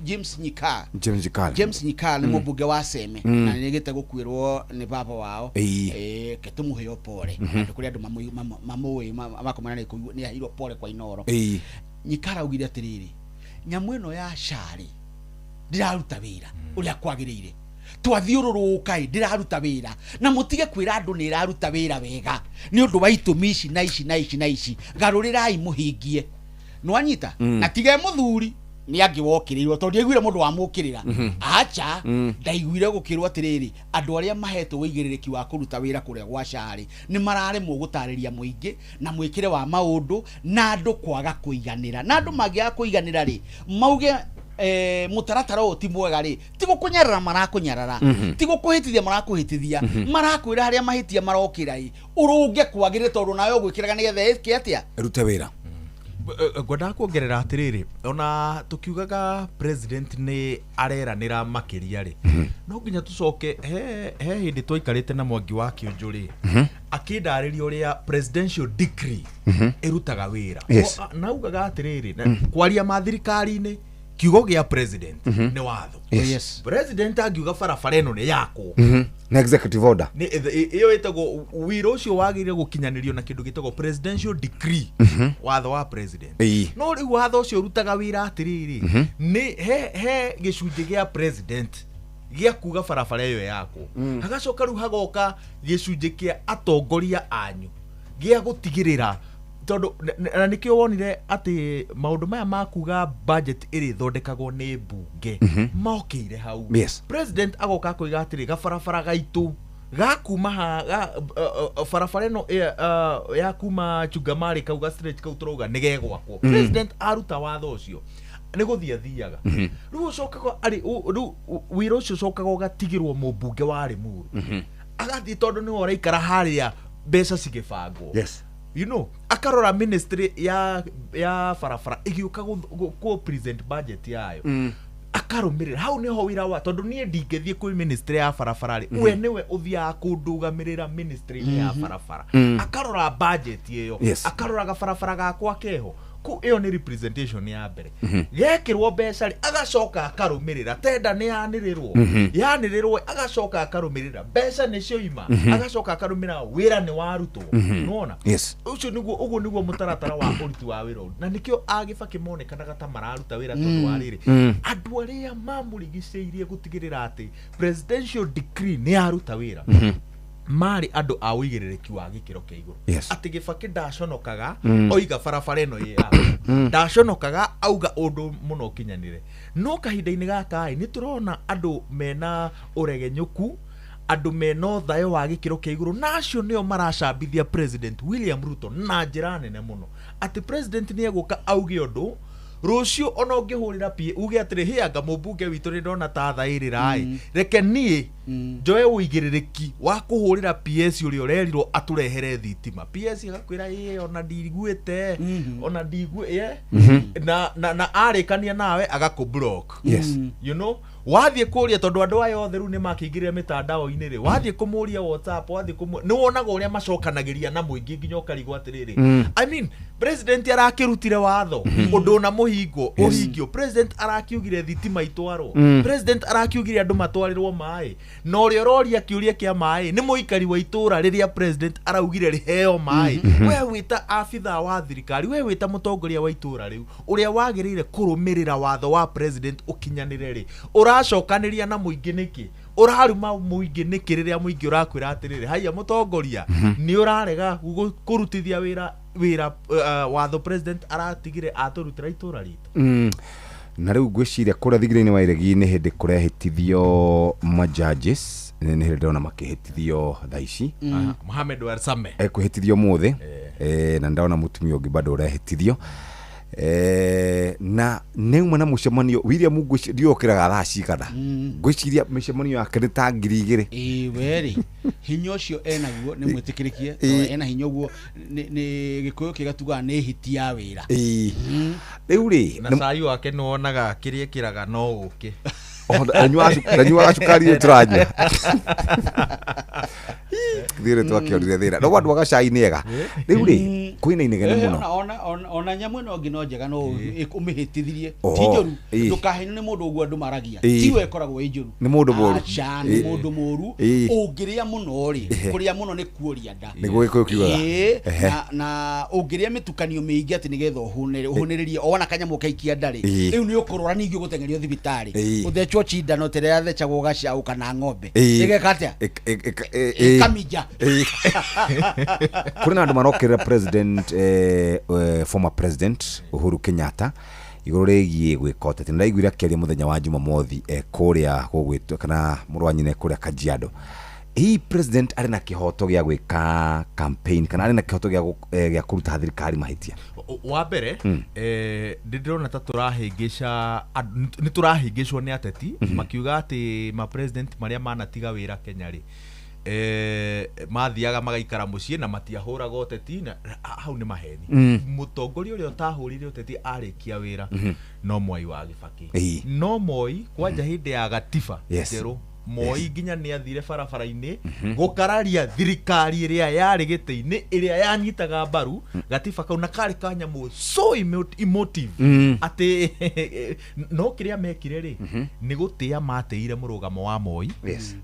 James Nyikal. James Nyikal. James Nyikal nĩ mũmbunge wa Seme, na nĩ gĩte gũkuĩrwo nĩ baba wao. Ke tũmũheo pole. Andũ kũrĩ andũ mamũĩ makomana nĩ aheirwo pole kwa Inoro. Nyikal augire atĩrĩrĩ, nyamũ ĩno ya SHA rĩ, ndĩraruta wĩra ũrĩa kwagĩrĩire, twathiũrũrũka ĩ, ndĩraruta wĩra, na mũtige kwĩra andũ nĩ ĩraruta wĩra wega nĩ ũndũ wa itũmi ici na ici na ici na ici, garũrĩrai mũhingie. Nĩwanyita? Na tige mũthuri. Nĩ angĩwokĩrĩirwo tondũ ndiaiguire mũndũ wamũkĩrĩra. Acha. Ndaiguire gũkĩrwo atĩrĩrĩ, andũ arĩa mahetwo ũigĩrĩrĩki wa kũruta wĩra kũrĩa gwa SHA rĩ, nĩ mararemwo gũtarĩria mũingĩ na mwĩkĩre wa maũndũ na andũ kwaga kũiganĩra, na andũ mangĩaga kũiganĩra rĩ, mauge mũtaratara ũyũ ti mwega rĩ, ti gũkũnyarara marakũnyarara, ti gũkũhĩtithia marakũhĩtithia, marakwĩra harĩa mahĩtia marokĩra ĩ ũrũnge kwagĩrĩre, tondũ nawe ũgwĩkĩraga nĩgetha ĩke atĩa? Rute wĩra. Ngwendaga kuongerera atĩrĩrĩ, ona tũkiugaga president nĩ areranĩra makĩria rĩ, no nginya tũcoke he hĩndĩ twaikarĩte na Mwangi wa Kĩũnjũ rĩ, akĩndarĩria ũrĩa presidential decree ĩrutaga wĩra. Naugaga atĩrĩrĩ, kwaria ma thirikari-inĩ, kiugo gĩa president nĩ watho. President angiuga barabara ĩno nĩ yakwo, Na executive order. Nĩ ĩyo ĩtagwo wĩra ũcio wagĩrĩire gũkinyanĩrio na kĩndũ gĩtagwo presidential decree, watho wa president. No rĩu watho ũcio ũrutaga wĩra atĩrĩrĩ, nĩ he gĩcunjĩ gĩa president gĩa kuga barabara ĩyo yakwo, hagacoka rĩu hagoka gĩcunjĩ kĩa atongoria anyu gĩa gũtigĩrĩra, tondũ na nĩkĩo wonire atĩ maũndũ maya ma kuga budget ĩrĩthondekagwo nĩ mbunge mokĩire hau. President agoka akoiga atĩrĩ, gabarabara gaitũ gakuma ha ga, barabara ĩno ya kuma Chungamari, kau ga stretch kau tũrauga nĩ gegwakwo. President aruta watho ũcio, nĩ gũthiĩ athiaga. Rĩu ũcokaga arĩ rĩu wĩra ũcio ũcokaga ũgatigĩrwo mũmbunge wa Limuru, agathiĩ, tondũ nĩwe ũraikara harĩa mbeca cigĩbangwo, akarora ministry ya barabara ĩgĩũka kũ present budget yayo, akarũmĩrĩra hau nĩho wĩra wa, tondũ niĩ ndingĩthiĩ kwĩ ministry ya barabara rĩ, we nĩwe ũthiaga kũndũgamĩrĩra ministry ya barabara. Akarora budget ĩyo, akarora gabarabara gakwa keho ku. Ĩyo nĩ representation ya mbere. Gekĩrwo mbeca rĩ, agacoka akarũmĩrĩra tenda nĩ yanĩrĩrwo, yanĩrĩrwo, agacoka akarũmĩrĩra mbeca nĩ cioima, agacoka akarũmĩrĩra wĩra nĩ warutwo. Nĩwona? Yes. Ũcio nĩguo, ũguo nĩguo mũtaratara wa ũruti wa wĩra ũyũ, na nĩkĩo agĩbakĩ monekanaga ta mararuta wĩra, tondũ wa rĩrĩ, andũ arĩa mamũrigicĩirie gũtigĩrĩra atĩ presidential decree nĩ yaruta wĩra marĩ andũ a ũigĩrĩrĩki wa gĩkĩro kĩa igũrũ, atĩ Gĩbakĩ ndaconokaga oiga barabara ĩno ĩ yaku, ndaconokaga auga ũndũ mũno ũkinyanĩre. No kahinda-inĩ gaka ĩ, nĩ tũrona andũ mena ũregenyũku, andũ mena ũthayo wa gĩkĩro kĩa igũrũ, na acio nĩo maracambithia President William Ruto na njĩra nene mũno, atĩ president nĩ egũka auge ũndũ rũciũ, ona ũngĩhũrĩra PA uge atĩrĩ, hĩanga mũmbunge witũ nĩ ndona ta thaĩrĩra ĩ, reke niĩ njoe ũigĩrĩrĩki wa kũhũrĩra PS ũrĩa ũrerirwo atũrehere thitima. PS agakwĩra, ĩ ona ndiguĩte, ona ndigue ye, na arĩkania nawe agakũ block. Wathiĩ kũria, tondũ andũ aya othe rĩu nĩ makĩingĩrire mĩtandao-inĩ rĩ, wathiĩ kũmũria WhatsApp, wathiĩ kũmũ nĩ wonaga ũrĩa macokanagĩria na mũingĩ nginya ũkarigwo atĩrĩrĩ, I mean, president arakĩrutire watho ũndũ ona mũhingo ũhingio, president arakiugire thitima itwarwo, president arakiugire andũ matwarĩrwo maĩ, na ũrĩa ũroria kĩũria kĩa maĩ nĩ mũikari wa itũra rĩrĩa president araugire rĩheo maĩ. We wĩta abithaa wa thirikari, we wĩta mũtongoria wa itũra rĩu ũrĩa wagĩrĩire kũrũmĩrĩra watho wa president ũkinyanĩre rĩ, ũracokanĩria na mũingĩ nĩkĩ? Ũraruma mũingĩ nĩkĩ rĩrĩa mũingĩ ũrakwĩra atĩrĩrĩ, haiya mũtongoria, nĩ ũrarega kũrutithia wĩra watho president aratigire atũrutĩra itũra ritũ? Na rĩu ngwĩciria kũrĩa thingira-inĩ wa iregi nĩ hĩndĩ kũrehĩtithio ma judges, nĩ hĩndĩ ndĩrona makĩhĩtithio thaa ici. Mohamed Warsame. Ekwĩhĩtithio mũthĩ, na ndona mũtumia ũngĩ bado ũrehĩtithio. Na nĩ uma na mũcemanio William, ngwĩciria ndiũkĩraga thaa cigana, ngwĩciria mĩcemanio yake nĩ ta 2000. Ĩĩ, we rĩ, hinya ũcio enaguo nĩ mwĩtĩkĩrĩkie, tondũ ena hinya ũguo, nĩ Gĩkũyũ kĩga tugaga nĩ hiti ya wĩra. Ĩĩ. Rĩu rĩ, na cai wake nĩ wonaga kĩrĩa ĩkĩraga no ũkĩ. Ndanyuaga cukari rĩ, tũranyua thĩrĩ twakĩonire thĩna no andũ aga cai nĩ ega. Rĩu rĩ, kwĩna inegene mũno. Ona nyamũ ĩno ĩngĩ no njega, no ũmĩhĩtithirie, ti njũru. Ndũkahenio nĩ mũndũ ũguo andũ maragia. Ti we ĩkoragwo ĩ njũru. Nĩ mũndũ mũũru. Aca, nĩ mũndũ mũũru. Ũngĩrĩa mũno rĩ, kũrĩa mũno nĩ kuoria nda. Nĩguo Gĩkũyũ kiugaga. Na ũngĩrĩa mĩtukanio mĩingĩ atĩ nĩgetha ũhũnĩrĩrie ũhũnĩrĩrie, o wona kanyamũ kaikia nda rĩ, rĩu nĩ ũkũrwara, ningĩ ũgũteng'erio thibitarĩ, ũthecwo cindano ta ĩrĩa yathecagwo gacaũ kana ng'ombe. Ĩgeka atĩa? Ĩkamija. Kũrĩ na andũ marokĩrĩra president, former President Uhuru Kenyatta. Igũrũ rĩgiĩ gwĩka ũteti, nĩndaiguire akĩaria mũthenya wa Jumamothi kũrĩa gũgwĩtwo kana mũrũ wa nyina kũrĩa Kajiado. Hihi president arĩ na kĩhoto gĩa gwĩka campaign kana arĩ na kĩhoto gĩa kũruta thirikari mahĩtia? Wa mbere, ndĩ ndĩrona ta tũrahĩngĩca nĩ tũrahĩngĩcwo nĩ ateti makiuga atĩ ma president marĩa manatiga wĩra Kenya rĩ, mathiaga magaikara mũciĩ na matiahũraga ũteti, na hau nĩ maheni. Mũtongoria ũrĩa ũtahũrire ũteti arĩkia wĩra no Mwai wa Gĩbakĩ. No Moi kwanja hĩndĩ ya gatiba njerũ, Moi nginya nĩ athire barabara-inĩ gũkararia thirikari ĩrĩa yarĩ gĩtĩ-inĩ ĩrĩa yanyitaga mbaru gatiba kau, na karĩ kanyamũ so emotive atĩ no kĩrĩa mekire rĩ, nĩ gũtĩa matĩire mũrũgamo wa Moi,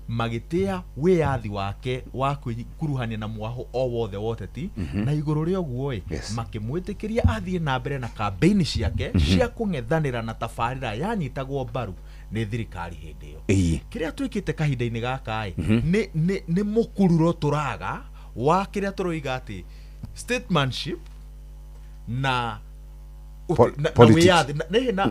magĩtĩa wĩyathi wake wa kwĩkuruhania na mwahũ o wothe wa ũteti, na igũrũ rĩa ũguo ĩ, makĩmwĩtĩkĩria athiĩ na mbere na kambĩini ciake cia kũng'ethanĩra na tabarĩra yanyitagwo mbaru nĩ thirikari hĩndĩ ĩyo. Kĩrĩa twĩkĩte kahinda-inĩ gaka ĩ, nĩ mũkururo tũraga wa kĩrĩa tũroiga atĩ statesmanship na na Politics. Wĩyathi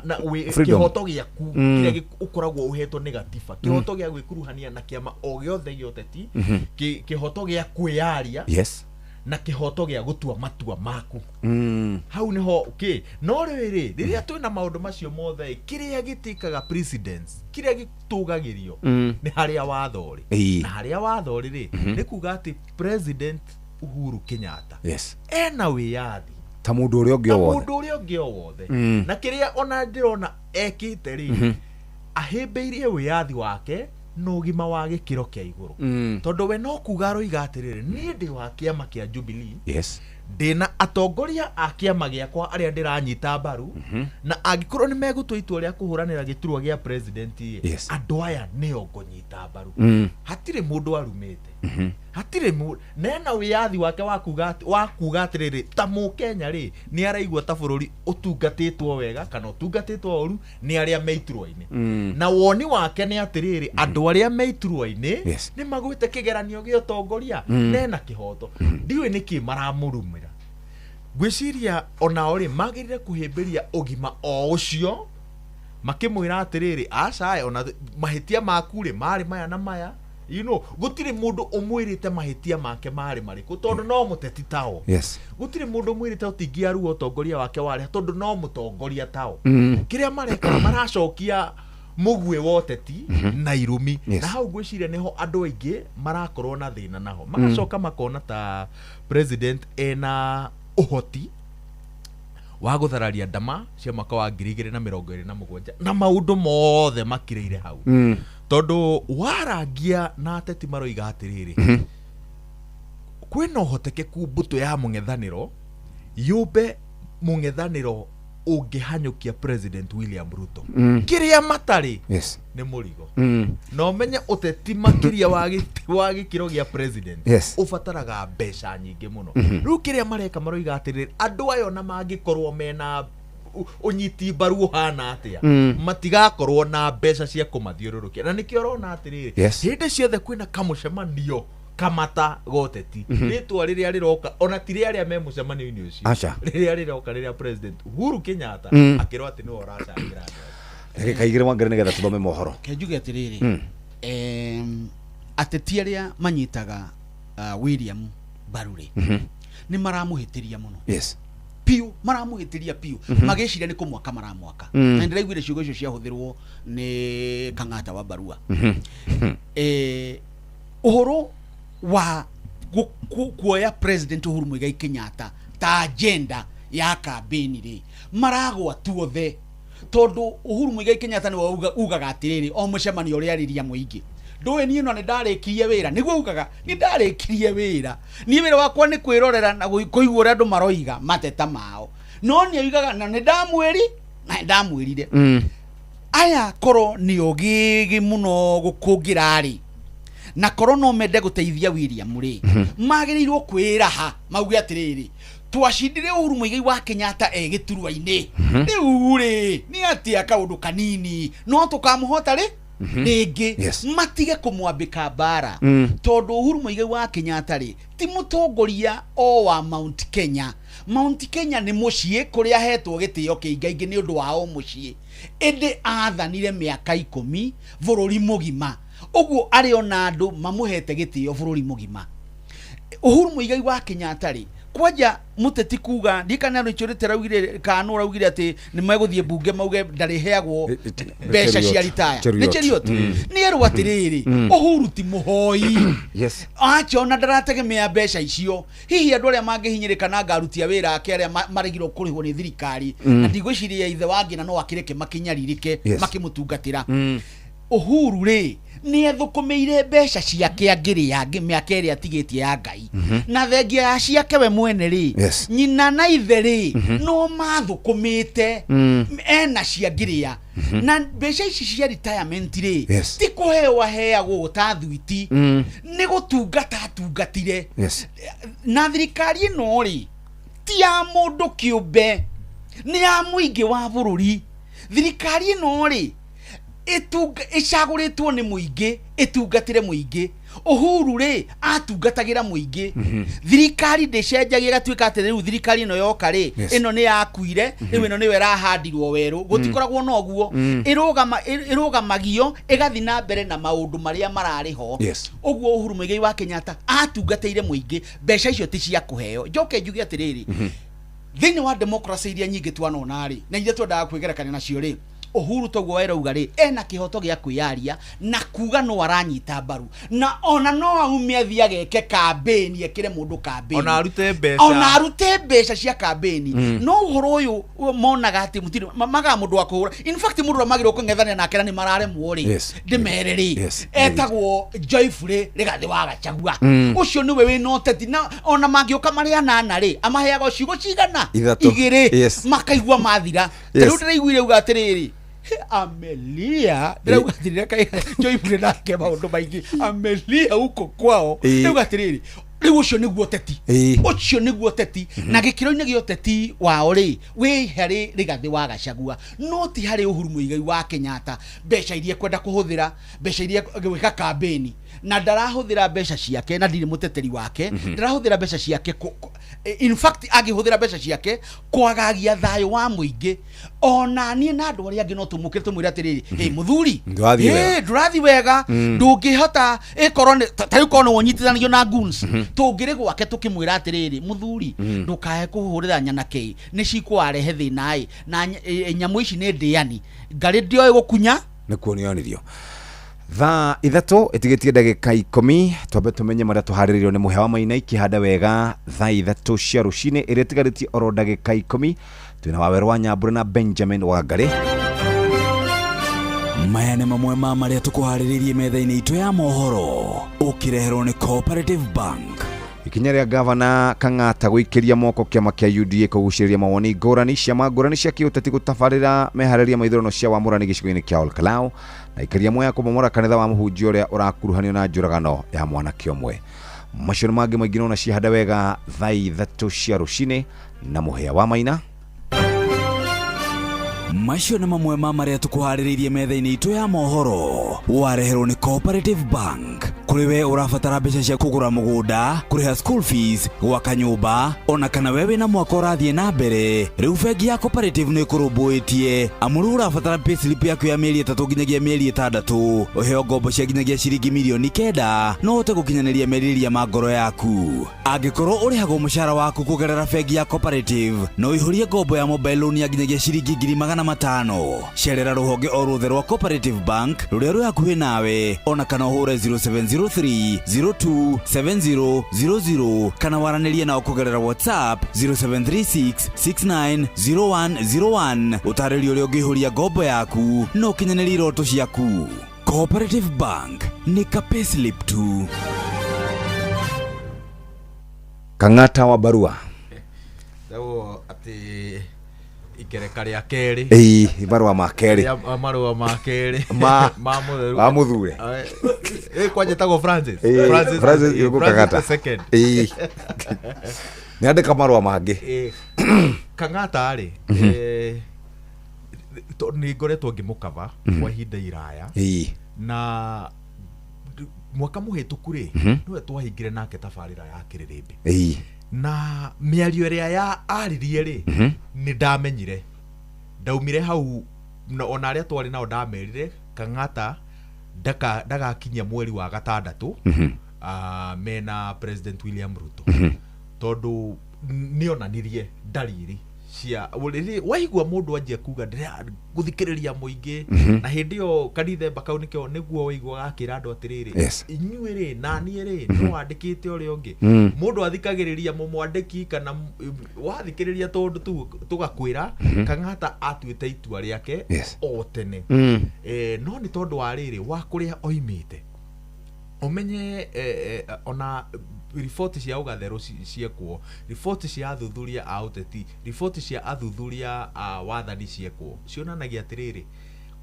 na Freedom. Kĩhoto gĩaku kĩrĩa ũkoragwo ũhetwo nĩ gatiba, kĩhoto gĩa gwĩkuruhania na kĩama o gĩothe gĩa ũteti, kĩhoto gĩa kwĩyaria na kĩhoto gĩa gũtua matua maku. Hau niho kĩ no rĩrĩ, rĩrĩa twĩna maũndũ macio mothe ĩ, kĩrĩa gĩtĩkaga precedence, kĩrĩa gĩtũgagĩrio nĩ harĩa watho ũrĩ. Na harĩa watho ũrĩ rĩ, nĩ kuga atĩ President Uhuru Kenyatta ena wĩyathi ta mũndũ ũrĩa ũngĩ ta o wothe. Mũndũ ũrĩa ũngĩ o wothe. Na kĩrĩa ona ndĩrona ekĩte rĩ, ahĩmbĩirie wĩyathi wake na ũgima wa gĩkĩro kĩa igũrũ, tondũ we no kuga aroiga atĩrĩrĩ, niĩ ndĩ wa kĩama kĩa Jubilee, ndĩna atongoria a kĩama gĩakwa arĩa ndĩranyita mbaru, na angĩkorwo nĩ megũtua itua rĩa kũhũranĩra gĩturwa gĩa president ĩ, andũ aya nĩo ngũnyita mbaru. Hatirĩ mũndũ arumĩte, hatirĩ nena wĩyathi wake wa kuga atĩrĩrĩ, ta mũkenya rĩ, nĩ araigua ta bũrũri ũtungatĩtwo wega kana ũtungatĩtwo ũru nĩ arĩa me iturwa-inĩ. Na woni wake nĩ atĩrĩrĩ, andũ arĩa me iturwa-inĩ nĩ magwĩte kĩgeranio gĩa ũtongoria, nena kĩhoto. Ndiũĩ nĩkĩ maramũrumĩra. Ngwĩciria onao rĩ, magĩrĩire kũhĩmbĩria ũgima o ũcio, makĩmwĩra atĩrĩrĩ, aca, ona mahĩtia maku rĩ, marĩ maya na maya. Gũtirĩ mũndũ ũmwĩrĩte mahĩtia make marĩ marĩkũ, tondũ no mũteti tao. Gũtirĩ mũndũ ũmwĩrĩte ũtingĩarua ũtongoria wake warĩa, tondũ no mũtongoria tao. Kĩrĩa mareka, maracokia mũguĩ wa ũteti na irumi. Na hau ngwĩciria nĩho andũ aingĩ marakorwo na thĩna naho, magacoka makona ta president ena ũhoti wa gũthararia ndama cia mwaka wa 2027 na maũndũ mothe makirĩire hau, tondũ warangia na ateti maroiga atĩrĩrĩ, kwĩna ũhotekeku mbũtũ ya mũng'ethanĩro yũmbe mũng'ethanĩro ũngĩhanyũkia President William Ruto. Kĩrĩa matarĩ nĩ mũrigo. Na ũmenye ũteti makĩria wa gĩkĩro gĩa president ũbataraga mbeca nyingĩ mũno. Rĩu kĩrĩa mareka, maroiga atĩrĩrĩ, andũ aya ona mangĩkorwo mena ũnyiti mbaru ũhana atĩa, matigakorwo na mbeca cia kũmathiũrũrũkia, na nĩkĩo ũrona atĩrĩrĩ, hĩndĩ ciothe kwĩna kamũcemanio kamata goteti, rĩtwa rĩrĩa rĩroka ona ti rĩa arĩa me mũcemanio-inĩ ũcio, Aca. rĩrĩa rĩroka rĩrĩa President Uhuru Kenyatta akĩrwo atĩ nĩwe ũracangĩra andũ. Ndagĩka 2, Wangari, nĩgetha tũthome mohoro. Ke njuge atĩrĩrĩ, ateti arĩa manyitaga William mbaru rĩ, nĩ maramũhĩtĩria mũno biũ, maramũhĩtĩria biũ, magĩciria nĩ kũmwaka maramwaka. Na ndĩraiguire ciugo icio ciahũthĩrwo nĩ Kang'ata wa Barua. Ũhoro wa kuoya President Uhuru Muigai Kenyatta ta agenda ya kambĩni rĩ, maragwa tuothe, tondũ Uhuru Muigai Kenyatta nĩwe ugaga atĩrĩrĩ, o mũcemanio ũrĩa arĩria mũingĩ, ndũĩ niĩ no nĩ ndarĩkirie wĩra, nĩguo ugaga nĩ ndarĩkirie wĩra, niĩ wĩra wakwa nĩ kwĩrorera na kũigua ũrĩa andũ maroiga mateta mao, no nĩ oigaga na nĩ ndamwĩri na nĩ ndamwĩrire. Aya korwo nĩ ogĩgĩ mũno gũkũngĩra rĩ, na korwo no mende gũteithia William rĩ, magĩrĩirwo kwĩraha mauge atĩrĩrĩ, twacindire Uhuru Muigai wa Kenyatta e gĩturwa-inĩ, rĩu rĩ, nĩ atĩa kaũndũ kanini no tũkamũhota rĩ. Rĩngĩ matige kũmwambĩka mbara, tondũ Uhuru Muigai wa Kenyatta rĩ, ti mũtongoria o wa Mount Kenya. Mount Kenya nĩ mũciĩ kũrĩa ahetwo gĩtĩo kĩingaingĩ nĩ ũndũ wa o mũciĩ, ĩndĩ athanire mĩaka 10 bũrũri mũgima, ũguo arĩ ona andũ mamũhete gĩtĩo bũrũri mũgima. Uhuru Muigai wa Kenyatta rĩ, kwanja mũteti kuga ndikana nĩ chũrĩte raugire kana raugire atĩ nĩ megũthiĩ mbunge mauge ndarĩheagwo mbeca cia ritaya nĩ Cheruiyot nĩ erwo atĩrĩrĩ, Uhuru ti mũhoi, acha ona ndarategemea mbeca icio. Hihi andũ arĩa mangĩhinyĩrĩka na ngarutia wĩra ake arĩa maregirwo kũrĩhwo nĩ thirikari, na ndigwĩciria ithe wa Ngina no akĩreke makinyarirĩke makĩmũtungatĩra. Uhuru rĩ, nĩ ethũkũmĩire mbeca ciake angĩrĩa mĩaka ĩrĩa atigĩtie ya Ngai, na thengia ya ciake we mwene rĩ, nyina na ithe rĩ, no mathũkũmĩte ena ciangĩrĩa, na mbeca ici cia retirement rĩ, ti kũheo aheagwo ta thwiti, nĩ gũtungata atungatire. Na thirikari ĩno rĩ, ti ya mũndũ kĩũmbe, nĩ ya mũingĩ wa bũrũri. Thirikari ĩno rĩ, ĩcagũrĩtwo nĩ mũingĩ, ĩtungatĩre mũingĩ. Uhuru rĩ, atungatagĩra mũingĩ. Thirikari ndĩcenjagia ĩgatuĩka atĩ rĩu thirikari ĩno yoka rĩ, ĩno nĩ yakuire, rĩu ĩno nĩyo ĩrahandirwo werũ. Gũtikoragwo na ũguo. Ĩrũgamagio ĩgathiĩ na mbere na maũndũ marĩa mararĩ ho. Ũguo Uhuru Muigai wa Kenyatta atungatĩire mũingĩ, mbeca icio ti cia kũheo. Njoke njuge atĩrĩrĩ, thĩinĩ wa democracy iria nyingĩ twanona rĩ, na iria twendaga kwĩgerekania nacio rĩ, Uhuru toguo werauga rĩ, ena kĩhoto gĩa kwĩyaria na kuga no aranyita mbaru, na ona no aume athiĩ ageke kambĩni, ekĩre mũndũ kambĩni, ona arute mbeca, ona arute mbeca cia kambĩni. No ũhoro ũyũ monaga atĩ mũtirĩ magaga mũndũ wa kũhũra. In fact mũndũ ũrĩa magĩrĩirwo kũng'ethania nake na nĩ mararemwo rĩ, ndĩmere rĩ, etagwo Joyfully Rigathĩ wa Gachagua. Ũcio nĩwe wĩna ũteti, na ona mangĩũka marĩ anana rĩ, amaheaga ciugo cigana igĩrĩ, makaigua mathira. Rĩu ndĩraiguire uga atĩrĩrĩ, amelia, ndĩrauga atĩrĩrĩ, kai Joyfully nake maũndũ maingĩ, amelia huko kwao. Ndĩrauga atĩrĩrĩ, rĩu ũcio nĩguo ũteti, ũcio nĩguo ũteti. Na gĩkĩro-inĩ gĩa ũteti wao rĩ, wĩ harĩ Rigathĩ wa Gachagua, no ti harĩ Uhuru Muigai wa Kenyatta. Mbeca iria ekwenda kũhũthĩra, mbeca iria gwĩka kambĩni, na ndarahũthĩra mbeca ciake, na ndirĩ mũteteri wake, ndarahũthĩra mbeca ciake in fact angĩhũthĩra mbeca ciake kwagagia thayũ wa mũingĩ, ona niĩ na andũ arĩa angĩ no tũmũkĩre tũmwĩre atĩrĩrĩ, hey mũthuri, ndũrathiĩ wega, ndũngĩhota ĩkorwo nĩ ta rĩu korwo nĩ wonyitithanagio na goons, tũngĩrĩ gwake tũkĩmwĩra atĩrĩrĩ, mũthuri, ndũkae kũhũrĩra nyanake, nĩ cikũwarehe thĩna ĩ, na nyamũ ici nĩ ndĩani, ngarĩ ndĩoĩ gũkunya. Nĩ kuonionithio thaa 3 ĩtigĩtie ndagĩka 10, twambe tũmenye marĩa tũharĩrĩirio nĩ mũhea wa Maina ikĩhanda wega thaa 3 cia rũcinĩ ĩrĩa ĩtigarĩtie oro ndagĩka 10. Twĩna Wawerũ wa Nyambura na Benjamin Wangarĩ. Maya nĩ mamwe ma marĩa tũkũharĩrĩirie metha-inĩ itũ ya mohoro, ũkĩreherwo nĩ Cooperative Bank. Ikinya rĩa gavana Kang'ata gũikĩria moko kĩama kĩa UDA kũgucĩrĩria mawoni ngũrani, ciama ngũrani cia kĩũteti gũtabarĩra meharĩria ma ithurano cia wamũrani gĩcigo-inĩ kĩa Olkalau, na ikaria moya kũmomora kanitha wa mũhunjia ũrĩa ũrakuruhanio na njũragano ya mwanake ũmwe. Macio nĩ mangĩ maingĩ nona ciahanda wega thaa 3 cia rũcinĩ na mũhĩa wa Maina. Macio nĩ mamwe ma marĩa tũkũharĩrĩirie metha-inĩ itũ ya mohoro, wareherwo nĩ Cooperative Bank. Kũrĩ we ũrabatara mbeca cia kũgũra mũgũnda, kũrĩha school fees, gwaka nyũmba, ona kana we wĩna mwaka ũrathiĩ na mbere, rĩu bengi ya Cooperative nĩ ĩkũrũmbũĩtie. Amu rĩu ũrabatara payslip yaku ya mĩeri 3 nginyagia mĩeri 6, ũheo ngombo cia nginyagia ciringi mirioni 9, no ũhote gũkinyanĩria merirĩria ma ngoro yaku. Angĩkorwo ũrĩhagwo mũcara waku kũgerera bengi ya Cooperative, no ũihũrie ngombo ya mobile loan ya nginyagia ciringi 500,000. Cerera rũhonge o ruothe rwa Cooperative Bank rũrĩa rwĩ hakuhĩ nawe, ona kana ũhũre 0703 02 7000, kana waranĩrie nao kũgerera WhatsApp 0736 690101. Ũtarĩrio ũrĩa ũngĩihũria ngombo yaku na ũkinyanĩrie iroto ciaku. Cooperative Bank nĩ ka payslip tu. Kang'ata wa barua. Ndagwo atĩ ikereka rĩa kerĩ. Ĩĩ, marũa ma kerĩ. Rĩa marũa ma kerĩ. Ma mũtheru. Ma mũthure. Kwanja etagwo Francis. Francis, Francis Irũngũ Kang'ata. the second. Ĩĩ. Nĩ andĩka marũa mangĩ. Kang'ata rĩ, nĩ ngoretwo ngĩmũkava kwa ihinda iraya. Na mwaka mũhĩtũku rĩ, nĩwe twahingire nake tabarĩra ya kĩrĩrĩmbĩ. Na mĩario ĩrĩa ya aririe rĩ, nĩ ndamenyire ndaumire hau na ona arĩa twarĩ nao ndamerire Kang'ata ndagakinyia mweri wa gatandatũ, mena President William Ruto, tondũ nĩonanirie ndariri cia rĩrĩ waigua mũndũ anjia kuga ndĩra gũthikĩrĩria mũingĩ. Na hĩndĩ ĩyo kanithemba kau nĩkĩo nĩguo waiguaga akĩra andũ atĩrĩrĩ, inyuĩ rĩ na niĩ rĩ, no wandĩkĩte ũrĩa ũngĩ. Mũndũ athikagĩrĩria mũmwandĩki kana wathikĩrĩria tũndũ tu tũgakwĩra Kang'ata atuĩte itua rĩake o tene. No nĩ tondũ wa rĩrĩ wa kũrĩa oimĩte, ũmenye ona riboti cia ũgatherũ ciekwo, riboti cia athuthuria a ũteti, riboti cia athuthuria a wathani ciekwo, cionanagia atĩrĩrĩ,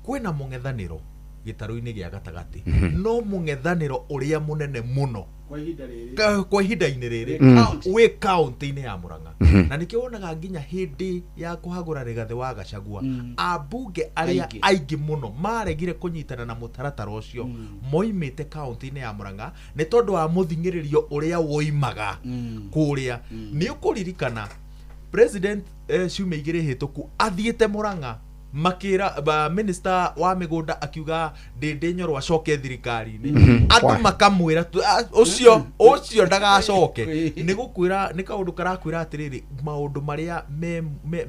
kwĩna mũng'ethanĩro gĩtarũ-inĩ gĩa gatagatĩ, no mũng'ethanĩro ũrĩa mũnene mũno kwa ihinda rĩrĩ, kwa ihinda-inĩ rĩrĩ wĩ kaunti-inĩ ya Murang'a. Na nĩkĩo wonaga nginya hĩndĩ ya kũhagũra Rigathĩ wa Gachagua, ambunge arĩa aingĩ aingĩ mũno maregire kũnyitana na mũtaratara ũcio moimĩte kaunti-inĩ ya Murang'a, nĩ tondũ wa mũthing'ĩrĩrio ũrĩa woimaga kũrĩa. Nĩ ũkũririkana president ciumia 2 hĩtũku athiĩte Murang'a, makĩra ba, minister wa mĩgũnda akiuga Ndĩndĩ Nyoro acoke thirikari-inĩ. Andũ makamwĩra ũcio ũcio ndagacoke. Nĩ gũkwĩra nĩ kaũndũ karakwĩra atĩrĩrĩ, maũndũ marĩa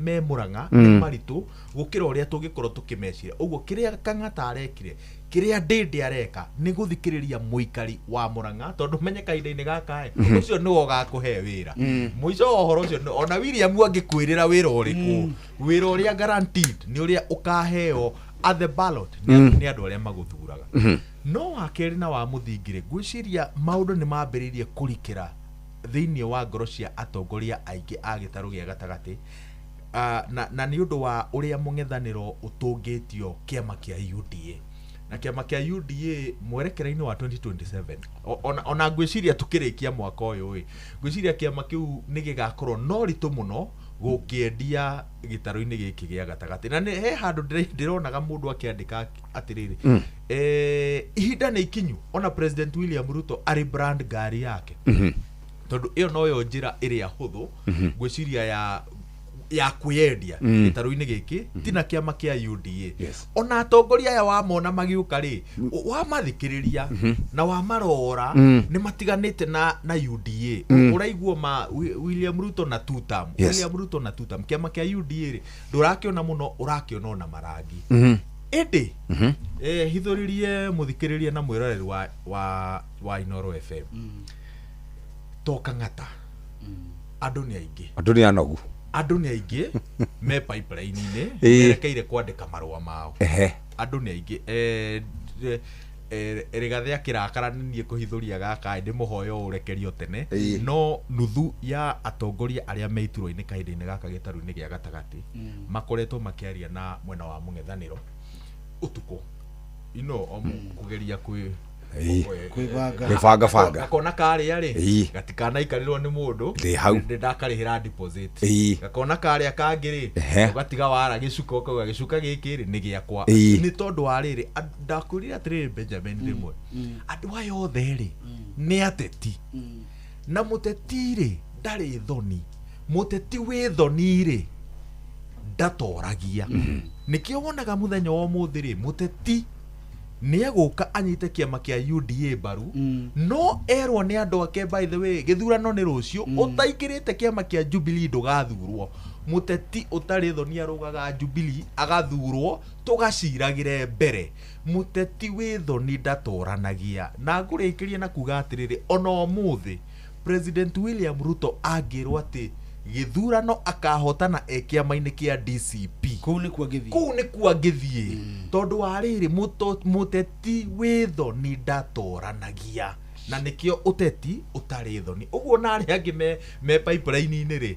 me Murang'a nĩ maritũ gũkĩra ũrĩa tũngĩkorwo tũkĩmeciria. Ũguo kĩrĩa Kang'ata arekire, kĩrĩa Ndĩndĩ areka, nĩ gũthikĩrĩria mũikari wa Murang'a, tondũ menye kahinda-inĩ gaka ĩ, ũcio nĩwe ũgakũhe wĩra. Mũico wa ũhoro ũcio ona William angĩkwĩrĩra wĩra ũrĩkũ, wĩra ũrĩa guaranteed nĩ ũrĩa ũkaheo at the ballot nĩ nĩ andũ arĩa magũthuraga. No wa kerĩ na wa mũthingi rĩ, ngwĩciria maũndũ nĩ mambĩrĩirie kũrikĩra thĩinĩ wa ngoro cia atongoria aingĩ a gĩtarũ gĩa gatagatĩ, na nĩ ũndũ wa ũrĩa mũng'ethanĩro ũtũngĩtio kĩama kĩa UDA na kĩama kĩa UDA mwerekera-inĩ wa 2027. Ona ngwĩciria tũkĩrĩkia mwaka ũyũ ĩ, ngwĩciria kĩama kĩu nĩ gĩgakorwo no ritũ mũno gũkĩendia gĩtarũ-inĩ gĩkĩ gĩa gatagatĩ. Na nĩ he handũ ndĩronaga mũndũ akĩandĩka atĩrĩrĩ, ihinda nĩ ikinyu ona President William Ruto arĩ brand ngari yake, tondũ ĩyo noyo njĩra ĩrĩa hũthũ ngwĩciria ya kwĩyendia gĩtarũ-inĩ gĩkĩ, tina kĩama kĩa UDA. Ona atongoria aya wamona magĩũka rĩ, wamathikĩrĩria na wamarora, nĩ matiganĩte na UDA. Ũraigua ma William Ruto na two term, William Ruto na two term. Kĩama kĩa UDA rĩ, ndũrakĩona mũno, ũrakĩona ona marangi. Ĩndĩ hithũrĩrie mũthikĩrĩria na mwĩroreri wa Inooro FM, to Kang'ata, andũ nĩ aingĩ. Andũ nĩ anogu. Andũ nĩ aingĩ me pipeline-inĩ merekeire kwandĩka marũa mao. Andũ nĩ aingĩ. Rigathĩ akĩrakara nĩ niĩ kũhithũria gaka, ndĩ mũhoyo ũrekerio tene. No nuthu ya atongoria arĩa me iturwa-inĩ kahinda-inĩ gaka gĩtarũ-inĩ gĩa gatagatĩ makoretwo makĩaria na mwena wa mũng'ethanĩro ũtukũ ino kũgeria kwĩ Kwĩbanga. Kwĩbanga banga. Gakona karĩa rĩ, gatikanaikarĩrwo nĩ mũndũ. Ndĩ hau. Ndĩ ndakarĩhĩra deposit. Gakona karĩa kangĩ rĩ, ũgatiga wara gĩcuka, ũkauga gĩcuka gĩkĩ rĩ nĩ gĩakwa. Nĩ tondũ wa rĩrĩ, ndakwĩrire atĩrĩrĩ Benjamin rĩmwe, andũ aya othe rĩ nĩ ateti, na mũteti rĩ ndarĩ thoni, mũteti wĩ thoni rĩ ndatoragia. Nĩkĩo wonaga mũthenya wa ũmũthĩ rĩ, mũteti nĩ egũka anyite kĩama kĩa UDA mbaru, no erwo nĩ andũ ake, by the way, gĩthurano nĩ rũciũ, ũtaingĩrĩte kĩama kĩa Jubilee ndũgathurwo. Mũteti ũtarĩ thoni arũgaga Jubilee agathurwo, tũgaciragĩre mbere. Mũteti wĩ thoni ndatoranagia. Na ngũrĩkĩrie na kuga atĩrĩrĩ, ona ũmũthĩ President William Ruto angĩrwo atĩ gĩthurano akahotana e kĩama-inĩ kĩa DCP, kũu nĩkuo angĩthiĩ, kũu nĩkuo angĩthiĩ, tondũ wa rĩrĩ, mũteti wĩ thoni ndatoranagia, na nĩkĩo ũteti ũtarĩ thoni. Ũguo na arĩa angĩ me pipeline-inĩ rĩ,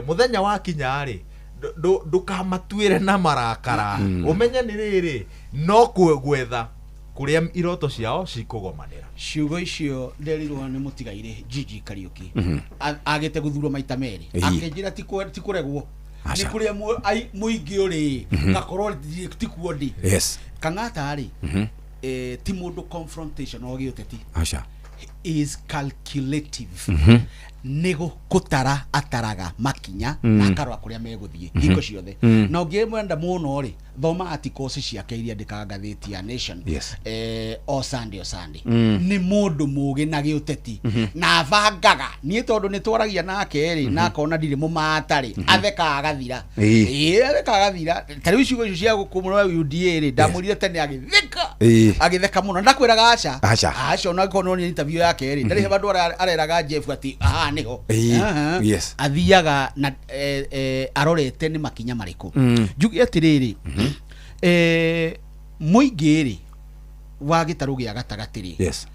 mũthenya wakinya rĩ, ndũkamatuĩre na marakara. Ũmenye nĩ rĩrĩ, no gwetha kũrĩa iroto ciao cikũgomanĩra. Ciugo icio nderirwo nĩ mũtigairĩ Gigi Kariuki. Agĩte gũthurwo maita merĩ, akĩnjĩra ti kũregwo, nĩ kũrĩa mũingĩ ũrĩ, ngakorwo tikuo ndĩ. Kang'ata rĩ, ti mũndũ confrontation o gĩũteti. Aca. Is calculative. Nĩ gũtara ataraga makinya na akarora kũrĩa megũthiĩ hingo ciothe. Na ũngĩmwenda mũno rĩ, thoma articles ciake iria andĩkaga ngathĩti ya Nation. Yes. O Sunday o Sunday. Nĩ mũndũ mũgĩ na gĩũteti. Na abangaga niĩ tondũ nĩ twaragia nake rĩ, na akona ndirĩ mũmata rĩ, athekaga agathira. Ĩĩ. Ĩĩ, athekaga agathira. Ta rĩu ciugo icio cia gũkũmũra UDA rĩ, ndamwĩrire tene agĩtheka. Ĩĩ. Agĩtheka mũno. Ndakwĩraga aca. Aca. Aca ona angĩkorwo nĩ interview yake rĩ, ndarĩ handũ areraga Jeff atĩ haha nĩho. Ĩĩ. Aha. Yes. Athiaga na arorete nĩ makinya marĩkũ. Njuge atĩrĩrĩ, mũingĩ rĩ wa gĩtarũ gĩa gatagatĩ rĩ, Yes.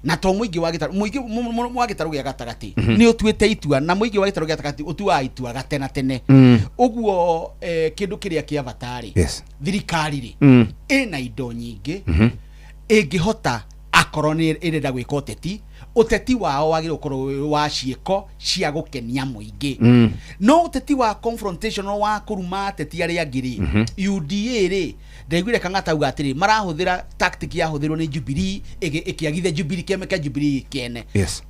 na to mũingĩ wa gĩtarũ, mũingĩ wa gĩtarũ gĩa gatagatĩ nĩ ũtuĩte itua, na mũingĩ wa gĩtarũ gĩa gatagatĩ ũtuaga itua gatena tene. Ũguo kĩndũ kĩrĩa kĩa bata rĩ, Yes. thirikari rĩ ĩna indo nyingĩ ĩngĩhota akorwo nĩ ĩrenda gwĩka ũteti, ũteti wao wagĩrĩirwo gũkorwo wĩ wa ciĩko cia gũkenia mũingĩ. No ũteti wa confrontation wa kũruma ateti arĩa angĩ rĩ, UDA rĩ, ndaiguire Kang'ata auga atĩrĩ marahũthĩra tactic yahũthĩrwo nĩ Jubilee ĩkĩagithia Jubilee, kĩama kĩa Jubilee kĩene. Yes.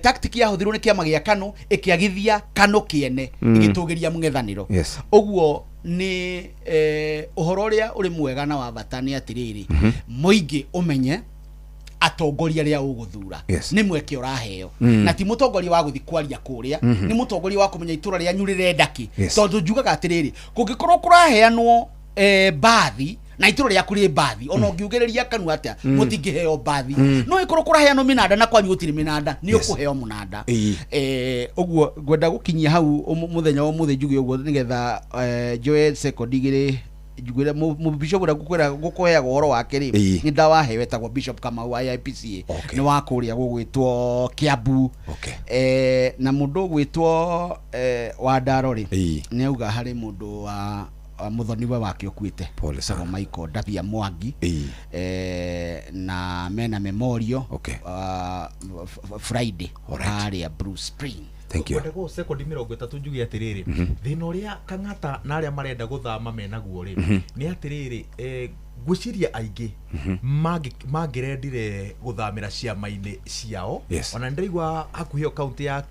Tactic yahũthĩrwo nĩ kĩama gĩa KANU ĩkĩagithia KANU kĩene, ĩgĩtũgĩria mũng'ethanĩro. Yes. Ũguo nĩ ũhoro ũrĩa ũrĩ mwega na wa bata nĩ atĩrĩrĩ, mũingĩ ũmenye atongoria arĩa ũgũthura. Yes. Nĩ mweke ũraheo. Na ti mũtongoria wa gũthiĩ kwaria kũrĩa, nĩ mũtongoria wa kũmenya itũra rĩanyu rĩrenda kĩ. Yes. Tondũ njugaga atĩrĩrĩ, kũngĩkorwo kũraheanwo mbathi na itũra rĩaku rĩ mbathi, ona ũngiugĩrĩria kanua atĩa, mũtingĩheo mbathi. No ĩkorwo kũraheanwo mĩnanda na kwanyu gũtirĩ mĩnanda, nĩ Yes. ũkũheo mũnanda. Ĩĩ. Ũguo ngwenda gũkinyia hau mũthenya wa ũmũthĩ njuge ũguo nĩgetha njoe sekondi igĩrĩ njugĩre bishop ũrĩa ngũkwĩra gũkũheaga ũhoro wake rĩ, Ĩĩ. nĩ ndawaheo, etagwo Bishop Kamau wa AIPCA. Okay. Nĩ wa kũrĩa gũgwĩtwo Kiambu. Okay. Na mũndũ ũgwĩtwo Wandaro rĩ, Ĩĩ. nĩ auga harĩ mũndũ wa mũthoniwe wake ũkuĩte. Pole sana. Etagwo Michael Ndabia Mwangi. Ĩĩ. Na mena memorial Okay. Friday Alright. harĩa Blue Spring. Thank you. Ngwenda gũ sekondi 30 njuge atĩrĩrĩ, thĩna ũrĩa Kang'ata na arĩa marenda gũthama menaguo rĩ, nĩ atĩrĩrĩ, ngwĩciria aingĩ mangĩrendire gũthamĩra ciama-inĩ ciao. Yes. Ona nĩndĩraigua hakuhĩ ĩyo kaũntĩ ya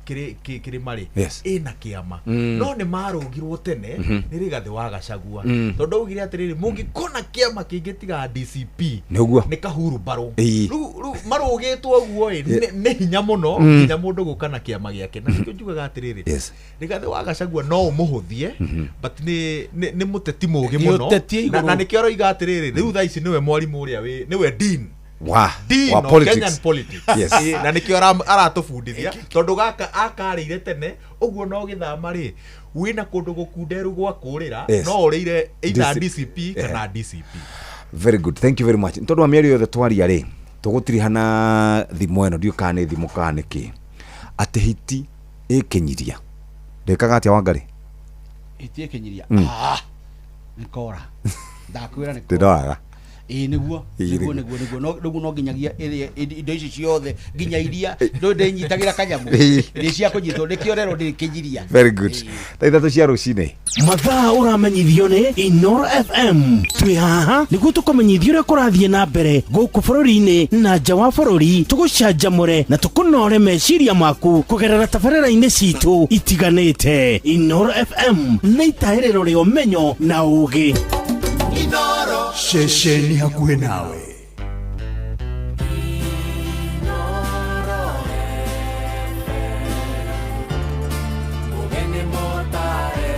Kĩrĩma rĩ, Yes. ĩna kĩama, no nĩ marũgirwo tene nĩ Rigathĩ wa Gachagua, tondũ augire atĩrĩrĩ, mũngĩkona kĩama kĩngĩ tiga DCP Nĩguo. nĩ kahuru mbarũ. Ĩĩ. Rĩu marũgĩtwo ũguo ĩ, nĩ hinya mũno nginya mũndũ gũka na kĩama gĩake, na nĩkĩo njugaga atĩrĩrĩ, Yes. Rigathĩ wa Gachagua no ũmũhũthie, but nĩ mũteti mũũgĩ Nĩ mũno. ũteti Na igũrũ. nĩkĩo aroiga atĩrĩrĩ, rĩu thaa ici nĩwe mwarimũ ũrĩa wĩ nĩwe dean Wa. Dean Wa of politics. Kenyan politics. Yes. Ĩĩ, na nĩkĩo aratũbundithia tondũ gaka akarĩire tene ũguo no gĩthama rĩ, wĩna kũndũ gũkunderu gwa kũrĩra. Yes. No ũrĩire either DC DCP kana DCP. Very good. Thank you very much. Nĩ tondũ wa mĩario yothe twaria rĩ, tũgũtirihana thimo ĩno, ndiũĩ kana nĩ thimo kana nĩ kĩ, atĩ hiti ĩkĩnyiria ndĩkaga atĩa Wangarĩ? Hiti ĩkĩnyiria. Nĩ kora ndakwĩra nĩ kora. Ndĩroraga. Ĩĩ nĩguo. Ĩĩ, nĩguo nĩguo. Nĩguo nĩguo no rĩu no nginyagia ĩrĩa indo ici ciothe nginya iria ndũ ndĩnyitagĩra kanyamũ. Ĩĩ. Nĩ cia kũnyitwo nĩkĩo rero ndĩkĩnyiria. Very good. Thaa 3 cia rũcinĩ. Mathaa ũramenyithio nĩ Inoro FM. Twĩ haha nĩguo tũkũmenyithia ũrĩa kũrathiĩ na mbere gũkũ bũrũri-inĩ na nja wa bũrũri, tũgũcanjamũre na tũkũnore meciria maku kũgerera tabarĩra-inĩ citũ itiganĩte. Inoro FM nĩ itahĩrĩro rĩa ũmenyo na ũũgĩ. Ceceni hakuhĩ nawe. Ũgeni mũtare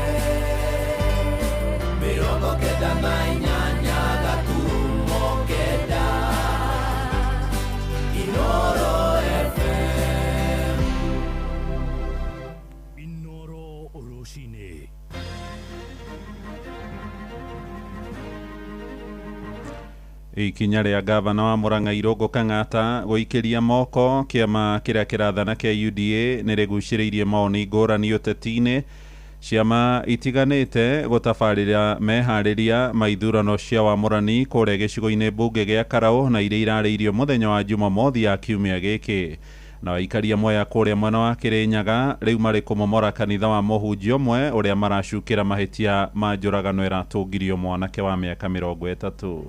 98.9 Inoro FM. Inoro rũcinĩ. Ikinya rĩa gavana wa Murang'a Irũngũ Kang'ata gũikĩria moko kĩama kĩrĩa kĩrathana kĩa UDA nĩ rĩgucĩrĩirie mawoni ngũrani ũteti-inĩ, ciama itiganĩte gũtabarĩra meharĩria ma ithurano cia wamũrani kũrĩa gĩcigo-inĩ mbunge gĩa Karaũ na iria irarĩirio mũthenya wa Jumamothi ya kiumia gĩkĩ. Na aikaria Mwea kũrĩa mwena wa Kĩrĩnyaga rĩu marĩ kũmomora kanitha wa mũhunjia ũmwe ũrĩa maracukĩra mahĩtia ma njũragano ĩratũngirio mwanake wa mĩaka 30.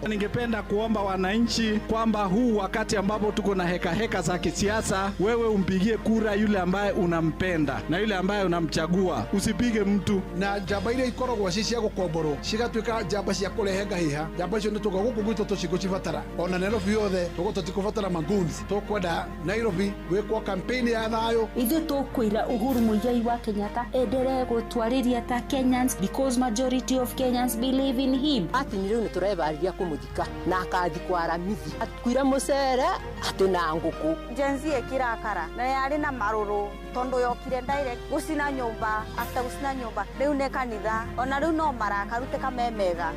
Ningependa kuomba wananchi kwamba huu wakati ambapo tuko na heka heka za kisiasa, wewe umpigie kura yule ambaye unampenda na yule ambaye unamchagua, usipige mtu. Na njamba iria ikoragwo ci cia gũkomborwo cigatuĩka njamba cia kũrehe ngahĩha, njamba icio nĩ tũga gũkũ gwitũ tũcigũcibatara, ona Nairobi yothe tũgũ tũtikũbatara magoons, tũkwenda Nairobi gwĩkwo campaign ya thayũ. Ithuĩ tũkwĩra Uhuru Muigai wa Kenyatta endelee gũtwarĩria ta Kenyans because majority of Kenyans believe in him. Martin rĩu nĩ tũrebarĩria kũmũthika na akathikwo Aramithi, akuire mũcere atĩ na ngũkũ. Gen Z ĩkĩrakara na yarĩ na marũrũ tondũ yokire direct gũcina nyũmba, after gũcina nyũmba rĩu nĩ kanitha, ona rĩu no marakarute kamemega.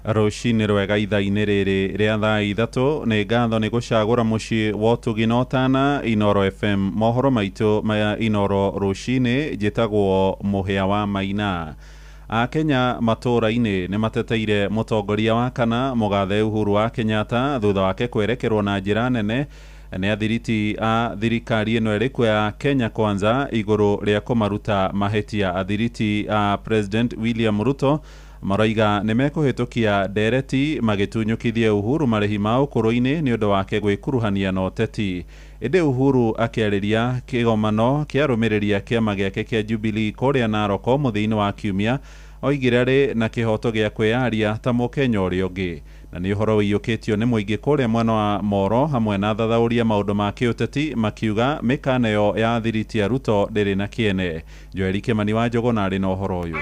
Rũcinĩ rwega ithaa-inĩ rĩrĩ rĩa thaa 3 nĩ ngatho nĩ gũcagũra mũciĩ wa ũtugi na ũtana Inoro FM. Mohoro maitũ maya Inoro rũcinĩ, njĩtagwo Mũhĩa wa Maina. Akenya matũũra-inĩ nĩ mateteire mũtongoria wa kana mũgathe Uhuru wa Kenyatta thutha wake kwerekerwo na njĩra nene nĩ athiriti a thirikari ĩno ĩrĩkuo ya Kenya Kwanza igũrũ rĩa kũmaruta mahĩtia. Athiriti a President William Ruto maroiga nĩ mekũhĩtũkia ndereti magĩtunyũkithie Uhuru marĩhi ma ũkũrũ-inĩ nĩ ũndũ wake gwĩkuruhania na ũteti. Ĩndĩ Uhuru akĩarĩria kĩgomano kĩa arũmĩrĩri a kĩama gĩake kĩa Jubilee kũrĩa Narok mũthia-inĩ wa kiumia oigire arĩ na kĩhoto gĩa kwĩyaria ta mũkenya ũrĩa ũngĩ. Na nĩ ũhoro ũiyũkĩtio nĩ mũingĩ kũrĩa mwena wa Moro hamwe na athathaũri a maũndũ ma kĩũteti makiuga mĩkana ĩyo ya athiriti a Ruto ndĩrĩ na kĩene. Joeli Kĩmani wa Njũgũna arĩ na ũhoro ũyũ.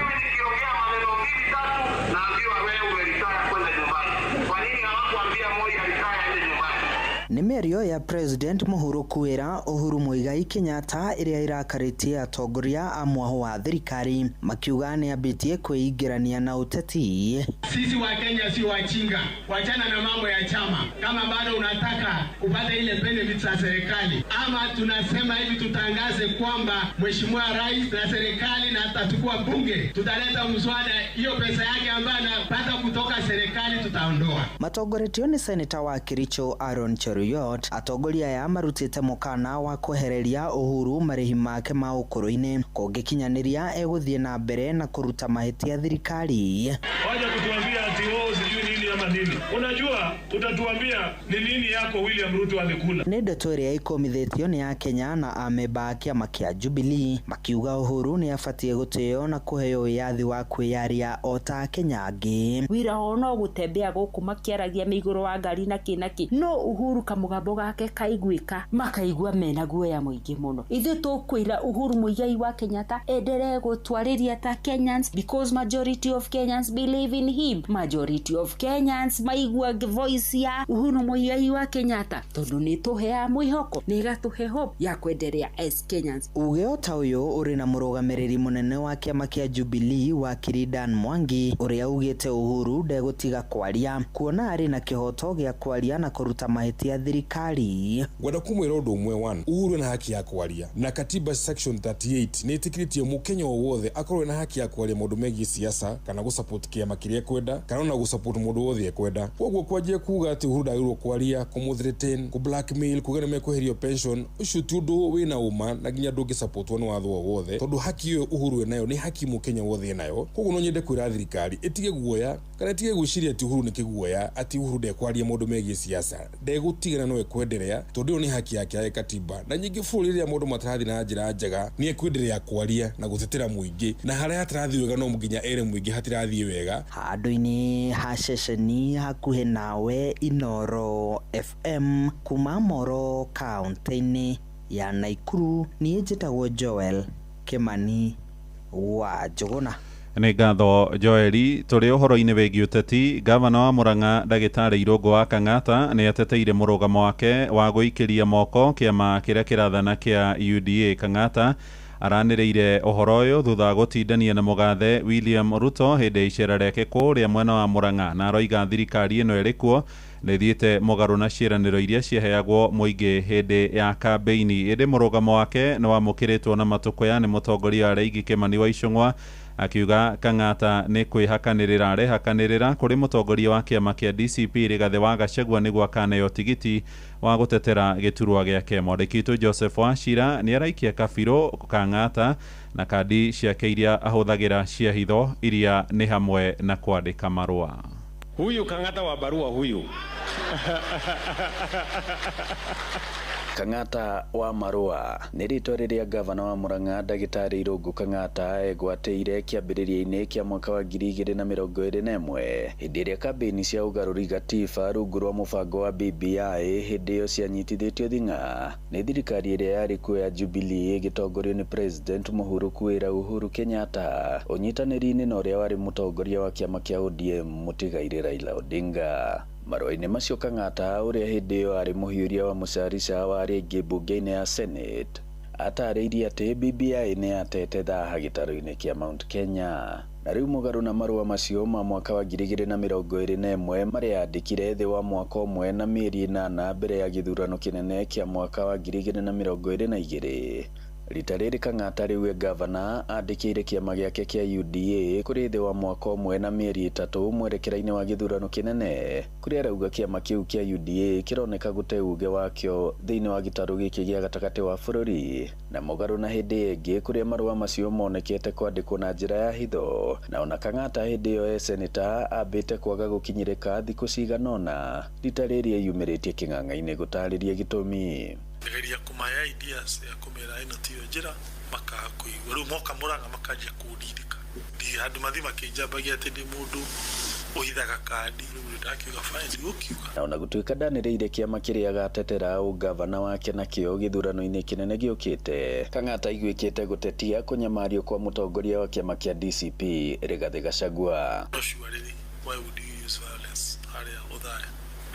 Nĩ mĩario ya President Mũhuru kwĩra Uhuru Muigai Kenyatta ĩrĩa ĩrakarĩtie atongoria a mwahũ wa thirikari makiuga nĩ ambĩtie kwĩingĩrania na ũteti. Sisi wa Kenya si wachinga, wachana na mambo ya chama. Kama bado unataka upate ile benefits za serikali, ama tunasema hivi, tutangaze kwamba Mheshimiwa Rais na serikali na atatukua bunge, tutaleta mswada, hiyo pesa yake ambayo anapata kutoka serikali tutaondoa. Matongoretio nĩ seneta wa Kericho Aaron Cheruiyot, atongoria aya marutĩte mũkana wa kwehereria Uhuru marĩhi make ma ũkũrũ-inĩ kũngĩkinyanĩria egũthiĩ na mbere na kũruta mahĩtia thirikari. Waje kutuambia ati oh, sijui nini ama nini. Unajua utatuambia ni nini yako William Ruto alikula. Nĩ ndeto ĩrĩa ĩkũmithĩtio nĩ Akenya na amemba a kĩama kĩa Jubilee makiuga Uhuru nĩ abatiĩ gũtĩo na kũheo wĩyathi wa kwĩyaria o ta Akenya angĩ. Wĩra wao no gũtembea gũkũ makĩaragia mĩigũrũ wa ngari na kĩ na kĩ, no Uhuru kamũgambo gake kaiguĩka makaigua mena guoya mũingĩ mũno. Ithuĩ tũkwĩra Uhuru Muigai wa Kenyatta endelee gũtwarĩria ta Kenyans because majority of Kenyans believe in him. Majority of Kenyans maigua voice ya Uhuru Muigai wa Kenyatta tondũ nĩ tũheaga mwĩhoko, nĩ ĩgatũhe hope ya kwenderea as Kenyans. Uge o ta ũyũ ũrĩ na mũrũgamĩrĩri mũnene wa kĩama kĩa Jubilee wakiri Dan Mwangi ũrĩa ugĩte Uhuru ndegũtiga kwaria kuona arĩ na kĩhoto gĩa kwaria na kũruta mahĩtia thirikari. Ngwenda kumwĩra ũndũ ũmwe, one, Uhuru ena haki ya kwaria na katiba section 38 nĩ ĩtĩkĩrĩtie mũkenya o wothe akorwo ena haki ya kwaria maũndũ megiĩ siasa kana gũsupport kĩama kĩrĩa ekwenda kana ona gũsupport mũndũ wothe ekwenda. Koguo kwanjia kuga atĩ Uhuru ndagĩrĩirwo kwaria, kũmũthreaten, kũ blackmail, kuga nĩ mekweherio pension, ũcio ti ũndũ wĩna ũma na nginya ndũngĩsupportwo nĩ watho o wothe, tondũ haki ĩyo Uhuru enayo nĩ haki mũkenya wothe enayo. Koguo no nyende kwĩra thirikari ĩtige guoya kana ĩtige gwĩciria atĩ Uhuru nĩ kĩguoya, atĩ Uhuru ndekwaria maũndũ megiĩ siasa, ndegũtigana no ekwenderea tondũ ĩyo nĩ haki yake ya katiba. Na nyingĩ bũrũri rĩrĩa maũndũ matarathiĩ na njĩra njega nĩ ekwenderea kwaria na gũtetera mũingĩ, na harĩa hatarathiĩ wega no nginya ere mũingĩ hatirathiĩ wega. Handũ-inĩ ha ceceni hakuhĩ nawe Inoro FM kuma Moro kaunti-inĩ ya Nakuru, niĩ njĩtagwo Joel Kĩmani wa Njũgũna. Nĩ ngatho Joeli. Tũrĩ ũhoro-inĩ wĩgiĩ ũteti, gavana wa Murang'a ndagĩtarĩ Irũngũ wa Kang'ata nĩ ateteire mũrũgamo wake wa gũikĩria moko kĩama kĩrĩa kĩrathana kĩa UDA. Kang'ata aranĩrĩire ũhoro ũyũ thutha wa gũtindania na mũgathe William Ruto hĩndĩ ya icera rĩake kũrĩa mwena wa Murang'a, na aroiga thirikari ĩno ĩrĩ kuo nĩ ĩthiĩte mũgarũ na ciĩranĩro iria ciaheagwo mũingĩ hĩndĩ ya kambĩini. Ĩndĩ mũrũgamo wake nĩ wamũkĩrĩtwo na matũkũya nĩ mũtongoria wa Rĩigi Kĩmani wa Icũng'wa, Akiuga Kang'ata nĩ kwĩhakanĩrĩra arehakanĩrĩra kũrĩ mũtongoria wa kĩama kĩa DCP Rigathĩ wa Gachagua nĩguo akaneo tigiti wa gũtetera gĩturwa gĩake. Mwandĩki witũ Joseph Wachira nĩ araikia kabirũ Kang'ata na kandi ciake iria ahũthagĩra cia hitho iria nĩ hamwe na kwandĩka marũa. Huyu Kang'ata wa barua huyu. Kang'ata wa marũa nĩ rĩtwa rĩrĩa gavana wa Murang'a ndagĩtarĩ Irũngũ Kang'ata egwatĩire kĩambĩrĩria-inĩ kĩa mwaka wa 2021 hĩndĩ ĩrĩa kambĩini cia ũgarũri gatiba rungu rwa mũbango wa BBI hĩndĩ ĩyo cianyitithĩtio thing'a nĩ thirikari ĩrĩa yarĩ kuo ya Jubilee ĩgĩtongorio nĩ President mũhurũku wĩra Uhuru Kenyatta ũnyitanĩri-inĩ na ũrĩa warĩ mũtongoria wa kĩama kĩa ODM mũtigairĩ Raila Odinga. Marũa-inĩ macio Kang'ata ũrĩa hĩndĩ ĩyo arĩ mũhiũria wa mũcarica wa arĩa aingĩ mbunge-inĩ ya Senate atarĩirie atĩ BBI nĩ yatete thaha gĩtarũ-inĩ kĩa Mount Kenya. Na rĩu mũgarũ na marũa macio ma mwaka wa 2021 marĩa yandĩkire thĩ wa mwaka ũmwe na mĩeri 8 mbere ya gĩthurano kĩnene kĩa mwaka wa 2022. Rita rĩrĩ Kang'ata rĩu e gavana andĩkĩire kĩama gĩake kĩa UDA kũrĩ thĩ wa mwaka ũmwe na mĩeri 3 mwerekera-inĩ wa gĩthurano kĩnene kũrĩa arauga kĩama kĩu kĩa UDA kĩroneka gũte uge wakĩo thĩinĩ wa gĩtarũ gĩkĩ gĩa gatagatĩ wa bũrũri na mũgarũ na hĩndĩ ĩngĩ kũrĩa marũa macio monekete kwandĩkwo na njĩra ya hitho na ona Kang'ata hĩndĩ ĩyo e seneta ambĩte kwaga gũkinyĩrĩka thikũ cigana ũna rita rĩrĩ eyumĩrĩtie kĩng'ang'a-inĩ gũtarĩria gĩtũmi. Geria kũmahe ideas ya kũmera ĩno tiyo njĩra makaga kũigua rĩu moka Murang'a makanjia kũndirika handũ mathi makĩnjambagia atĩ ndĩ mũndũ ũhithaga kandi rĩu ndakiuga fine ndigũkiuga. Na ona gũtuĩka ndanĩrĩire kĩama kĩrĩa agatetera ũgavana wake nakĩo gĩthurano-inĩ kĩnene gĩũkĩte Kang'ata aiguĩkĩte gũtetia kũnyamario kwa mũtongoria wa kĩama kĩa DCP Rigathĩ Gachagua. No surely why would you use violence harĩa Othaya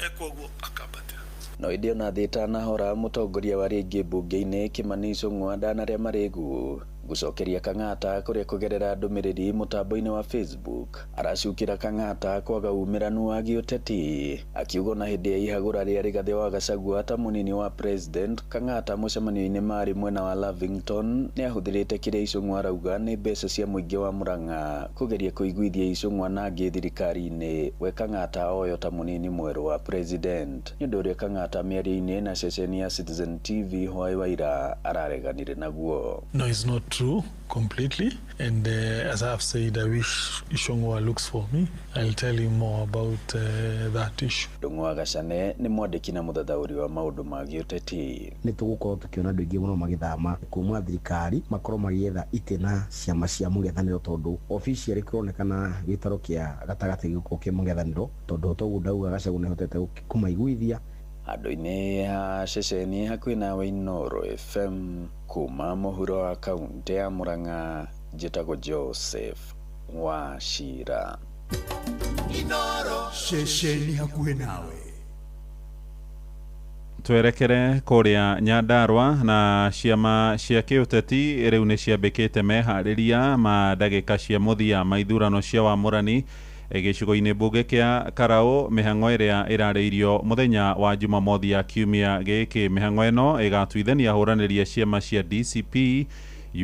ekwoguo akambatĩra. No ĩndĩ ona thĩ ĩtanahora mũtongoria wa rĩngĩ mbunge-inĩ Kimani Ichung'wa ndanarĩa marĩgu gũcokeria Kang'ata kũrĩa kũgerera ndũmĩrĩri mũtambo-inĩ wa Facebook aracukĩra Kang'ata kwaga umĩranu wa gĩũteti akiuga ona hĩndĩ ya ihagũra rĩa Rigathĩ wa Gachagua ta mũnini wa president Kang'ata mũcemanio-inĩ marĩ mwena wa Lavington nĩ ahũthĩrĩte kĩrĩa Ichung'wa arauga nĩ mbeca cia mũingĩ wa Murang'a kũgeria kũiguithia Ichung'wa na angĩ thirikari-inĩ we Kang'ata oyo ta mũnini mwerũ wa president nĩ ũndũ ũrĩa Kang'ata mĩario-inĩ na ceceni ya Citizen TV hwaĩ wa ira arareganire naguo. No, it's not true completely, and as I've said, I wish Ichung'wa looks for me. I'll tell him more about that issue. Ndung'u Gacane nĩ mwandĩki na mũthathaũri wa maũndũ ma gĩũteti. Nĩ tũgũkorwo tũkĩona andũ aingĩ mũno magĩthama kuma thirikari makorwo magĩetha itĩ na ciama cia mũng'ethanĩro tondũ officially kũronekana gĩtarũ kĩa gatagatĩ gĩgũkorwo kĩ mũng'ethanĩro tondũ toguo ndauga Gachagua nĩahotete kũmaiguithia. Handũ-inĩ ha ceceni hakuhĩ nawe Inooro FM kuma mũhuro wa kaunti ya Murang'a njĩtagwo Joseph Wachira. Inooro ceceni hakuhĩ nawe. Twerekere kũrĩa Nyandarua na ciama cia kĩũteti rĩu nĩ ciambĩkĩte meharĩria ma ndagĩka cia mũthia ma ithurano cia wamũrani gĩcigo-inĩ mbunge kĩa Karau mĩhang'o ĩrĩa ĩrarĩirio mũthenya wa Jumamothi ya kiumia gĩkĩ. Mĩhang'o ĩno ĩgatuithania ahũranĩri a ciama cia DCP,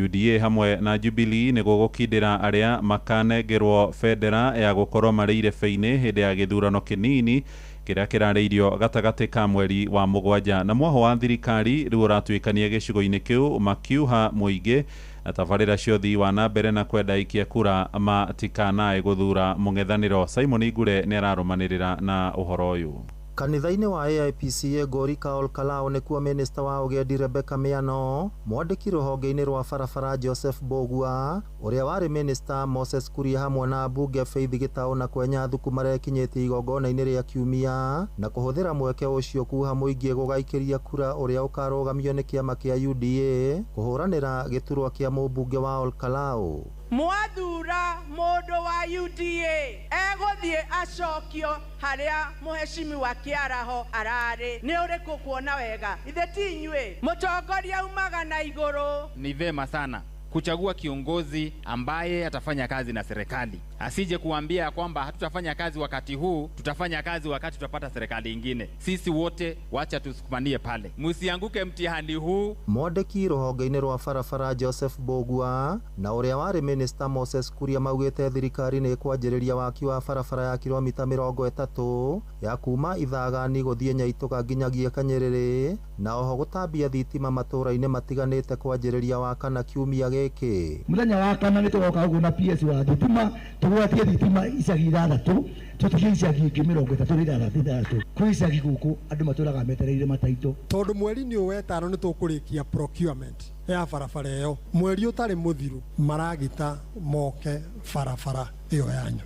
UDA hamwe na Jubilee nĩguo gũkindĩra arĩa makanengerwo bendera ya gũkorwo marĩ irebe-inĩ hĩndĩ ya gĩthurano kĩnini kĩrĩa kĩrarĩirio gatagatĩ ka mweri wa 7 na mwaho wa thirikari rĩu ũratuĩkania gĩcigo-inĩ kĩu makiuha mũingĩ na tabarĩra cia ũthii wa na mbere na kwenda aikia kura matikanae gũthura mũng'ethanĩro. Simon Igure nĩ ararũmanĩrĩra na ũhoro ũyũ. Kanitha-inĩ wa AIPCA Ngorika Olkalao nĩkuo minista wa ũgendi Rebecca Miano, mwandĩki rũhonge-inĩ rwa barabara Joseph Mbugua, ũrĩa warĩ minista Moses Kuria hamwe na mbunge Faith Gĩtaũ na Kwenya Thuku marekinyĩtie igongona-inĩ rĩa kiumia na kũhũthĩra mweke ũcio kuha mũingĩ gũgaikĩria kura ũrĩa ũkarũgamio nĩ kĩama kĩa UDA kũhũranĩra gĩturwa kĩa mũmbunge wa Olkalao. Mwathura mũndũ wa UDA egũthiĩ acokio harĩa mũheshimiwa Kĩaraho ararĩ. Nĩ ũrĩkũ kuona wega? Ithe ti inyuĩ. Mũtongoria umaga na igũrũ. Ni vema sana kuchagua kiongozi ambaye atafanya kazi na serikali, asije kuambia kwamba hatutafanya kazi wakati huu, tutafanya kazi wakati tutapata serikali ingine. Sisi wote wacha tusukumanie pale, msianguke mtihani huu. Mwandĩki rũhonge-inĩ rwa barabara Joseph Mbugua na ũrĩa warĩ minista Moses Kuria maugĩte thirikari nĩ ĩkwanjĩrĩria waki wa barabara ya kilomita 30 ya kuma Ithagani gũthiĩ Nyaitũga nginyagia Kanyerere na oho gũtambia thitima matũũra-inĩ matiganĩte kwanjĩrĩria Wakana kiumia gĩkĩ. Muthenya wa kana nĩ tũgoka ũguo na PS wa thitima tũgwatie thitima icagi ithathatũ tũtigie icagi ingĩ 36 kwĩ icagi gũkũ andũ matũraga metereire mataitũ. Tondũ mweri-inĩ ũyũ wetano nĩ tũkũrĩkia procurement ya barabara ĩyo, mweri ũtarĩ mũthiru maragita moke barabara ĩyo yanyu.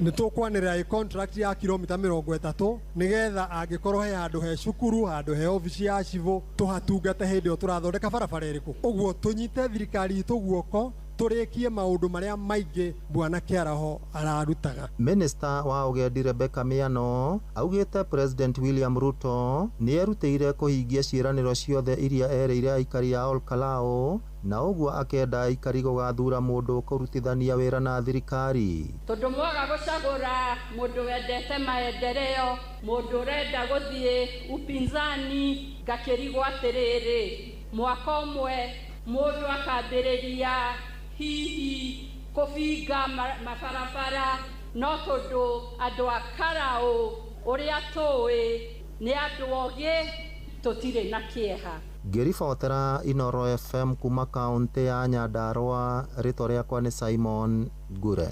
Nĩ tũkwanĩrĩra ĩ contract ya kilomita 30 nĩgetha angĩkorwo he handũ he cukuru, handũ he obici ya civũ, tũhatungate hĩndĩ ĩyo tũrathondeka barabara ĩrĩkũ. Ũguo tũnyite thirikari itũ guoko tũrĩkie maũndũ marĩa maingĩ Bwana Kĩaraho ararutaga. Minista wa ũgendi Rebecca Miano augĩte President William Ruto nĩ erutĩire kũhingia ciĩranĩro ciothe iria erĩire aikari a Olkalou na ũguo akenda aikari gũgathura mũndũ ũkũrutithania wĩra na thirikari. Tondũ mwaga gũcagũra mũndũ wendete maendeleo, mũndũ ũrenda gũthiĩ upinzani, ngakĩrigwo atĩrĩrĩ, mwaka ũmwe mũndũ akambĩrĩria hihi kũbinga mabarabara, no tondũ andũ a Karau ũrĩa tũĩ nĩ andũ ogĩ, tũtirĩ na kĩeha. Ngĩribotera Inoro FM kuma kaũntĩ ya Nyandarua, rĩtwa rĩakwa nĩ Simon Ngure.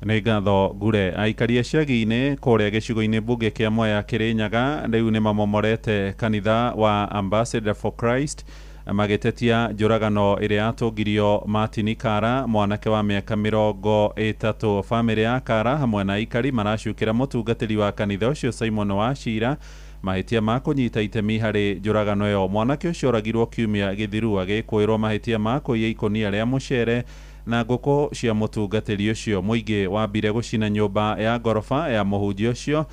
Nĩ ngatho Ngure. Aikari a icagi-inĩ kũrĩa gĩcigo-inĩ mbunge kĩa Mwea Kĩrĩnyaga rĩu nĩ mamomorete kanitha wa Ambassador for Christ magĩtetia njũragano ĩrĩa yatũngirio Martin Kara, mwanake wa mĩaka 30. Bamĩrĩ ya Kara hamwe na aikari maracukĩra mũtungatĩri wa kanitha ũcio Simon Wachira mahĩtia ma kũnyita itemi harĩ njũragano ĩyo. Mwanake ũcio oragirwo kiumia gĩthiru agĩkũĩrwo mahĩtia ma kũiya ikũnia rĩa mũcere na ngũkũ cia mũtungatĩri ũcio. Mũingĩ wambire gũcina nyũmba ya ngoroba ya mũhunjia ũcio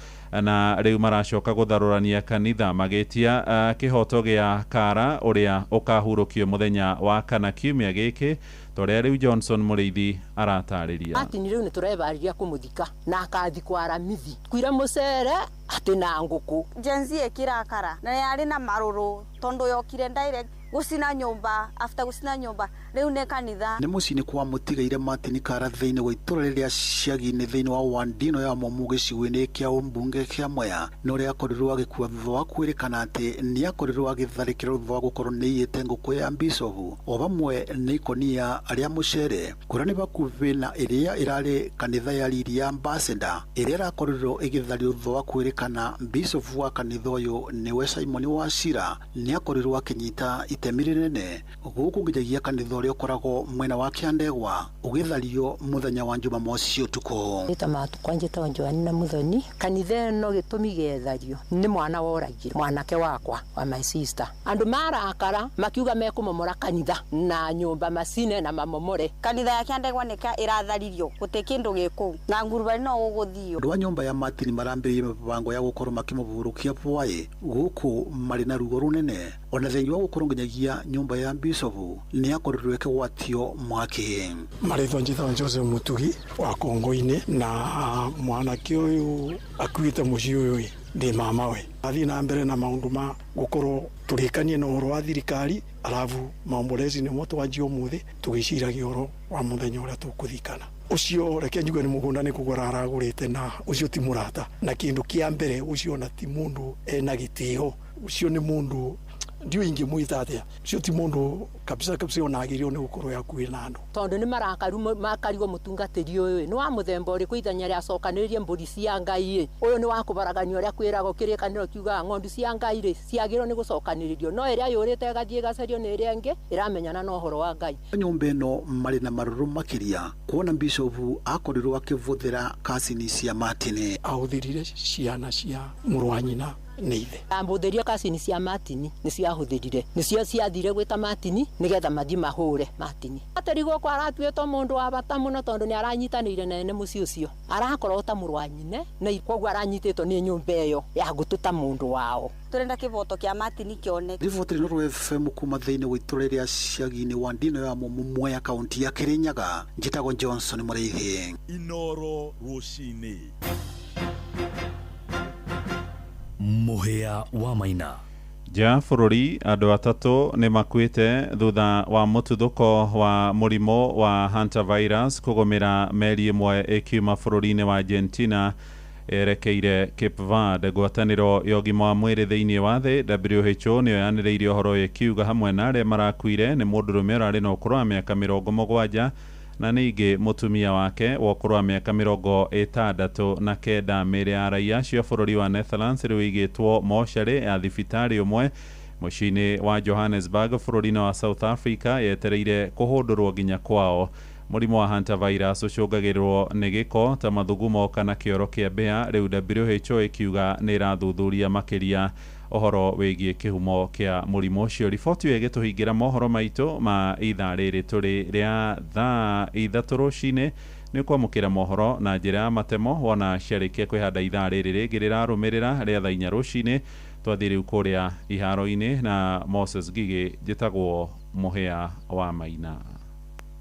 na rĩu maracoka gũtharũrania kanitha magĩtia kĩhoto gĩa Kara ũrĩa ũkahurũkio mũthenya wa kana kiumia gĩkĩ, torĩa rĩu Johnson Mũrĩithi aratarĩria. Martin rĩu nĩ tũrebarĩria kũmũthika na akathikwo Aramithi kuira mũcere atĩ na ngũkũ. Gen Z ĩkĩrakara na yarĩ na marũrũ tondũ yokire direct gũcina nyũmba, after gũcina nyũmba rĩu nĩ kanitha. Nĩ mũciĩ-inĩ kwa mũtigaire Martin Kara thĩinĩ wa itũra rĩrĩa ciagi-inĩ thĩinĩ wa Wandino ya Momu gĩcigo-inĩ kĩa ũmbunge kĩa Mwea na ũrĩa akorirwo agĩkua thutha wa kwĩrĩkana atĩ nĩ akorirwo agĩtharĩkĩrwo thutha wa gũkorwo nĩ aiyĩte ngũkũ ya Bishofu o vamwe nĩ ikũnia rĩa mũcere kũrĩa nĩ bakuhĩ na ĩrĩa ĩrarĩ kanitha ya Riri ya Ambassador ĩrĩa ĩrakorirwo ĩgĩthario thutha wa kwĩrĩkana Bishofu wa kanitha ũyũ nĩwe Simon Wachira nĩ akorirwo akĩnyita itemi rĩnene gũkũ nginyagia kanitha ũrĩa ũkoragwo mwena wa Kĩandegwa ũgĩthario mũthenya wa Jumamosi ũtukũ. Nĩ ta matukũ njĩtagwo Joanna Muthoni. Kanitha ĩno gĩtũmi gĩethario nĩ mwana woragire mwanake wakwa wa my sister. Andũ marakara makiuga mekũmomora kanitha na nyũmba macine na mamomore. Kanitha ya Kĩandegwa nĩka ĩratharirio gũtĩ kĩndũ gĩkũu na ngurubani no gũgũthio. Andũ a nyũmba ya Martin marambĩrĩirie mĩbango ya gũkorwo makĩmũhurũkia bwaĩ gũkũ marĩ na ruo rũnene ona thĩinĩ wa gũkorwo nginyagia nyũmba ya Bishofu nĩ akorirwo ĩkĩgwatio mwaki. Marĩtwa njĩtagwo Joseph Mutugi wa Kongo-inĩ na mwanake ũyũ akuĩte mũciĩ ũyũ ndĩ mamawe. Athiĩ na mbere na maũndũ ma gũkorwo tũrĩkanie na ũhoro wa thirikari alafu maombolezi nĩmo twanjia ũmũthĩ tũgĩciragia ũhoro wa mũthenya ũrĩa tũkũthikana. Ũcio reke njuge nĩ mũgũnda nĩ kũgũra aragũrĩte na ũcio ti mũrata na kĩndũ kĩa mbere ũcio ona ti mũndũ ena gĩtĩo, ũcio nĩ mũndũ ndiũ ingĩmwĩta atĩa, ũcio ti mũndũ kabisa kabisa ona agĩrĩirwo nĩ gũkorwo hakuhĩ na andũ. Tondũ nĩ marakaru makarigwo mũtungatĩri ũyũ nĩ wa mũthemba ũrĩkũ ithenya rĩacokanĩrĩrie mbũri cia Ngai ĩ, ũyũ nĩ wa kũbaragania ũrĩa kwĩragwo kĩrĩkanĩro kiugaga ng'ondu cia Ngai rĩ ciagĩrĩirwo nĩ gũcokanĩrĩrio no ĩrĩa yũrĩte ĩgathiĩ ĩgacario nĩ ĩrĩa ĩngĩ ĩramenyana na ũhoro wa Ngai. Nyũmba ĩno marĩ na marũrũ makĩria kuona Bishofu akorirwo akĩbũthĩra kacini cia Martin. Ahũthĩrire ciana cia mũrũ wa nyina Nĩ ithe. Ambũthĩria kacini cia Martin nĩcio ahũthĩrire, nĩcio ciathire gwĩta Martin nĩgetha mathiĩ mahũre Martin. Atĩri gũkũ aratuĩtwo mũndũ wa bata mũno tondũ nĩ aranyitanĩire na ene mũciĩ ũcio, arakorwo ta mũrũ wa nyina na koguo aranyitĩtwo nĩ nyũmba ĩyo ya ngũtũ ta mũndũ wao. Turenda kivoto kia Martin kĩoneke. Riboti Inooro FM kuma thĩinĩ wa itũra rĩa Ciagi-inĩ wa Ndino ya Mwea, kaunti ya Kirinyaga. Njĩtagwo Johnson Mũrĩithi. Inooro rũcinĩ. Mũhĩa wa Maina. Nja ya bũrũri, andũ 3 nĩ makuĩte thutha wa mũtuthũko wa mũrimũ wa hantavirus kũgũmĩra meri ĩmwe ĩkiuma bũrũri-inĩ wa Argentina yerekeire Cape Verde. Ngwatanĩro ya ũgima wa mwĩrĩ thĩinĩ wa thĩ WHO nĩyo yanĩrĩire ũhoro ũyũ ĩkiuga hamwe na arĩa marakuire nĩ mũndũrũme ũrarĩ na ũkũrũ wa mĩaka 70 na ningĩ mũtumia wake wa ũkũrũ wa mĩaka 69. Mĩĩrĩ ya raia acio a bũrũri wa Netherlands rĩu ĩigĩtwo mocarĩ ya thibitarĩ ũmwe mũciĩ-inĩ wa Johannesburg bũrũri-inĩ wa South Africa, yetereire kũhũndũrwo nginya kwao. Mũrimũ wa hantavirus ũcũngagĩrĩrwo nĩ gĩko ta mathugumo kana kĩoro kĩa mbĩa. Rĩu WHO ĩkiuga nĩ ĩrathuthuria makĩria ũhoro wĩgiĩ kĩhumo kĩa mũrimũ ũcio. Riboti ĩyo ĩgĩtũhingĩra mohoro maitũ ma ithaa rĩrĩ tũrĩ rĩa thaa 3 rũcinĩ. Nĩ ũkwamũkĩra mohoro na njĩra ya matemo wona ciarĩkia kwĩhanda ithaa rĩrĩ rĩngĩ rĩrarũmĩrĩra rĩa thaa 4 rũcinĩ. Twathiĩ rĩu kũrĩa iharo-inĩ na Moses Ngigĩ. Njĩtagwo Mũhĩa wa Maina.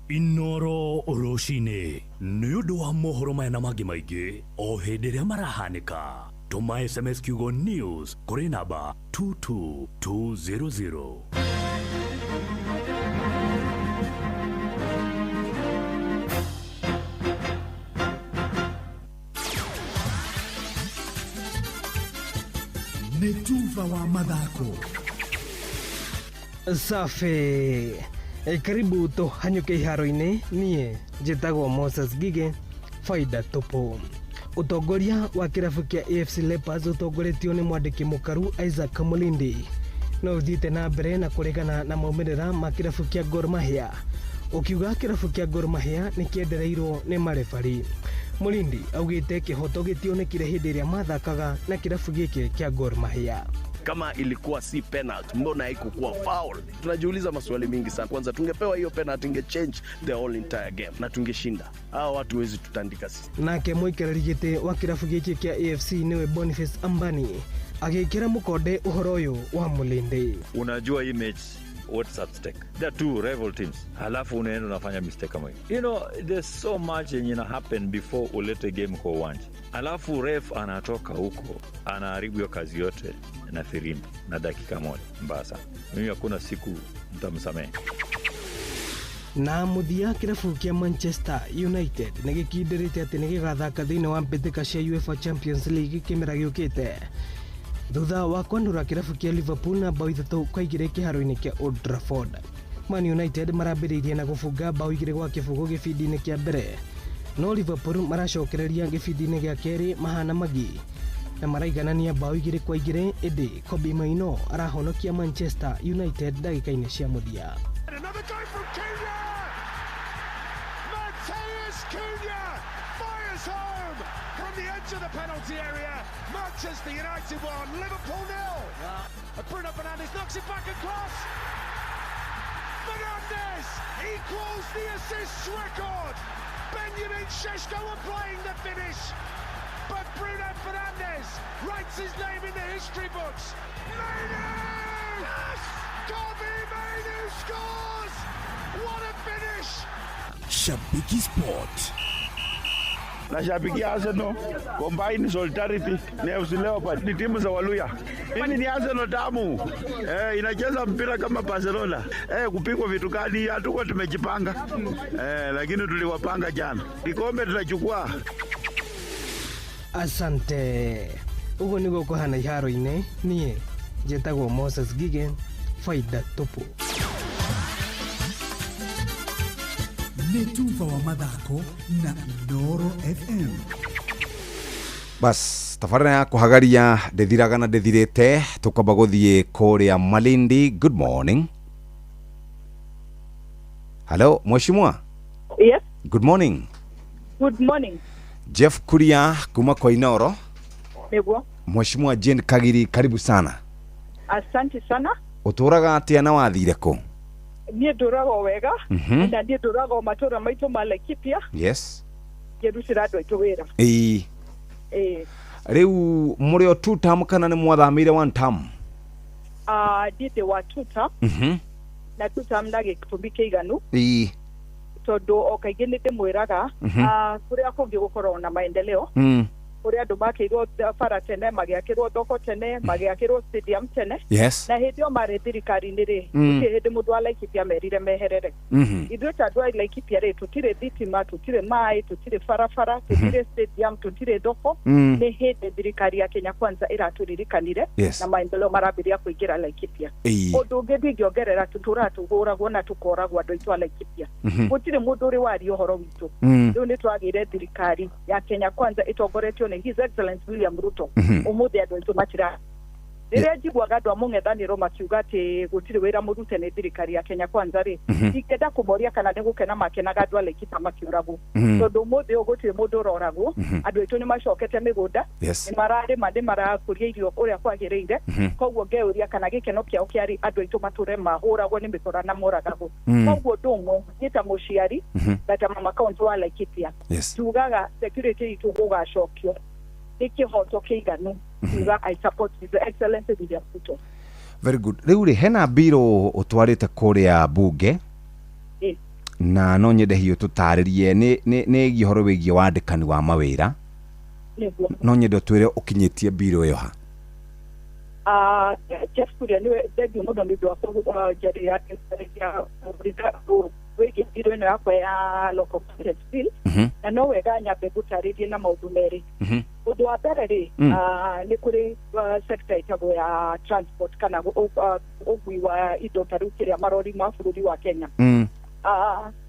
Inooro rũcinĩ nĩ ũndũ wa mohoro maya na mangĩ maingĩ o hĩndĩ ĩrĩa marahanĩka. Tũma SMS kiugo news kũrĩ namba 22200. Nĩ tuba wa mathako. Safi. Karibu tũhanyũke iharo-inĩ. Niĩ njĩtagwo Moses Ngigĩ, faida tupu. Ũtongoria wa kĩrabu kĩa AFC Leopards ũtongoretio nĩ mwandĩki mũkaru Isaac Mulindi no ũthiĩte na mbere na kũregana na maumĩrĩra ma kĩrabu kĩa Gor Mahia, ũkiuga kĩrabu kĩa Gor Mahia nĩ kĩendereirwo nĩ marebari. Mulindi augĩte kĩhoto gĩtionekire hĩndĩ ĩrĩa mathakaga na kĩrabu gĩkĩ kĩa Gor Mahia. Kama ilikuwa si penalty, mbona haikukuwa foul? Tunajiuliza maswali mingi sana. Kwanza tungepewa hiyo penalty, inge change the whole entire game na tungeshinda. Hawa watu wezi tutandika sisi. Nake mũikarĩri gĩtĩ wa kĩrabu gĩkĩ kĩa AFC nĩwe Boniface Ambani agĩkĩra mũkonde ũhoro ũyũ wa Mulindi. Unajua hii match what's at stake. There are two rival teams. Halafu unaenda unafanya mistake kama hiyo. You know, there's so much yenye ina happen before ulete game kwa uwanja. Alafu ref anatoka huko, anaharibu hiyo kazi yote na firimbi na dakika moja. Mbaya sana. Mimi hakuna siku nitamsamehe. Na mũthia kĩrabu kĩa Manchester United nĩ gĩkindĩrĩte atĩ nĩ gĩgathaka thĩinĩ wa mbĩtĩka cia UEFA Champions League kĩmera gĩũkĩte thutha wa kwanũra kĩrabu kĩa Liverpool na bao 3-2 kĩharo-inĩ kĩa Old Trafford. Man United marambĩrĩirie na gũbunga bao 2-0 gĩbindi-inĩ kĩa mbere, no Liverpool maracokereria gĩbindi-inĩ gĩa kerĩ mahana magi na maraiganania bao 2-2, ĩndĩ Kobbie Mainoo arahonokia Manchester United ndagĩka-inĩ cia mũthia. Another goal from Cunha! Matheus Cunha fires home from the edge of the penalty area. Manchester United 1, Liverpool 0. Bruno Fernandes knocks it back across. Fernandes equals the assists record. Benjamin Šeško applying the finish, but Bruno Fernandes writes his name in the history books. Mainoo! Yes! Kobbie Mainoo scores! What a finish! Shabiki Sport. Nashabikia Arsenal, Combine Solidarity na FC Leopards, ni timu za Waluya. Mimi ni Arsenal damu. Inacheza mpira kama Barcelona. Kupigwa vitu gani, hatuko tumejipanga. Lakini tuliwapanga jana. Kikombe tutachukua. Asante. Ugo niguo kũhana iharo-inĩ. Niĩ njĩtagwo Moses Ngigĩ, faida tupu. Nĩ tuba wa mathako na Inooro FM. Bas tabarĩra ya kũhagaria ndĩthiraga na ndĩthirĩte, tũkwamba gũthiĩ kũrĩa Malindi. Good morning. Hello, mheshimiwa. Yes. Good morning. Good morning. Jeff Kuria kuma kwa Inooro. Nĩguo. Mheshimiwa Jane Kagiri, karibu sana. Asante sana. Ũtũraga atĩa na wathire kũ? Niĩ ndũraga o wega. Na niĩ ndũraga o matũra maitũ ma Laikipia. Yes. Ngĩrutĩra andũ aitũ wĩra. Ĩĩ. Ĩĩ. Rĩu mũrĩ o two term kana nĩ mwathamĩire one term? Niĩ ndĩ wa two term. Na two term na gĩtũmi kĩiganu. Ĩĩ. Tondũ o kaingĩ nĩ ndĩmwĩraga kũrĩa kũngĩ gũkoragwo na maendeleo. Kũrĩa andũ makĩirwo bara tene, magĩakĩrwo thoko tene, magĩakĩrwo stadium tene. Yes. Na hĩndĩ ĩyo marĩ thirikari-inĩ rĩ, gũtirĩ hĩndĩ mũndũ wa Laikipia merire meherere. Ithuĩ ta andũ a Laikipia rĩ, tũtirĩ thitima, tũtirĩ maĩ, tũtirĩ barabara, tũtirĩ stadium, tũtirĩ thoko. Nĩ hĩndĩ thirikari ya Kenya Kwanza ĩratũririkanire. Yes. Na maendeleo marambĩrĩria kũingĩra Laikipia. Ũndũ ũngĩ ndingĩongerera, tũtũraga tũhũragwo na tũkoragwo andũ aitũ a Laikipia. Gũtirĩ mũndũ ũrĩ waria ũhoro witũ. Rĩu nĩ twagĩire thirikari ya Kenya Kwanza ĩtongoretio nĩ His Excellency William Ruto. Ũmũthĩ andũ aitũ matira rĩrĩa njiguaga andũ a mũng'ethanĩro makiuga atĩ gũtirĩ wĩra mũrute nĩ thirikari ya Kenya Kwanza rĩ, ingĩenda kũmoria kana nĩ gũkena makenaga andũ a Laikipia makĩũragwo. Tondũ ũmũthĩ ũyũ gũtirĩ mũndũ ũroragwo, andũ aitũ nĩ macokete mĩgũnda, Yes. nĩ mararĩma, nĩ marakũria irio ũrĩa kwagĩrĩire. Koguo ngeyũria kana gĩkeno kĩao kĩarĩ andũ aitũ matũre mahũragwo nĩ mĩkora na moragagwo. Koguo ũndũ ũmwe niĩ ta mũciari na ta mama kaũntĩ wa Laikipia, Yes. tugaga security itũ gũgacokio nĩ kĩhoto kĩiganu. Tuga I support His Excellency William Ruto. Very good. Rĩu rĩ, hena mbirũ ũtwarĩte kũrĩa bunge na no nyende hiũ tũtarĩrie nĩ ĩgiĩ ũhoro wĩgiĩ wandĩkani wa mawĩra. Nĩguo. No nyende ũtwĩre ũkinyĩtie mbirũ ĩyo ha. Jeff Kuria nĩwe thengiũ mũno nĩ ũndũ wa kũnjarĩria wĩgiĩ mbirũ ĩno yakwa ya local content bill. Na no wega nyambe ngũtarĩrie na maũndũ merĩ. Ũndũ wa mbere rĩ, nĩ kũrĩ sector ĩtagwo ya transport kana ũgui wa indo ta rĩu kĩrĩa marori ma bũrũri wa Kenya.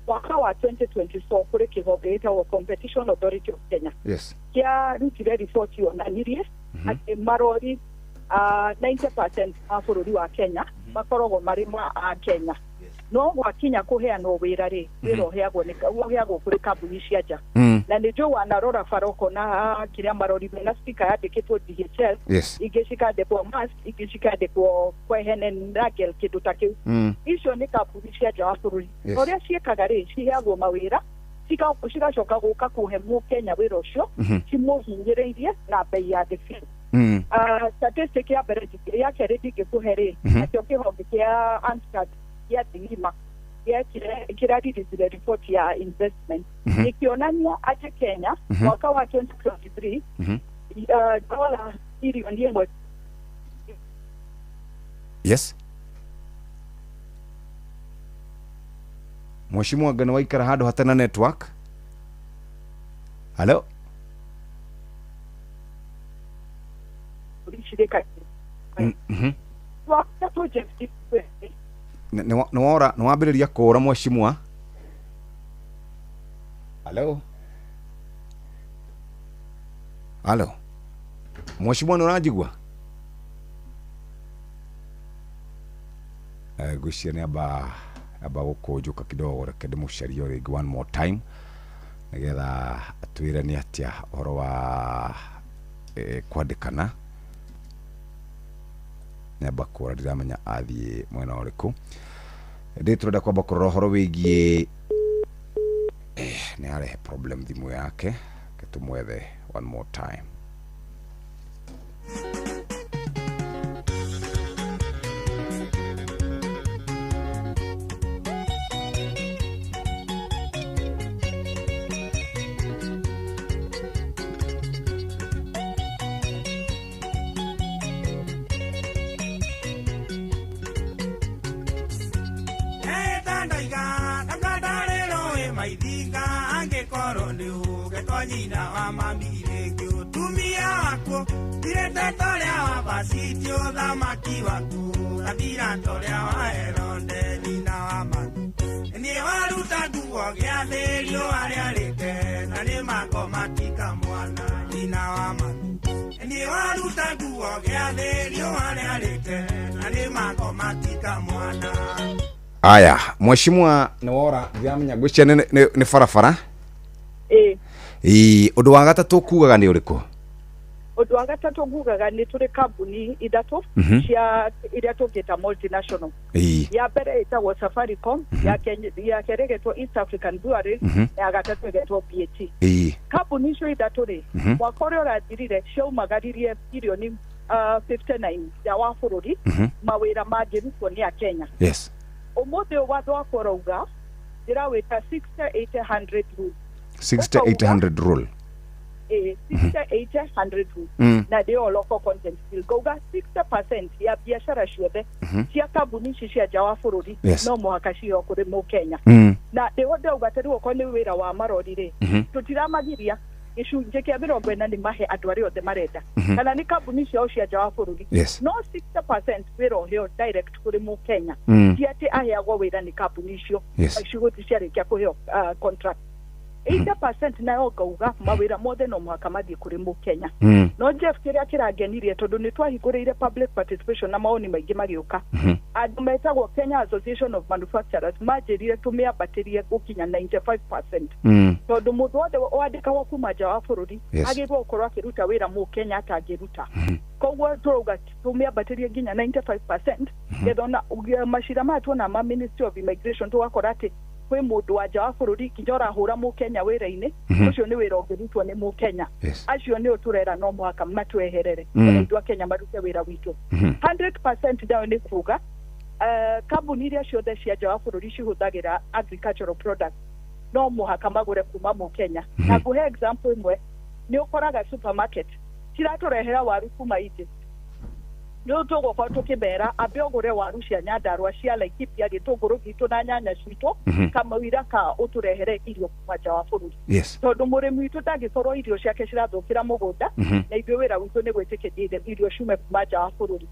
Mwaka wa 2024 kũrĩ kĩhonge gĩtagwo Competition Authority of Kenya. Yes. Kĩarutire riboti yonanirie atĩ marori 90% ma bũrũri wa Kenya makoragwo marĩ ma a Kenya. No gwakinya kũheanwo wĩra rĩ, wĩra ũheagwo nĩ ũheagwo kũrĩ kambuni cia nja. Na nĩ njũĩ wanarora bara ũkona kĩrĩa marori mena sticker yandĩkĩtwo DHL, Yes. ingĩ cikandĩkwo Maersk, ingĩ cikandĩkwo Kwehene Nagel, kĩndũ ta kĩu. Icio nĩ kambuni cia nja wa bũrũri. Yes. Ũrĩa ciĩkaga rĩ, ciheagwo mawĩra, cigacoka gũka kũhe mũkenya wĩra ũcio, cimũhinyĩrĩirie na bei ya thĩ biũ. Statistic ya mbere ya kerĩ ndingĩkũhe rĩ, nakĩo kĩhonge kĩa Amsterdam gĩa thĩ ng'ima kĩraririthire report ya investment ĩkĩonania atĩ Kenya mwaka wa 2023 dola bilioni 1. Yes. Mheshimiwa anga nĩ waikara handũ hatena network. Hello. Nĩ wora nĩ wambĩrĩria kũra mheshimiwa. Hello. Hello. Mheshimiwa nĩ ũranjigua? Ngwĩciria nĩ amba gũkũnjũka kidogo, reke ndĩmũcarie o rĩngĩ one more time nĩgetha atwĩre nĩ atĩa ũhoro wa kwandĩkana. Nĩ amba kũra, ndiramenya athiĩ mwena ũrĩkũ. Ndĩ tũrenda kwamba kũrora ũhoro wĩgiĩ nĩ arehe problem thimũ yake, reke tũmwethe one more time. Aya, mheshimiwa nĩ wora ndiramenya ngwĩciria nĩ barabara. Ĩĩ. Ũndũ wa gatatũ kugaga nĩ ũrĩkũ? Ũndũ wa gatatũ ngugaga nĩ tũrĩ kambuni ithatũ cia iria tũngĩta multinational. Ya mbere ĩtagwo Safaricom, ya kerĩ ĩgetwo East African Breweries, na ya gatatũ ĩgetwo BAT. Kambuni icio ithatũ rĩ, mwaka ũrĩa ũrathirire ciaumagaririe birioni 59 ya wa bũrũri, mawĩra mangĩrutwo nĩ Akenya. Ũmũthĩ ũyũ watho wakwa ũrauga ndĩrawĩta 60-80-100 rule. 60-800 rule. 60-80-100 rule. Na nĩyo local content bill. Ngauga 60% ya biacara ciothe cia kambuni ici cia nja wa bũrũri no mũhaka ciheo kũrĩ mũkenya. Na nĩho ndauga ta rĩu okorwo nĩ wĩra wa marori rĩ, tũtiramagiria gĩcunjĩ kĩa 40 nĩ mahe andũ arĩa othe marenda, kana nĩ kambuni ciao cia nja wa bũrũri, no 60% wĩra ũheo direct kũrĩ mũkenya, ti atĩ aheagwo wĩra nĩ kambuni icio cigũthiĩ ciarĩkia kũheo contract. 80% nayo ngauga mawĩra mothe no mũhaka mathiĩ kũrĩ mũkenya. No Jeff, kĩrĩa kĩrangenirie tondũ nĩ twahingũrĩire public participation na maoni maingĩ magĩũka, andũ metagwo Kenya Association of Manufacturers manjĩrire tũmĩambatĩrie gũkinya 95%, tondũ mũndũ wothe wandĩkagwo kuma nja wa bũrũri agĩrĩirwo gũkorwo akĩruta wĩra mũkenya atangĩruta. Koguo tũrauga tũmĩambatĩrie nginya 95%, getha ona macira maya tuona ma Ministry of Immigration tũgakora atĩ kwĩ mũndũ wa nja wa bũrũri nginya ũrahũra mũkenya wĩra-inĩ, ũcio nĩ wĩra ũngĩrutwo nĩ mũkenya. Acio nĩo tũrera no mũhaka matweherere, ona ithuĩ Akenya marute wĩra witũ. 100% nayo nĩ kuga kambuni iria ciothe cia nja wa bũrũri cihũthagĩra agricultural products no mũhaka magũre kuma mũkenya. Na ngũhe example ĩmwe, nĩ ũkoraga supermarket ciratũrehera waru kuma Egypt, nĩ tũgũkorwo tũkĩmera ambe ũgũre waru cia Nyandarua, cia Laikipia, gĩtũngũrũ gitũ na nyanya citũ, kamũira ka ũtũrehere irio kuma nja wa bũrũri. Tondũ mũrĩmi witũ ndangĩkorwo irio ciake cirathũkĩra mũgũnda, na ithuĩ wĩra witũ nĩ gwĩtĩkĩria irio ciume kuma nja wa bũrũri.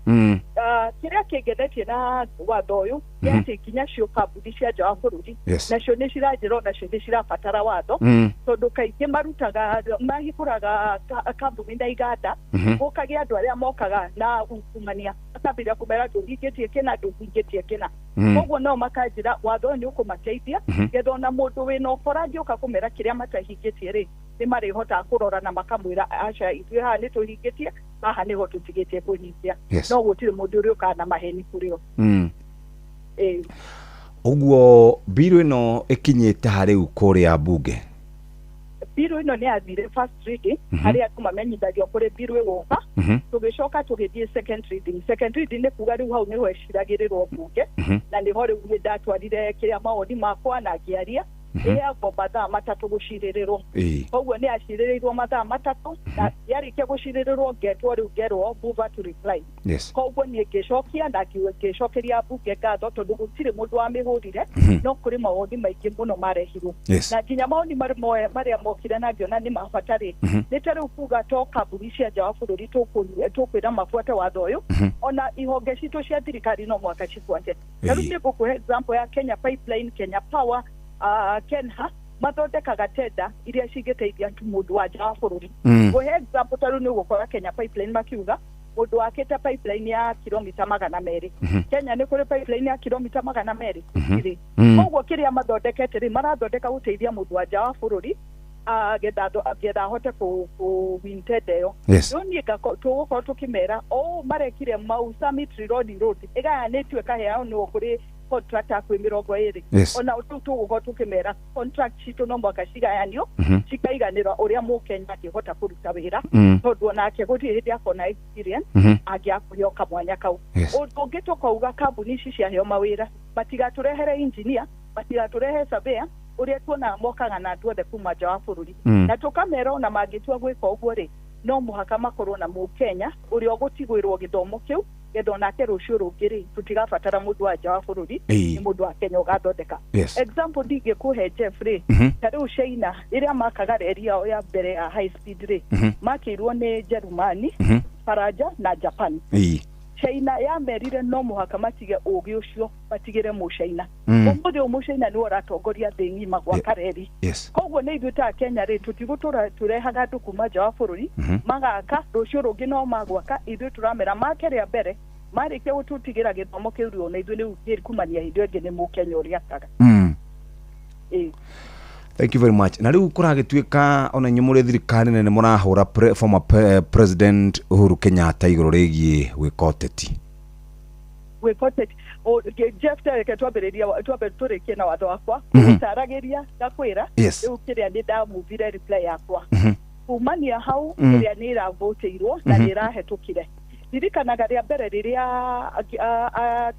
Kĩrĩa kĩngenetie na watho ũyũ nĩ atĩ nginya cio kambuni cia nja wa bũrũri nacio nĩ ciranjĩra onacio nĩ cirabatara watho, tondũ kaingĩ marutaga mahingũraga kambuni na iganda, gũkagĩa andũ arĩa mokaga na ungumania makambĩrĩria kũmera ndũhingĩtie kĩna, ndũhingĩtie kĩna. Koguo nao makanjĩra watho ũyũ nĩ ũkũmateithia, getha ona mũndũ wĩna ũkora angĩũka kũmera kĩrĩa matahingĩtie rĩ, nĩ marĩhotaga kũrora na makamwĩra aca ithuĩ haha nĩ tũhingĩtie, haha nĩho tũtigĩtie kũhingia. No gũtirĩ mũndũ ũrĩa ũkaga na maheni kũrĩ o. Ũguo biru ĩno ĩkinyĩte harĩ kũrĩa mbunge? Biru ĩno nĩ yathire first reading, harĩa andũ mamenyithagio kũrĩ biru ĩgũka, tũgĩcoka tũgĩthiĩ second reading. Second reading nĩ kuga rĩu hau nĩho ĩciragĩrĩrwo mbunge, na nĩho rĩu niĩ ndatwarire kĩrĩa mawoni makwa na ngĩaria, ĩheagwo mathaa 3 gũcirĩrĩrwo. Koguo nĩ yacirĩrĩirwo mathaa 3, na yarĩkia gũcirĩrĩrwo ngetwo rĩu ngerwo move to reply. Koguo niĩ ngĩcokia na ngĩcokeria mbunge ngatho, tondũ gũtirĩ mũndũ wamĩhũrire, no kũrĩ mawoni maingĩ mũno marehirwo. Na nginya mawoni marĩa mokire na ngĩona nĩ ma bata rĩ, nĩ ta rĩu kuga to kambuni cia nja wa bũrũri tũkwĩra mabuate watho ũyũ, ona ihonge citũ cia thirikari no mũhaka cibuate. Ta rĩu nĩ ngũkũhe example ya Kenya Pipeline, Kenya Power, Kenha, mathondekaga tenda iria cingĩteithia mũndũ wa nja wa bũrũri. Ngũhe example ta rĩu nĩ ũgũkora Kenya Pipeline makiuga mũndũ wakĩte pipeline ya kilomita 200. Kenya nĩ kũrĩ pipeline ya kilomita 200 gũtirĩ. Koguo kĩrĩa mathondekete rĩ, marathondeka gũteithia mũndũ wa nja wa bũrũri getha ahote kũ-win tenda ĩyo. Rĩu niĩ tũgũkorwo tũkĩmera o marekire Mau Summit Rironi Road ĩgayanĩtio ĩkaheanwo kũrĩ contract kwĩ 20. Ona rĩu tũgũkorwo tũkĩmera contract citũ no mũhaka cigayanio, cikaiganĩra ũrĩa mũkenya angĩhota kũruta wĩra, tondũ onake gũtirĩ hĩndĩ akona experience angĩakũheo kamwanya kau. Ũndũ ũngĩ tũkauga kambuni ici ciaheo mawĩra matigatũrehere engineer, matigatũrehe surveyor, ũrĩa tuonaga mokaga na andũ othe kuma nja wa bũrũri. Na tũkamera ona mangĩtua gwĩka ũguo rĩ, no mũhaka makorwo na mũkenya ũrĩa ũgũtigwĩrwo gĩthomo kĩu, getha onake rũciũ rũngĩ rĩ, tũtigabatara mũndũ wa nja wa bũrũri, nĩ mũndũ wa Kenya ũgathondeka. Example ndingĩkũhe Jeff rĩ, ta rĩu China rĩrĩa makaga reri yao ya mbere ya high speed rĩ, makĩirwo nĩ Jerumani, Faranja na Japan. China yamerire no mũhaka matige ũgĩ ũcio, matigĩre mũcaina. Ũmũthĩ ũyũ mũcaina nĩwe ũratongoria thĩ ng'ima gwaka reri. Koguo nĩ ithuĩ ta Kenya rĩ, tũtigũtũra tũrehaga andũ kuma nja wa bũrũri, magaka rũciũ rũngĩ no magwaka, ithuĩ tũramera make rĩa mbere, marĩkia gũtũtigĩra gĩthomo kĩu rĩ, ona ithuĩ rĩu kumania hĩndĩ ĩyo ĩngĩ nĩ mũkenya ũrĩa akaga. Thank you very much. Na rĩu kũragĩtuĩka ona inyuĩ mũrĩ thirikari nene mũrahũra former president Uhuru Kenyatta igũrũ rĩgiĩ gwĩka ũteti. Gwĩka ũteti. Jeff, reke twambĩrĩrie, twambe tũrĩkie na watho wakwa gũtaragĩria ngakwĩra. Rĩu kĩrĩa nĩ ndamuvire reply yakwa kumania hau, kĩrĩa nĩ ĩravũtĩirwo na nĩ ĩrahetũkire. Ririkanaga rĩa mbere rĩrĩa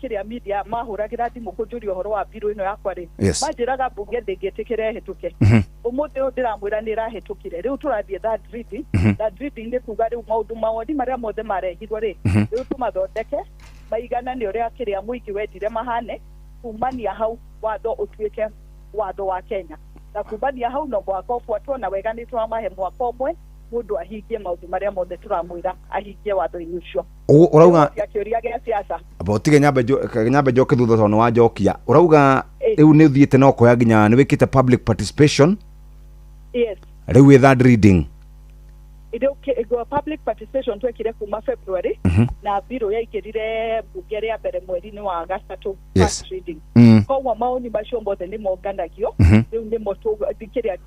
kĩrĩa media mahũragĩra thimũ kũnjũria ũhoro wa mbirũ ĩno yakwa rĩ, manjĩraga mbunge ndĩngĩtĩkĩra ĩhĩtũke. Ũmũthĩ ũyũ ndĩramwĩra nĩ ĩrahĩtũkire. Rĩu tũrathiĩ third reading. Third reading nĩ kuga rĩu maũndũ mawoni marĩa mothe marehirwo rĩ, rĩu tũmathondeke maigana nĩ ũrĩa kĩrĩa mũingĩ wendire mahane. Kumania hau watho ũtuĩke watho wa Kenya, na kumania hau no mwaka ũbuatwo na wega. Nĩ tũramahe mwaka ũmwe mũndũ ahingie maũndũ marĩa mothe tũramwĩra ahingie watho-inĩ ũcio. Ũrauga Kĩũria gĩa siasa. Amba ũtige nyambe njoke thutha tondũ nĩ wanjokia. Ũrauga rĩu nĩ ũthiĩte na ũkoya nginya nĩ wĩkĩte public participation. Yes. Rĩu wĩ third reading. Rĩu public participation twekire kuma February, na mbirũ yaingĩrire mbunge rĩa mbere mweri-inĩ wa gatatũ, first reading. Koguo maoni macio mothe nĩ monganagio. Rĩu nĩmo kĩrĩa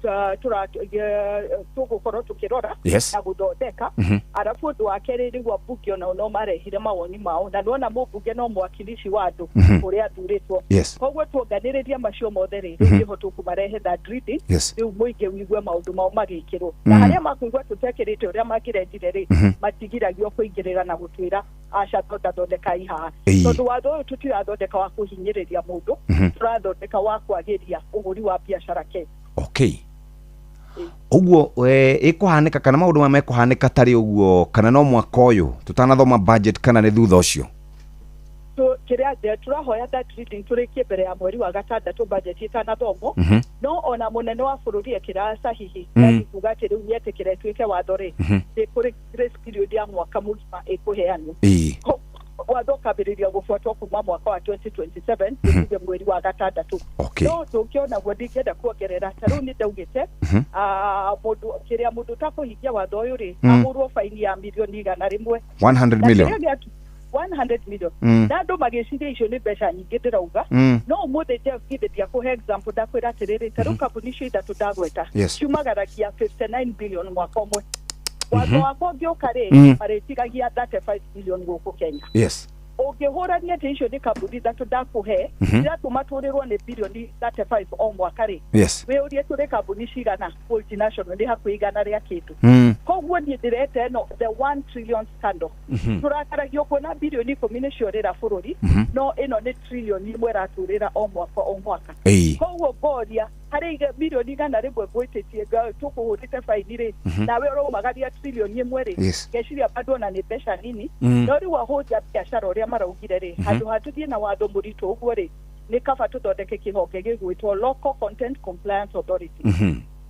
tũgũkorwo tũkĩrora na gũthondeka. Arabu ũndũ wa kerĩ, rĩu ambunge onao no marehire mawoni mao, na nĩwona mũmbunge no mwakilishi wa andũ ũrĩa athurĩtwo. Koguo tuonganĩrĩria macio mothe rĩ, rĩu nĩho tũkũmarehe third reading. Rĩu mũingĩ ũigue maũndũ mao magĩkĩrwo, na harĩa makũigua tũtekĩrĩte ũrĩa mangĩrendire rĩ, matigiragio kũingĩrĩra na gũtwĩra aca, thondathondekai haha, tondũ watho ũyũ tũtirathondeka wa kũhinyĩrĩria mũndũ, tũrathondeka wa kwagĩria ũhũri wa biacara Kenya. Okay, ũguo ĩkũhanĩka kana maũndũ maya mekũhanĩka tarĩ ũguo, kana no mwaka ũyũ tũtanathoma budget, kana nĩ thutha ũcio? Kĩrĩa tũrahoya, third reading tũrĩkie mbere ya mweri wa gatandatũ, budget ĩtanathomwo. No ona mũnene wa bũrũri ekĩra sahihi, yani kuga atĩ rĩu nĩetĩkĩra ĩtuĩke watho rĩ, nĩ kũrĩ grace period ya mwaka mũgima ĩkũheanwo. Watho ũkambĩrĩria gũbuatwo kuma mwaka wa 2027, tuge mweri wa gatandatũ. No tũngĩona guo, ndingĩenda kuongerera. Ta rĩu nĩ ndaugĩte, mũndũ kĩrĩa mũndũ ũtakũhingia watho ũyũ rĩ, ahũrwo baini ya mirioni 100. 100 Na million. kĩrĩa 100 million. Na andũ magĩciria icio nĩ mbeca nyingĩ ndĩrauga. No ũmũthĩ, Jeff, githĩ ndiakũhe example, ndakwĩra atĩrĩrĩ, ta rĩu kambuni icio ithatũ ndagweta ciumagaragia 59 billion mwaka ũmwe. Watho wakwa ũngĩũka rĩ, marĩtigagia 35 billion gũkũ Kenya. Ũngĩhũrania atĩ icio nĩ kambuni ithatũ ndakũhe iratũma tũrĩrwo nĩ birioni 35 o mwaka rĩ, wĩũrie tũrĩ kambuni cigana multinational? Nĩ hakuhĩ igana rĩa kĩndũ. Koguo niĩ ndĩreta ĩno the 1 trillion scandal. Tũrakaragio kuona birioni 10 nĩ ciorĩra bũrũri, no ĩno nĩ trilioni 1 ĩratũrĩra o mwaka o mwaka. Koguo ngoria, harĩ mirioni 100 ngwĩtĩtie tũkũhũrĩte baini rĩ, nawe ũraumagaria trilioni 1 rĩ, ngeciria bado ona nĩ mbeca nini. No rĩu ahũri a biacara ũrĩa maraugire rĩ, handũ ha tũthiĩ na watho mũritũ ũguo rĩ, nĩ kaba tũthondeke kĩhonge gĩgwĩtwo Local Content Compliance Authority.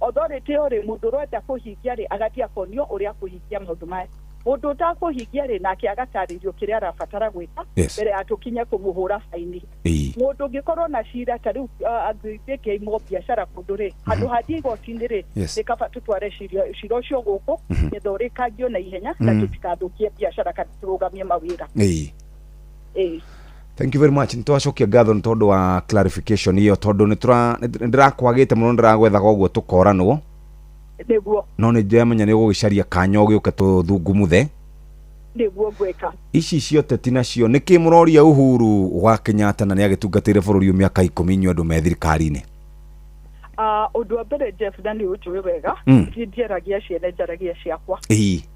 Authority ĩyo rĩ, mũndũ ũrenda kũhingia rĩ, agathiĩ akonio ũrĩa kũhingia maũndũ maya. Mũndũ ũtakũhingia rĩ, nake agatarĩrio kĩrĩa arabatara gwĩka mbere ya tũkinye kũmũhũra baini. Mũndũ ũngĩkorwo na cira, ta rĩu angĩimwo biacara kũndũ rĩ, handũ hathiĩ igoti-inĩ rĩ, nĩ kaba tũtware cira ũcio gũkũ getha ũrĩkangio na ihenya na tũtikathũkie biacara kana tũrũgamie mawĩra. Ĩĩ. Thank you very much. Nĩtwacokia ngatho nĩ tondũ wa clarification ĩyo, tondũ nĩ ndĩrakwagĩte mũno, ndĩragwethaga ũguo tũkoranwo. Nĩguo. No nĩ ndĩramenya nĩ ũgũgĩcaria kanya ũgĩũke tũthungumuthe. Nĩguo ngwĩka. Ici cia ũteti nacio, nĩkĩ mũroria Uhuru wa Kenyatta na nĩ agĩtungatĩire bũrũri ũyũ mĩaka 10, inyuĩ andũ me thirikari-inĩ? Ũndũ wa mbere, Jeff, na nĩ ũnjũĩ wega, niĩ ndiaragia ciene, njaragia ciakwa.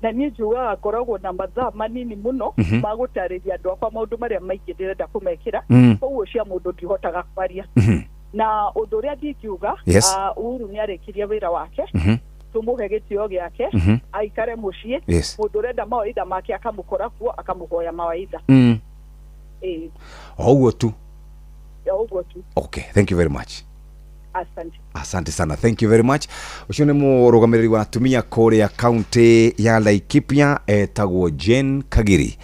Na niĩ njugaga ngoragwo na mathaa manini mũno ma gũtarĩria andũ akwa maũndũ marĩa maingĩ ndĩrenda kũmekĩra. Koguo cia mũndũ ndihotaga kwaria. Na ũndũ ũrĩa ndingiuga, Uhuru nĩ arĩkirie wĩra wake, tũmũhe gĩtĩo gĩake, aikare mũciĩ. Mũndũ ũrenda mawaitha make akamũkora kuo, akamũhoya mawaitha. Ĩĩ. O ũguo tu. O ũguo tu. Okay, thank you very much. Asante. Asante sana, thank you very much. Ũcio nĩ mũrũgamĩrĩri wa atumia kũrĩa kaunti ya Laikipia, etagwo Jane Kagiri,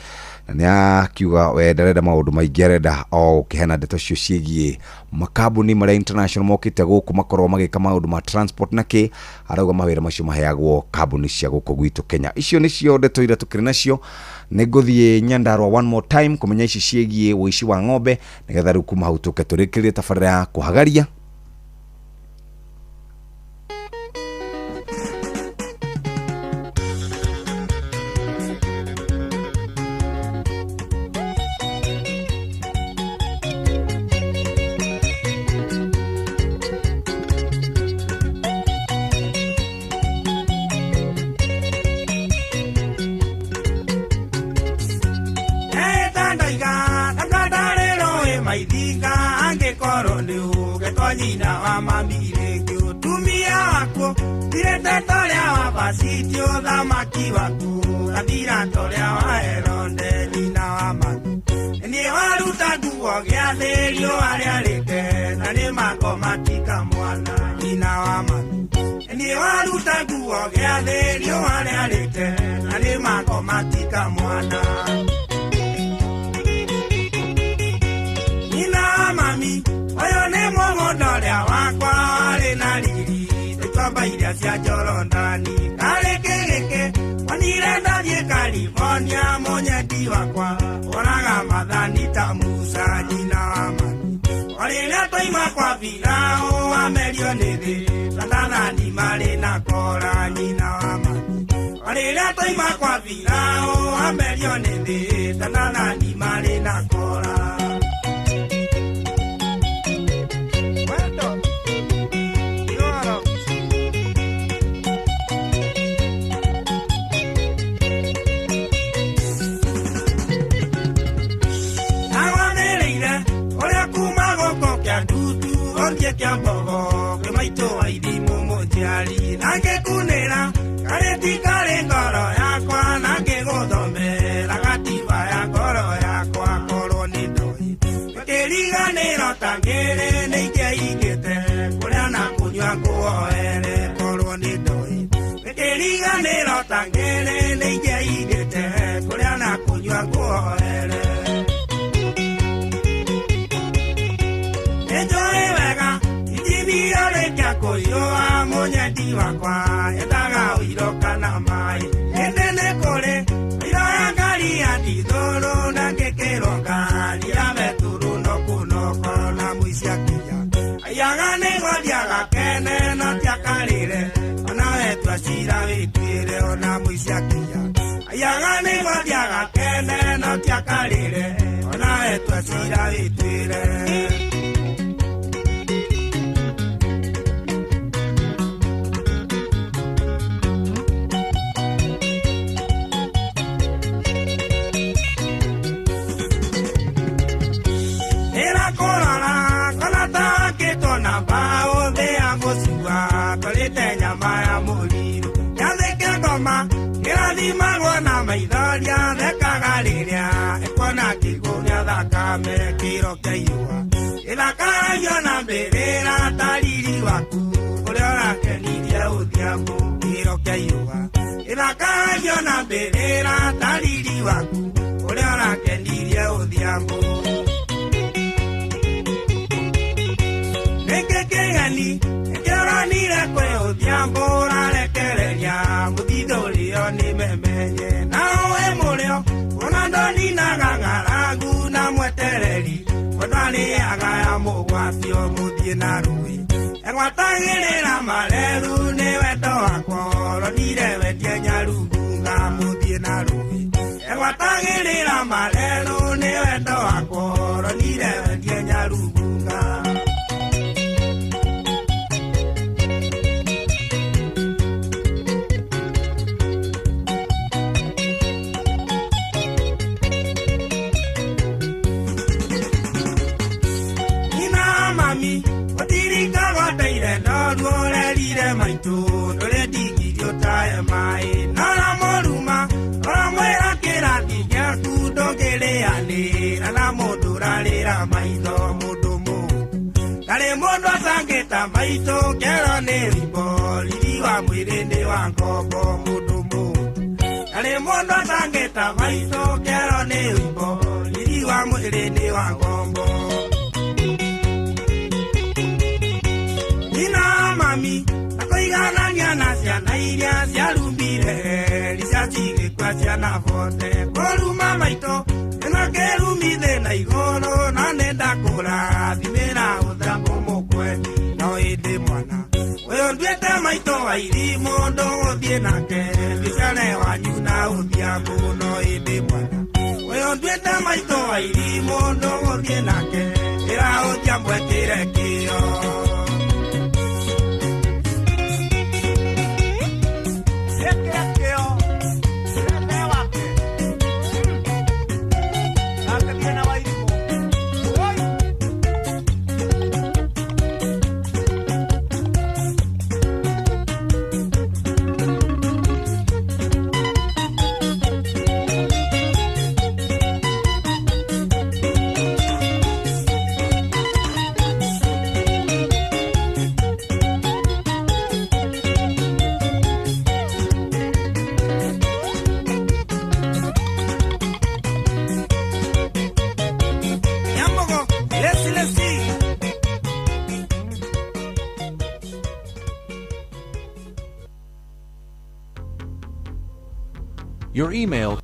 na nĩ akiuga we ndarenda maũndũ maingĩ, arenda o gũkĩheana ndeto cio ciĩgiĩ makambuni marĩa international mokĩte gũkũ makorwo magĩka maũndũ ma transport na kĩ. Arauga mawĩra macio maheagwo kambuni cia gũkũ gwitũ Kenya. Icio nĩcio ndeto iria tũkĩrĩ nacio. Nĩ ngũthiĩ Nyandarua one more time kũmenya ici ciĩgiĩ ũici wa ng'ombe, nĩgetha rĩu kuma hau tũke tũrĩkĩrĩrie tabarĩra ya kũhagaria. Ndaiga ndangarĩrwo ĩ maithinga angĩkorwo nĩ ũgetwo nyina wa mami rĩngĩ ũtumia waku tirĩte torĩa wa Vashiti ũthamaki waku gathira torĩa wa Herode nyina wa mami niĩ waruta nguo gĩathĩ riũa rĩarĩte na nĩ makomatika mwana nyina wa mami niĩ waruta nguo gĩathĩ riũa rĩarĩte na nĩ makomatika mwana nyina wa mami ũyũ nĩ mũgũnda ũrĩa wakwa warĩ na riri ĩkomba iria cia Jorodani karĩ kĩgĩkĩ wonire ndathiĩ California mũnyendi wakwa oraga mathani ta Musa nyina wa mami o rĩrĩa twaima kwa Firaũ amerio nĩ thĩ tatathani marĩ na kora nyina wa mami o rĩrĩa twaima kwa Firaũ amerio nĩ thĩ tatathani marĩ na kora. Kia mbogo kĩmaitũ wa irimũ mũnjiari na ngĩkunĩra karĩti karĩ ngoro yakwa na ngĩgũthomera gatiba ya ngoro yakwa korwo nĩ ndoĩ kĩriganĩro ta ngĩrĩ nĩ ingĩaingĩte kũrĩa na kũnyua nguoere korwo nĩ ndoĩ kĩriganĩro ta ngĩrĩ nĩ ingĩaingĩte kũrĩa na kũnyua nguoere. Nĩnjũĩ wega ithimio kũiyũa mũnyendi wakwa endaga ũiro kana maĩ ĩndĩ nĩ kũrĩ ũiro ya ngari ya ndithũrũ na ngĩkĩrwo ngari ya betũrũ no kũnoko na mũici akinya aiyaga nĩgwathiaga kene no tiakarĩre ona wetua cira wĩtuĩre ona mũici akinya aiyaga nĩgwathiaga kene no tiakarĩre ona wetua cira wĩtuĩre. Kĩrathimagwo na maithoria thekaga rĩrĩa ĩkuona kĩguũ gĩa thakame kĩro kĩa iũa gĩthakaragio na mbĩrĩra ta riri waku ũrĩa ũrakenirie ũthiambu kĩro kĩa iũa gĩthakaragio na mbĩrĩra ta riri waku ũrĩa ũrakenirie ũthiambu. Nĩkĩ kĩgeni nĩkĩoranire kwĩ ũthiambu ũrarekereria mũthithũ ũrĩo nĩ memenye na ũĩ mũrĩo ona ndoninaga ng'aragu na mwetereri mũndũ arĩaga ya mũgwatio mũthiĩ na rũĩ egwatagĩrĩra mareru nĩ wendo wakwa ronire wendie nyarungunga mũthiĩ na rũĩ egwatagĩrĩra mareru nĩ wendo wakwa ronire wendie nyarungunga. Maitũ ndũrĩndigirio tae maĩ nora mũruma ũramwĩra kĩrathi gĩaku ndũngĩrĩanĩra na mũndũ ũrarĩra maitho mũndũ mũũru ndarĩ mũndũ atangĩta maitũ kĩero nĩ rimbo riri wa mwĩrĩ nĩ wa ngombo mũndũ mũũru ndarĩ mũndũ atangĩta maitũ kĩero nĩ rimbo riri wa mwĩrĩ nĩ wa ngombo. Nyina mami akũiganania na ciana iria ciarumire rica cigĩkua ciana bote kũruma maitũ ĩno kĩrumi thĩ na igũrũ na nĩ ndakũrathimĩra ũthambu mũkwendi no ĩndĩ mwana ũyũ nduĩte maitũ wa irimũ ndũgũthiĩ nake mĩcere wanyu na ũthiambu no ĩndĩ mwana ũyũ nduĩte maitũ wa irimũ ndũgũthiĩ nake ĩra ũthiambu ekĩre kĩo. Your email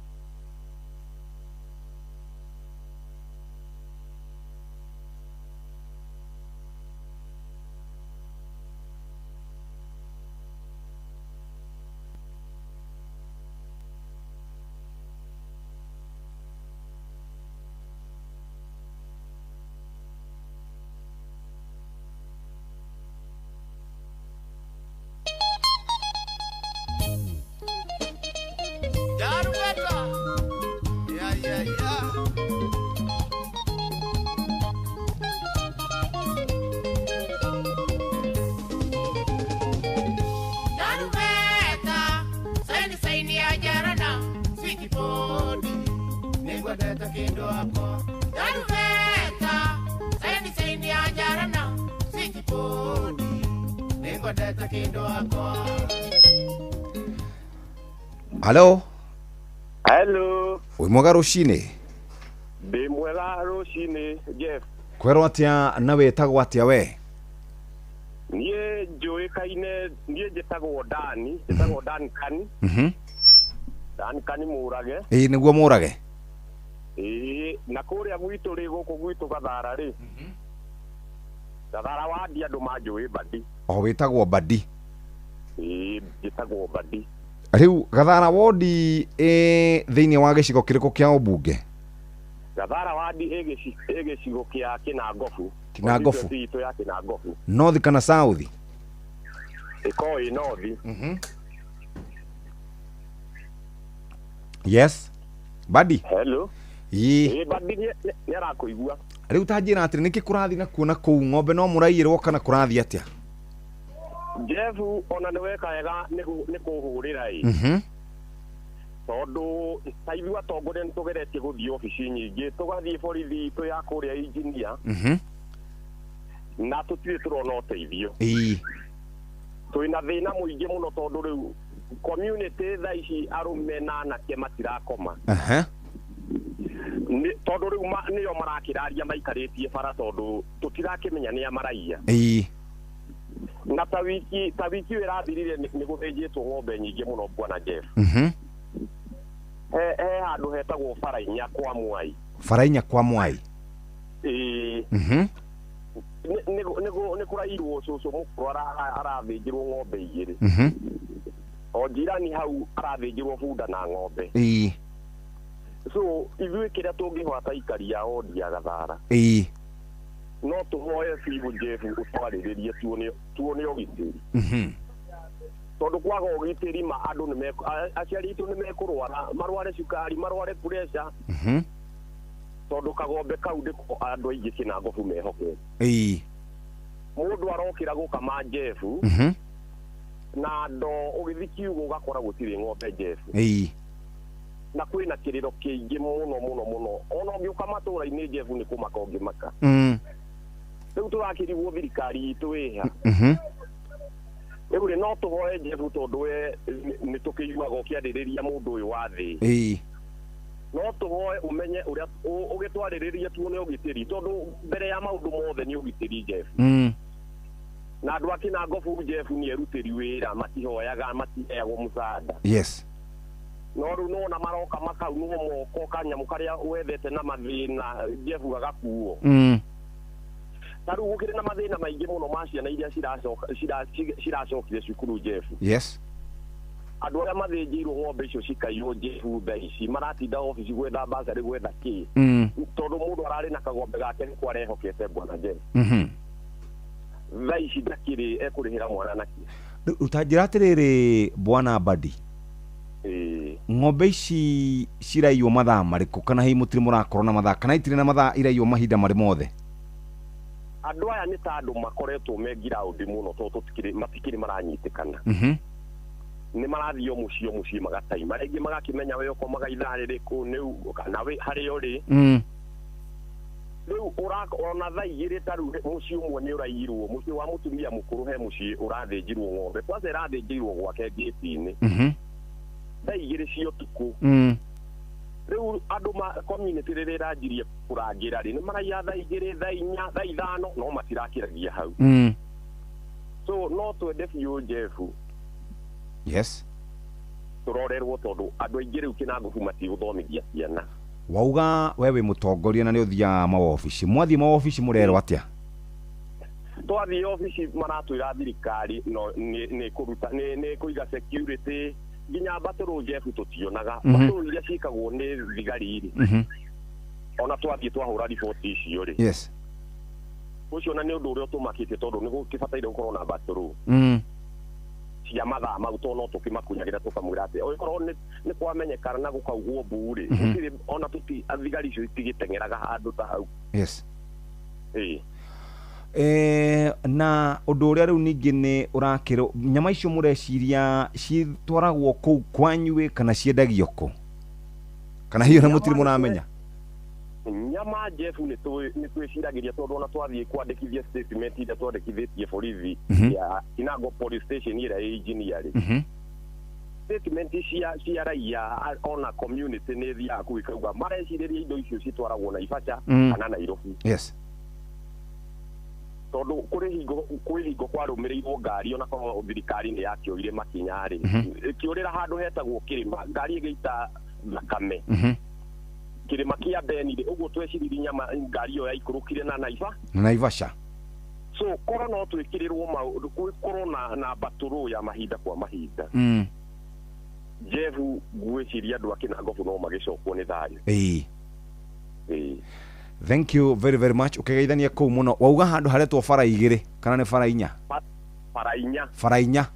Hello. Hello. Wĩ mwega rũcinĩ? Ndĩ mwega rũcinĩ Jeff. Kwerwo atĩa na wĩtagwo atĩa we? Niĩ njũĩkaine, niĩ njĩtagwo Dani, njĩtagwo Duncan. Duncan Mũrage. Ĩĩ nĩguo Mũrage. Ĩĩ, na kũrĩa gwitũ rĩ, gũkũ gwitũ Gathara rĩ. Gathara wandi andũ manjũĩ Badi. O wĩtagwo Badi. Ĩĩ, njĩtagwo Badi. Rĩu Gathara wodi ĩ thĩinĩ wa gĩcigo kĩrĩkũ kĩa ũmbunge? Gathara wadi ĩ gĩcigo kĩa Kĩnangobu. Kĩnangobu. Itũ ya Kĩnangobu. North kana South? Ĩkoragwo ĩ North. Yes. Badi. Hello. Ĩĩ. Ĩĩ Badi nĩ arakũigua. Rĩu ta njĩra atĩrĩ, nĩkĩ kũrathiĩ na kuo na kũu ng'ombe no mũraiyĩrwo kana kũrathiĩ atĩa? Jeff ona nĩ weka wega nĩ kũhũrĩra ĩ. Tondũ ta ithuĩ atongoria nĩ tũgeretie gũthiĩ obici nyingĩ, tũgathiĩ borithi itũ ya kũrĩa engineer, na tũtirĩ tũrona ũteithio. Ĩĩ. Twĩna thĩna mũingĩ mũno tondũ rĩu community thaa ici arũme na anake matirakoma. Tondũ rĩu nĩo marakĩraria maikarĩtie bara tondũ tũtirakĩmenya nĩa maraiya. Ĩĩ. Na ta wiki ĩrathirire nĩ gũthĩnjĩtwo ng'ombe nyingĩ mũno bwana Jeff. He handũ hetagwo Barainya kwa Mwai. Barainya kwa Mwai. Ĩĩ. Nĩ kũrairwo cũcũ mũkũrũ arathĩnjĩrwo ng'ombe igĩrĩ. O jirani hau arathĩnjĩrwo bunda na ng'ombe. Ĩĩ. So ithuĩ kĩrĩa tũngĩhota aikari a wodi ya Gathara. Ĩĩ. No tũhoe biũ Jeff ũtwarĩrĩrie tuone ũgitĩri. Tondũ kwaga ũgitĩri ma andũ nĩ aciari aitũ nĩ mekũrwara, marware cukari, marware pressure. Tondũ kagombe kau ndĩko andũ aingĩ Kĩnangobu mehokete. Ĩĩ. Mũndũ arokĩra gũkama Jeff na ndoo ũgĩthiĩ kiugũ ũgakora gũtirĩ ng'ombe Jeff. Ĩĩ. Na kwĩna kĩrĩro kĩingĩ mũno mũno mũno. Ona ũngĩũka matũũra-inĩ Jeff nĩ kũmaka ũngĩmaka. Rĩu tũrakĩrigwo thirikari itũ ĩha. Rĩu rĩ no tũhoe Jeff tondũ we nĩ tũkĩiguaga ũkĩarĩrĩria mũndũ ũyũ wa thĩ. Ĩĩ. No tũhoe ũmenye ũrĩa ũgĩtwarĩrĩria tuone ũgitĩri tondũ mbere ya maũndũ mothe nĩ ũgitĩri Jeff. Na andũ a Kĩnangobu Jeff nĩ erutĩri wĩra, matihoyaga, matiheagwo mũcaara. Yes. No rĩu nona maroka makaunwo moko kanyamũ karĩa wethete na mathĩna Jeff gagakuo. Ta rĩu gũkĩrĩ na mathĩna maingĩ mũno ma ciana iria ciracokire cukuru Jeff. Yes. Andũ arĩa mathĩnjĩirwo ng'ombe icio cikaiywo Jeff thaa ici maratinda obici gwetha basarĩ gwetha kĩ. Tondũ mũndũ ararĩ na kagombe gake nĩko arehokete bwana Jeff. Thaa ici ndakĩrĩ ekũrĩhĩra mwana nakĩ. Rĩu ta njĩra atĩrĩrĩ bwana Badi. Ng'ombe ici ciraiywo mathaa marĩkũ kana hihi mũtirĩ mũrakorwo na mathaa kana itirĩ na mathaa iraiywo mahinda marĩ mothe? Andũ aya nĩ ta andũ makoretwo me ngiraundi mũno tondũ matikĩrĩ maranyitĩkana. Nĩ marathiĩ o mũciĩ magataima, rĩngĩ magakĩmenya we ũkomaga ithaa rĩrĩkũ nĩu kana harĩa ũrĩ. Rĩu ona thaa igĩrĩ ta rĩu mũciĩ ũmwe nĩ ũraiyirwo, mũciĩ wa mũtumia mũkũrũ he mũciĩ ũrathĩnjirwo ng'ombe, kwanza ĩrathĩnjĩirwo gwake ngĩti-inĩ. Thaa igĩrĩ cia ũtukũ. Rĩu andũ ma community rĩrĩa ĩranjirie kũrangĩra rĩ, nĩ maraiya thaa igĩrĩ, thaa inya, thaa ithano, no matirakĩragia hau. So no twende biũ Jeff. Yes. Tũrorerwo tondũ andũ aingĩ rĩu Kĩnangobu matigũthomithia ciana. Wauga we wĩ mũtongoria na nĩ ũthiaga mawobici, mwathiĩ mawobici mũrerwo atĩa? Twathiĩ obici maratwĩra thirikari no nĩ kũruta nĩ kũiga security nginya batũrũ Jeff tũtionaga. Batũrũ iria ciĩkagwo nĩ thigari rĩ, ona twathiĩ twahũra riboti icio rĩ, yes, ũcio na nĩ ũndũ ũrĩa ũtũmakĩtie tondũ nĩ gũkĩbataire gũkorwo na batũrũ cia mathaa mau tondũ no tũkĩmakunyagĩra tũkamwĩra atĩ ũgĩkorwo nĩ kwamenyekana na gũkaugwo mbu rĩ, gũtirĩ ona tũti thigari icio itigĩteng'eraga handũ ta hau. Yes. Ĩĩ. Na ũndũ ũrĩa rĩu ningĩ nĩ ũrakĩrwo nyama icio mũreciria citwaragwo kũu kwanyu kana ciendagio kũ, kana hiyo na mũtirĩ mũramenya? Nyama Jeff nĩ twĩciragĩria tondũ ona twathiĩ kwandĩkithia statement iria twandĩkithĩtie borithi ya Kinango police station ĩrĩa ĩ engineer rĩ, statement cia raia ona community nĩ thiaga kũu ĩkauga marecirĩria indo icio citwaragwo Naivasha kana Nairobi. Yes. Tondũ kwĩ hingo kwarũmĩrĩirwo ngari ona korwo thirikari nĩ yakĩoire makinya rĩ, ĩkĩũrĩra handũ hetagwo kĩrĩma, ngari ĩgĩita thakame kĩrĩma kĩa Beni rĩ, ũguo tweciririe nyama ngari ĩyo yaikũrũkire na Naivasha. So korwo no twĩkĩrĩrwo maũndũ, korwo na batũrũ ya mahinda kwa mahinda, Jeff ngwĩciria andũ a Kĩnangobu no magĩcokwo nĩ thayũ. Ĩĩ. Ĩĩ. Thank you very very much. Ũkĩgeithania kũu mũno. Wauga handũ haretwo bara igĩrĩ kana nĩ bara inya? Bara inya. Bara inya.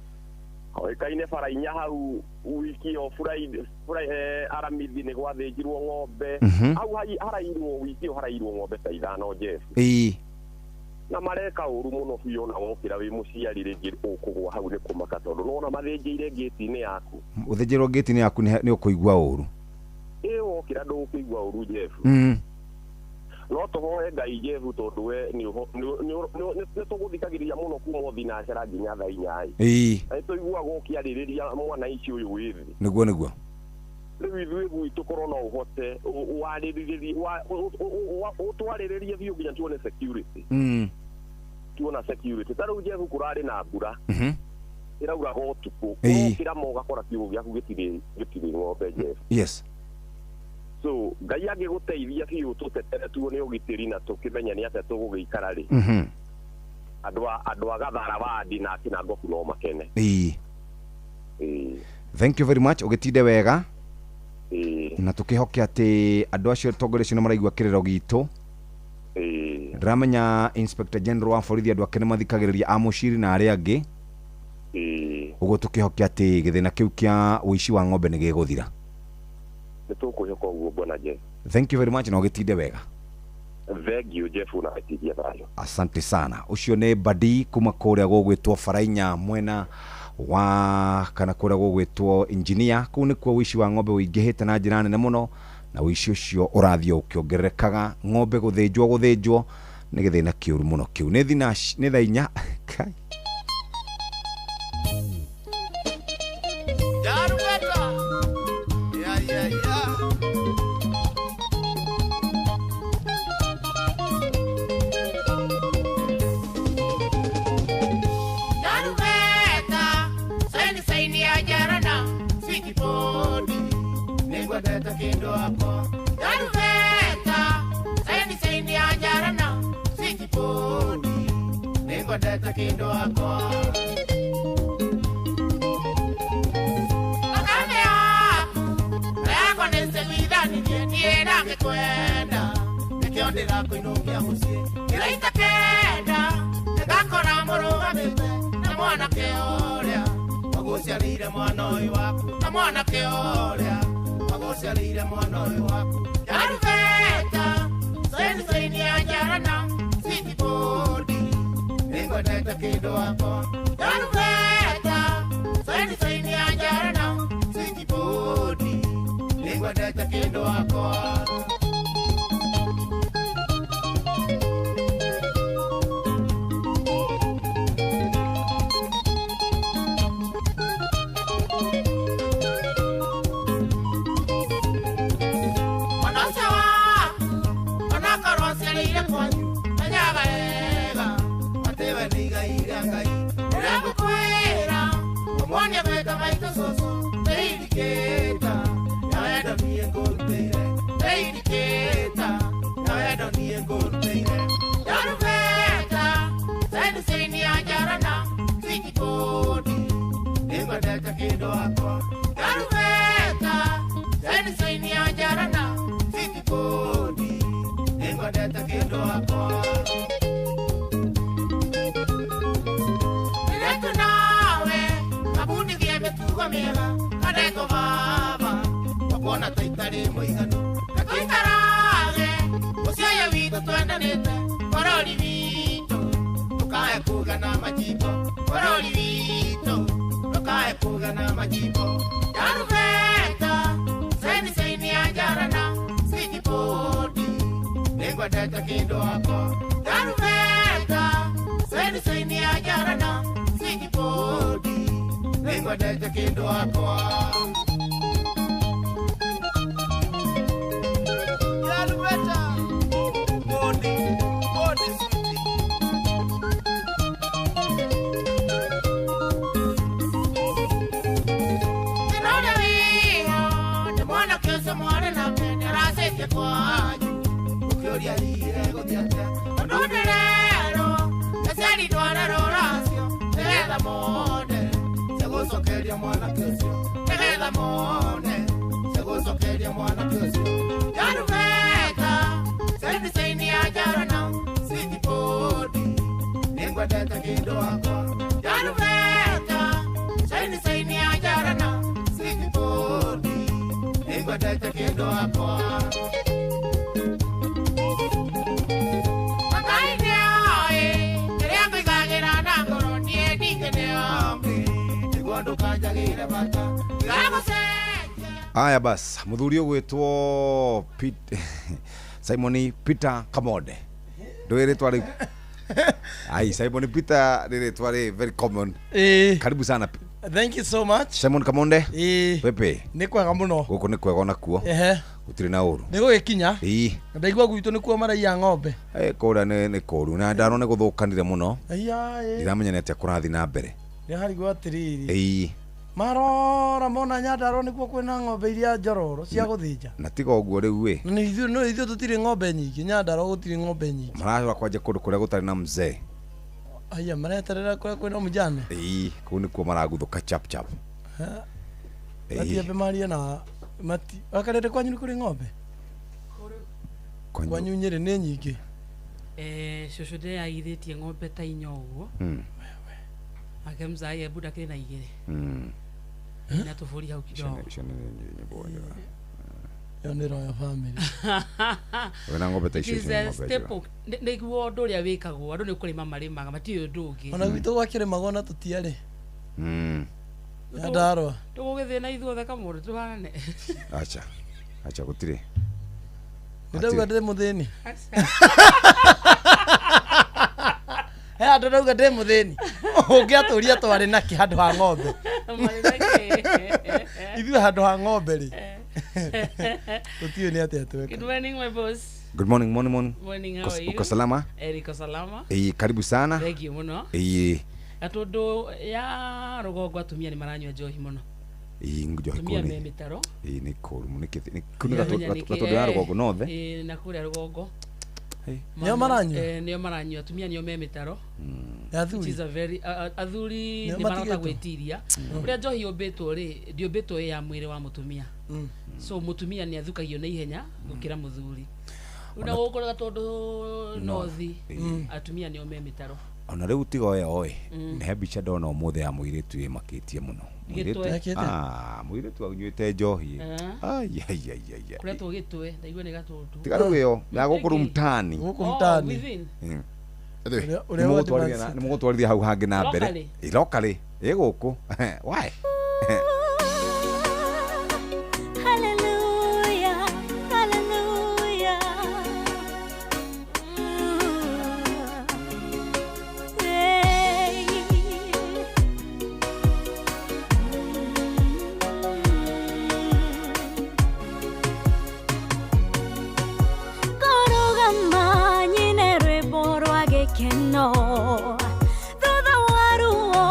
Oĩkaine bara inya hau wiki ĩyo Friday Aramithi nĩ gwathĩnjirwo ng'ombe. Hau harairwo wiki ĩyo harairwo ng'ombe ta ithano Jeff. Ĩĩ. Na mareka ũru mũno biũ ona wokĩra wĩ mũciari rĩngĩ ũkũgwa hau nĩ kũmaka tondũ nĩwona mathĩnjĩire ngĩti-inĩ yaku. Ũthĩnjĩrwo ngĩti-inĩ yaku nĩ ũkũigua ũru. Ĩĩ wokĩra ndũkũigua ũru Jeff. No tũhoe Ngai Jeff tondũ we nĩ tũgũthikagĩrĩria mũno kuma thinacara nginya thaa inya ĩ. Ĩĩ. Nĩ tũiguaga ũkĩarĩrĩria mwana ici ũyũ wĩ thĩ. Nĩguo nĩguo. Rĩu ithuĩ gwitũ korwo no ũhote ũtwarĩrĩrie biũ nginya tuone security. Tuona security. Ta rĩu Jeff kũrarĩ na mbura. Ĩrauraga ũtukũ. Ũkĩra ma ũgakora kiugũ gĩaku gĩtirĩ ng'ombe Jeff. Yes. So Ngai angĩgũteithia biũ tũtetere tuone ũgitĩri na tũkĩmenye nĩ atĩa tũgũgĩikara rĩ, andũ a Gathara wadi na Kĩnangobu no makene. Ĩĩ. Ĩĩ. Thank you very much. Ũgĩtinde wega. Ĩĩ. Na tũkĩhoke atĩ andũ acio atongoria acio nĩ maraigua kĩrĩro gitũ. Ĩĩ. Ndĩramenya Inspector General wa borithi andũ ake nĩ mathikagĩrĩria a Mũciri na arĩa angĩ. Ĩĩ. Ũguo tũkĩhoke atĩ gĩthĩna kĩu kĩa ũici wa ng'ombe nĩ gĩgũthira. Nĩ tũkwĩhoka ũguo bwana Jeff. Thank you very much na ũgĩtinde wega. Thank you Jeff na gĩtithia thayũ. Asante sana. Ũcio nĩ Badi kuma kũrĩa gũgwĩtwo Barainya mwena wa kana kũrĩa gũgwĩtwo engineer. Kũu nĩkuo ũici wa ng'ombe ũingĩhĩte na njĩra nene mũno, na ũici ũcio ũrathiĩ ũkĩongererekaga. Ng'ombe gũthĩnjwo nĩ gĩthĩna kĩũru mũno kĩu. Nĩ thina nĩ thaa inya. Kai. Ngai. Nĩngwendete kĩndũ wakwa. Nĩretu nawe mabundithie mĩtugo mĩega kaneko baba wakuona ta itarĩ mũiganu na tũikarage mũciĩ ũyũ witũ twendanĩte bũrũri witũ ndũkae kũgana majimbo bũrũri witũ ndũkae kũgana majimbo Darubeta saini saini ya njarana sijipodi nĩngwendete kĩndũ wakwa Darubeta saini saini ya njarana sijipodi nĩngwendete kĩndũ wakwa. Darubeta bodi bodi sweetie. Ndĩrona wĩho nĩ mwanake ũcio mwarĩ nake nĩaracetie kwanyu ũkĩũria thire gũthiĩ atĩa tondũ ndĩrerwo aciari ndware rũracio nĩgetha mone cia gũcokeria mwanake ũcio nĩgetha mone cia gũcokeria mwanake ũcio Darubeta saini saini ya njarana sijipodi nĩngwendete kĩndũ wakwa Darubeta saini saini ya njarana sijipodi nĩngwendete kĩndũ wakwa. Ngai nĩoĩ kĩrĩa ngũigagĩra na ngoro niĩ ndingĩnĩombi nĩguo ndũkanjagĩre bata ndigagũcenjia. Aya bas, muthuri ũgwĩtwo Simon Peter Kamonde. Ndũĩ rĩtwa rĩu? Ai, Simon Peter nĩ rĩtwa rĩ very common. Karibu sana. Thank you so much. Simon Kamonde. Pepe. Nĩ kwega mũno. Gũkũ nĩ kwega onakuo. Ehe. Gũtirĩ na ũru. Nĩ gũgĩkinya. Ĩĩ. Ndaigua gwitũ nĩkuo maraiya ng'ombe. Kũrĩa nĩ kũru na ndarona nĩ gũthũkanire mũno. Aya ĩ. Ndiramenya nĩ atĩa kũrathiĩ na mbere. Nĩ harigwo atĩrĩrĩ. Ĩĩ. Marora mona Nyandarua nĩkuo kwĩna ng'ombe iria njororo cia gũthĩnja. Na tiga ũguo rĩu ĩ. Na ithuĩ no ithuĩ tũtirĩ ng'ombe nyingĩ, Nyandarua gũtirĩ ng'ombe nyingĩ. Mararora kwanja kũndũ kũrĩa gũtarĩ na mzee. Aya mareterera kũrĩa kwĩna mũjane. Ĩĩ, kũu nĩkuo maraguthũka chap chap. Matiambe marie na mati. Wakarĩte kwanyu nĩ kũrĩ ng'ombe? Kwanyu Nyĩrĩ nĩ nyingĩ. Cũcũ ndĩyagithĩtie ng'ombe ta inya ũguo. Ake mzai ebu ndakĩrĩ na igĩrĩ. Na tũbũri hau kidogo. Icio nĩ nyĩmbo njega. Ĩyo nĩ royal family. Wĩna ng'ombe ta icio icio nĩ ng'ombe njega. Nĩguo ũndũ ũrĩa wĩkagwo andũ nĩ kũrĩma marĩmaga matirĩ ũndũ ũngĩ. Ona gwitũ gwakĩrĩmagwo na tũtiarĩ. Nyandarua. Tũgũgĩthiĩ na ithuothe kamũndũ tũhanane. Acha. Acha gũtirĩ. Nĩ ndauga ndĩ mũthĩni. He andũ ndauga ndĩ mũthĩni. Ũngĩatũria twarĩ nakĩ handũ ha ng'ombe. Ithuĩ handũ ha ng'ombe rĩ. Tũtiũĩ nĩ atĩa tweka. Good morning my boss. Good morning, morning, morning. Morning, how are you? Uko salama? Niko salama. Karibu sana. Thank you mũno. Gatũndũ ya rũgongo atumia nĩ maranyua njohi mũno. Njohi Atumia kũu me nĩ mĩtaro. Nĩ kũru mũno nĩ kũu nĩ gatũndũ ya rũgongo nothe. Na kũrĩa rũgongo. Nĩo maranyua? Nĩo maranyua atumia nĩo me mĩtaro. Athuri? Which is a very athuri Nĩo nĩ marahota matigĩtwo? gwĩtiria. Ũrĩa njohi yũmbĩtwo rĩ ndĩũmbĩtwo ĩ ya mwĩrĩ wa mũtumia. So mũtumia nĩ athukagio na ihenya gũkĩra mũthuri. Rĩu na gũkũ Gatũndũ nothi atumia nĩo me mĩtaro. Ona rĩu tiga ĩyo ĩ nĩ he mbica ndona ũmũthĩ ya mũirĩtu ĩmakĩtie mũno. Gĩtwe. Mũirĩtu anyuĩte njohi. Ai ai ai ai. Kũretwo gĩtwe ndaigua nĩ Gatũndũ. Tiga rĩu ĩyo ya gũkũ rĩu mtaani. Gũkũ mtaani. Within. Ũrĩa wa Nĩ mũgũtwarithia hau hangĩ na mbere. Locally. Locally. Ĩ gũkũ. Why? Hallelujah, hallelujah. Hey. Kũrũgama nyine rwĩmbo rwa gĩkeno thutha wa ruo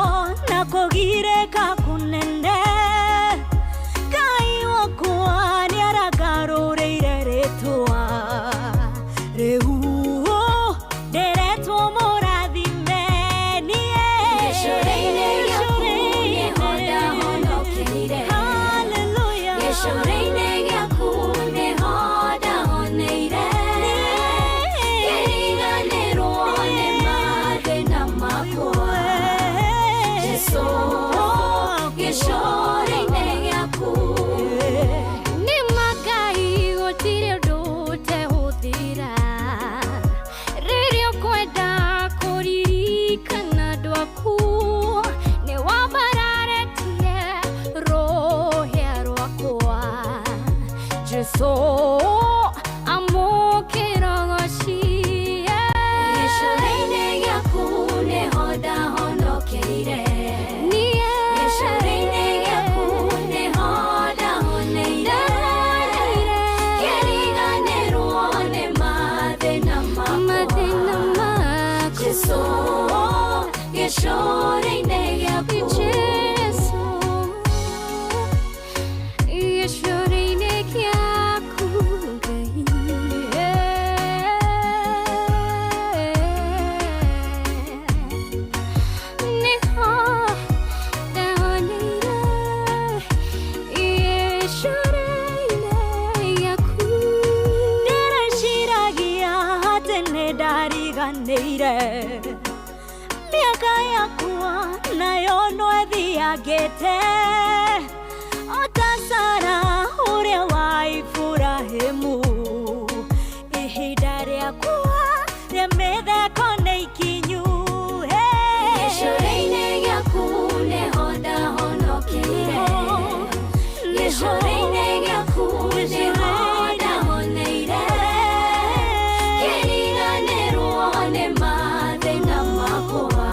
na kũgirĩka kũnene Ngai wakwa nĩarangarũrĩire rĩtwa rĩu ndĩretwo mũrathime niĩ. Gĩcũrĩ-inĩ gĩaku nĩho ndahonokeire. Hallelujah. Gĩcũrĩ-inĩ gĩaku nĩho ndahoneire. Ndariganĩire mĩaka yakwa nayo no ĩthiangĩte o ta Sara ũrĩa wa Iburahĩmu ihinda rĩakwa rĩa mĩtheko nĩ ikinyu. Gĩcũrĩ-inĩ gĩaku nĩho ndahonokeire, gĩcũrĩ-inĩ gĩaku nĩho ndahoneire, kĩriganĩrwo nĩ mathĩna makwa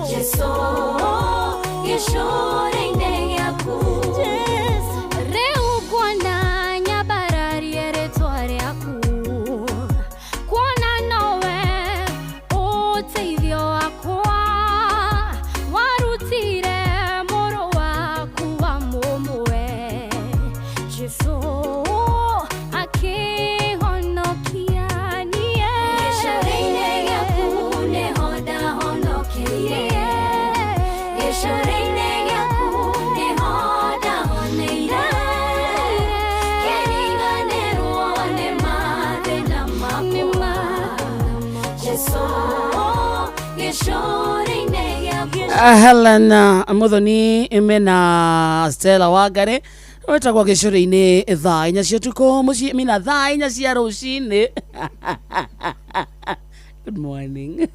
Jesũ, gĩcũrĩ-inĩ gĩaku. Rĩu nguona nyambararie rĩtwa rĩaku, kuona nowe ũteithio wakwa, warutire mũrũ waku wa mũmwe Jesũ akĩhonokia niĩ. Gĩcũrĩ-inĩ gĩaku nĩho ndahonokeire, gĩcũrĩ-inĩ gĩaku nĩho ndahoneire, kĩriganĩrwo nĩ mathĩna makwa Jesũ, gĩcũrĩ-inĩ gĩaku. Helen Muthoni mena Stella Wangari wetagwo gĩcũrĩ-inĩ thaa 4 cia ũtukũ mũciĩ mina thaa 4 cia rũcinĩ. Good morning.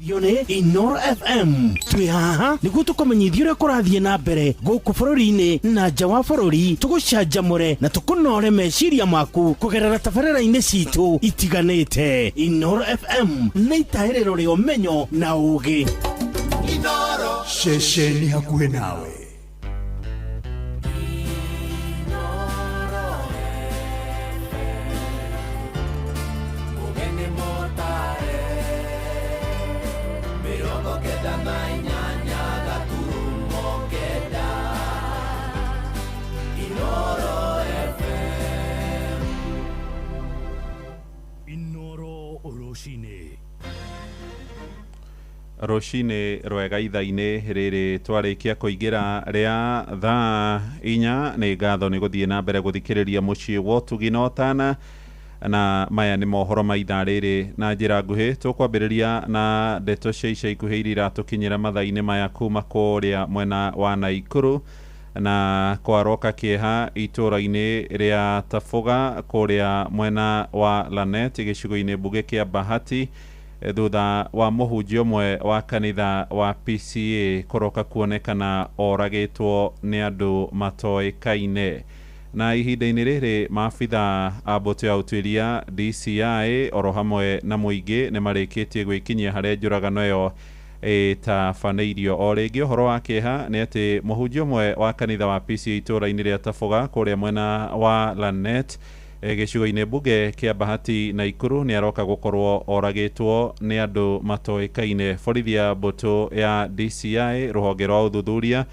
Yone Inoro FM twĩ haha nĩguo tũkũmenyithia ũrĩa kũrathiĩ na mbere gũkũ bũrũri-inĩ na nja wa bũrũri, tũgũcanjamũre na tũkũnore meciria maku kũgerera tabarĩra-inĩ citũ itiganĩte. Inoro FM nĩ itahĩrĩro rĩa ũmenyo na ũũgĩ. Ceceni hakuhĩ nawe. Inoro rũcinĩ. Rũcinĩ rwega ithaa-inĩ rĩrĩ twarĩkia kũingĩra rĩa thaa 4. Nĩ ngatho nĩ gũthiĩ na mbere gũthikĩrĩria mũciĩ wa ũtugi na ũtana, na maya nĩ mohoro ma ithaa rĩrĩ na njĩra nguhĩ. Tũkwambĩrĩria na ndeto cia ica ikuhĩ iria iratũkinyĩra mathaa-inĩ maya kuma kũrĩa mwena wa Naikuru, na kwaroka kĩeha itũũra-inĩ rĩa Taboga kũrĩa mwena wa Lanet gĩcigo-inĩ mbunge kĩa Bahati, thutha wa mũhunjia ũmwe wa kanitha wa PCA kũroka kuonekana oragĩtwo nĩ andũ matoĩkaine. Na ihinda-inĩ rĩrĩ maabitha a mbũtũ ya ũtuĩria DCI oro hamwe na mũingĩ nĩ marĩkĩtie gwĩkinyia harĩa njũragano ĩyo ĩtabanĩirio. O rĩngĩ ũhoro wa kĩeha nĩ atĩ mũhunjia ũmwe wa kanitha wa PCA itũũra-inĩ rĩa Taboga kũrĩa mwena wa Lanet gĩcigo-inĩ mbunge kĩa Bahati Naikuru nĩ aroka gũkorwo oragĩtwo nĩ andũ matoĩkaine. Borithi ya mbũtũ ya DCI rũhonge rwa ũthuthuria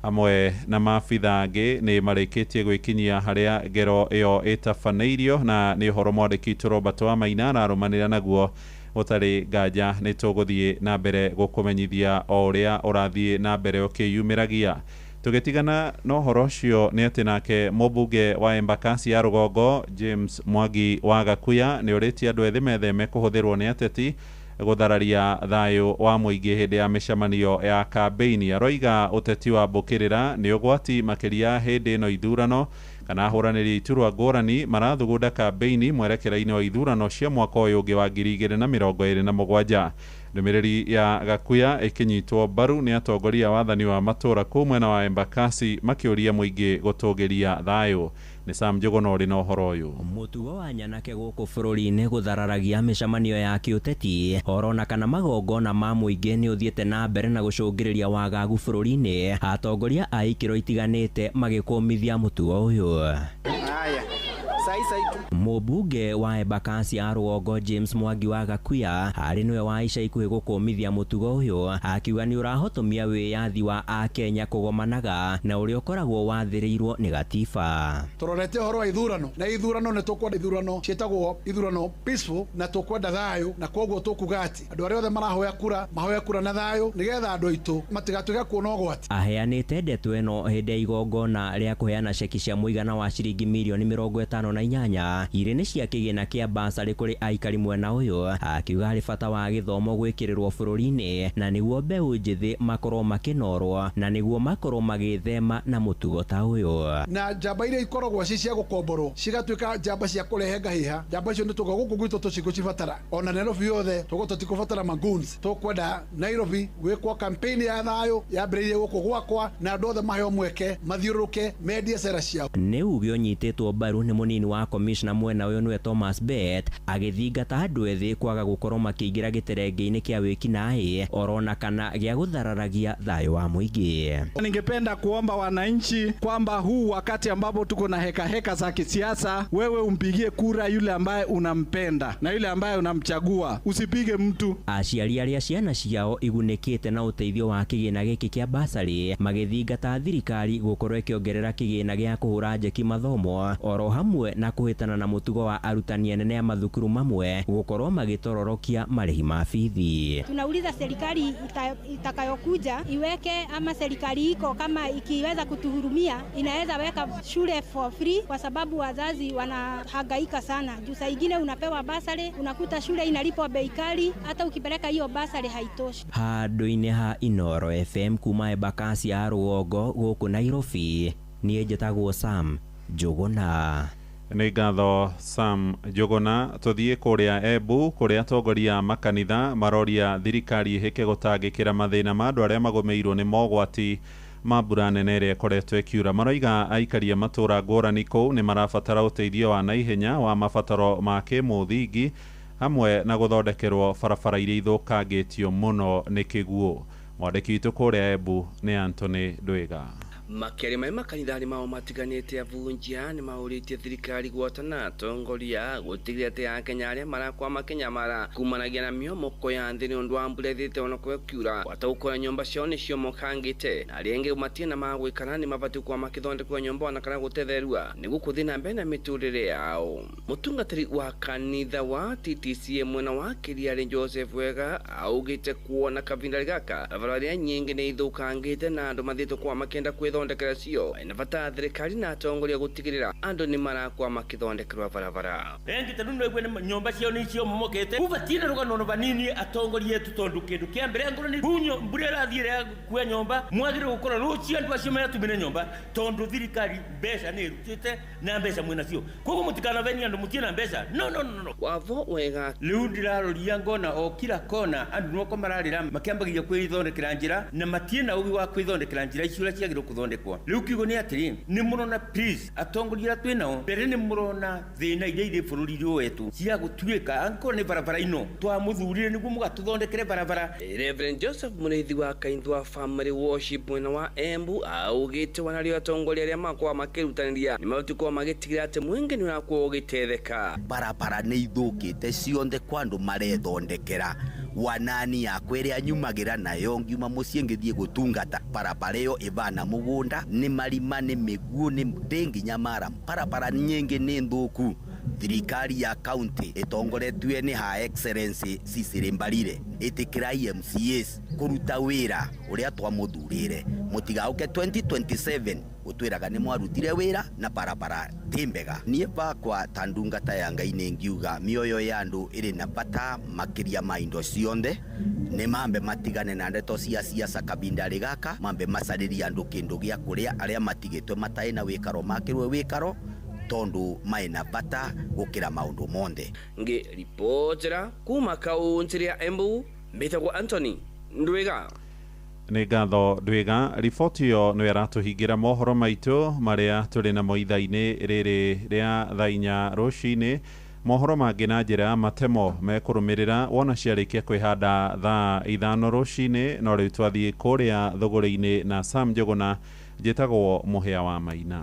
hamwe na maabitha angĩ nĩ marĩkĩtie gwĩkinyia harĩa ngero ĩyo ĩtabanĩirio, na nĩ ũhoro mwandĩki witũ Robert Wamaina ararũmanĩra naguo. Gũtarĩ nganja nĩ tũgũthiĩ na mbere gũkũmenyithia o ũrĩa ũrathiĩ na mbere ũkĩyumĩragia. Tũgĩtigana na ũhoro ũcio nĩ atĩ nake mũmbunge wa Embakasi ya rũgongo James Mwangi wa Gakuya nĩ ũrĩtie andũ ethĩ metheme kũhũthĩrwo nĩ ateti gũthararia thayũ wa mũingĩ hĩndĩ ya mĩcemanio ya kambĩini. Aroiga ũteti wa mbũkĩrĩra nĩ ũgwati makĩria hĩndĩ ĩno ithurano kana ahũranĩri iturwa ngũrani marathugunda kambĩini mwerekera-inĩ wa ithurano cia mwaka ũyũ ũngĩ wa 2027. Ndũmĩrĩri ya Gakuya ĩkĩnyitwo mbaru nĩ atongoria wathani wa matũũra kũu mwena wa Embakasi makĩũria mũingĩ gũtũgĩria thayũ. Nĩ Sam Njũgũna ũrĩ na ũhoro ũyũ. Mũtugo wa nyanake gũkũ bũrũri-inĩ gũthararagia mĩcemanio ya kĩũteti orona kana magongona ma mũingĩ nĩ ũthiĩte na mbere na gũcũngĩrĩria wagagu bũrũri-inĩ, atongoria a ikĩro itiganĩte magĩkũmithia mũtugo ũyũ. Mũmbunge wa Embakasi ya rũgongo James Mwangi wa Gakuya arĩ nĩwe wa ica ikuhĩ gũkũmithia mũtugo ũyũ, akiuga nĩ ũrahotomia wĩyathi wa akenya kũgomanaga na ũrĩa ũkoragwo wathĩrĩirwo nĩ gatiba. Tũrorete ũhoro wa ithurano na ithurano nĩ tũkwenda ithurano ciĩtagwo ithurano peaceful na tũkwenda thayũ, na koguo tũkuga atĩ andũ arĩa othe marahoya kura mahoya kura na thayũ nĩgetha andũ aitũ matigatuĩke kuona ũgwati. Aheanĩte ndeto ĩno hĩndĩ ya igongona rĩa kũheana ceki cia mũigana wa ciringi mirioni 53 58 irĩ nĩ cia kĩgĩna kĩa basarĩ kũrĩ aikari mwena ũyũ. Akiuga harĩ bata wa gĩthomo gwĩkĩrĩrwo bũrũri-inĩ na nĩguo mbeũ njĩthĩ makorwo makĩnorwo na nĩguo makorwo magĩthema na mũtugo ta ũyũ. Na njamba iria ikoragwo ci cia gũkomborwo cigatuĩka njamba cia kũrehe ngahĩha, njamba icio nĩ tũga gũkũ gwitũ tũcigũcibatara. Ona Nairobi yothe tũgũ tũtikũbatara magoons, tũkwenda Nairobi gwĩkwo campaign ya thayũ yambĩrĩirie gũkũ gwakwa na andũ othe maheo mweke mathiũrũrũke mendie cera ciao. Nĩ uge ũnyitĩtwo mbaru nĩ mũnini wa commissioner mwena ũyũ nĩwe Thomas Bett agĩthingata andũ ethĩ kwaga gũkorwo makĩingĩra gĩterenge-inĩ kĩa wĩkinaĩ orona kana gĩa gũthararagia thayũ wa mũingĩ. Ningependa kuomba wananchi kwamba huu wakati ambapo tuko na heka heka za kisiasa, wewe umpigie kura yule ambaye unampenda na yule ambaye unamchagua, usipige mtu. Aciari arĩa ciana ciao igunĩkĩte na ũteithio wa kĩgĩna gĩkĩ kĩa basarĩ magĩthingata thirikari gũkorwo ĩkĩongerera kĩgĩna gĩa kũhũra njeki mathomo oro hamwe na kũhĩtana na mũtugo wa arutani anene a mathukuru mamwe gũkorwo magĩtororokia marĩhi ma bithi. Tunauliza serikali itakayokuja iweke, ama serikali iko kama ikiweza kutuhurumia inaweza weka shule for free, kwa sababu wazazi wanahangaika sana. Juu saa ingine unapewa basari unakuta shule inalipwa bei kali, hata ukipeleka hiyo basari haitoshi. Handũ-inĩ ha Inoro FM kuma Embakasi ya Rũgongo gũkũ Nairobi, niĩ njĩtagwo Sam Njũgũna. Nĩ ngatho Sam Njũgũna. Tũthiĩ kũrĩa Embu kũrĩa atongoria makanitha maroria thirikari ĩhĩke gũtangĩkĩra mathĩna ma andũ arĩa magũmĩirwo nĩ mogwati ma mbura nene ĩrĩa ĩkoretwo ĩkiura. Maroiga aikari a matũũra ngũrani kũu nĩ marabatara ũteithio wa naihenya wa mabataro ma kĩmũthingi hamwe na gũthondekerwo barabara iria ithũkangĩtio mũno nĩ kĩguũ. Mwandĩki witũ kũrĩa Embu nĩ Anthony Ndwiga. Makĩaria mai makanitha-inĩ mao matiganĩte avunjia nĩ maũrĩtie thirikari gwatana atongoria gũtigĩrĩra atĩ akenya arĩa marakwama Kĩnyamara kumanagia na mĩomoko ya thĩ nĩ ũndũ wa mbura ĩthĩte onakorwo ĩkiura gwata gũkora nyũmba ciao nĩciomokangĩte na arĩa angĩ matirĩ na magwĩkara nĩ mabatiĩ gũkorwo makĩthondekerwo nyũmba ona kana gũtetherua nĩguo gũthiĩ na mbere na mĩtũrĩre yao. Mũtungatĩri wa kanitha wa TTCA mwena wa Kĩriarĩ Joseph Wega augĩte kuona kavinda gaka barabara iria nyingĩ nĩ ithũkangĩte na andũ mathiĩte gũkorwo makĩenda kwĩthondekera cio na bata thirikari na atongoria gũtigĩrĩra andũ nĩ marakorwo makĩthondekerwo barabara. Engi ta ndu igwe nyomba cio ni cio momokete ubatire rugano banini atongoria etu tondu kindu kia mbere ngoro ni bunyo mbura irathire kwe nyomba mwagire gukora rucio andu acio maratumire nyomba tondu thirikari mbeca ni irutite na mbeca mwina cio koguo mutikana veni andu mutie na mbeca no no no no wavo wega riu ndiraroria ngona o kila kona andu noko mararira makiambagiria kwithondekera njira na matie na ugi wa kwithondekera njira icio uria ciagirwo kuthondekwa. Riu kiugo ni atiri ni murona please atongoria aria twinao mbere ni murona thina iria iri bururi uyu wetu cia gutuika ankorwo ni barabara ino twamuthurire niguo mugatuthondekere barabara. Reverend Joseph Muriithi wa Kainthwa Family Worship mwena wa Embu augite wanario atongoria aria makorwo makirutaniria ni mabatiĩ gũkorwo magĩtigĩrĩra atĩ mũingĩ nĩ ũrakorwo ũgĩtetheka. Barabara nĩ ithũkĩte cionthe kwa andũ marethondekera wanani yakwa ĩrĩa nyumagĩra nayo ngiuma mũciĩ ngĩthiĩ gũtungata barabara ĩyo ĩvana mũgũnda nĩ marima nĩ mĩguũ nĩ ndĩ nginya mara barabara nyingĩ nĩ nthũku. Thirikari ya county ĩtongoretio nĩ Her Excellency Cecily Mbarire ĩtĩkĩra MCAs kũruta wĩra ũrĩa twamũthurĩre mũtigauke 2027 gũtwĩraga nĩ mwarutire wĩra na barabara ti mbega. Niĩ bakwa ta ndungata ya Ngai nĩ ngiuga mĩoyo ya andũ ĩrĩ na bata makĩria ma indo cionthe nĩ mambe matigane na ndeto cia siasa kabinda gaka mambe macarĩrie andũ kĩndũ gĩa kũrĩa arĩa matigĩtwe matarĩ na wĩkaro makĩrwe wĩkaro tondu maina bata gukira maundu monde. Ngi ripotera kuma kaunti ya Embu mbitagwo Anthony Ndwiga. Nĩ ngatho Ndwiga. Riboti ĩyo nĩ ĩratũhingĩra mohoro maitũ marĩa tũrĩ namo ithaa-inĩ rĩrĩ rĩa thaa inya rũcinĩ. Mohoro mangĩ na njĩra ya matemo mekũrũmĩrĩra wona ciarĩkia kwĩhanda thaa 5 rũcinĩ. No rĩu twathiĩ kũrĩa thũgũrĩ-inĩ na Sam Njũgũna. Njĩtagwo Mũhĩa wa Maina.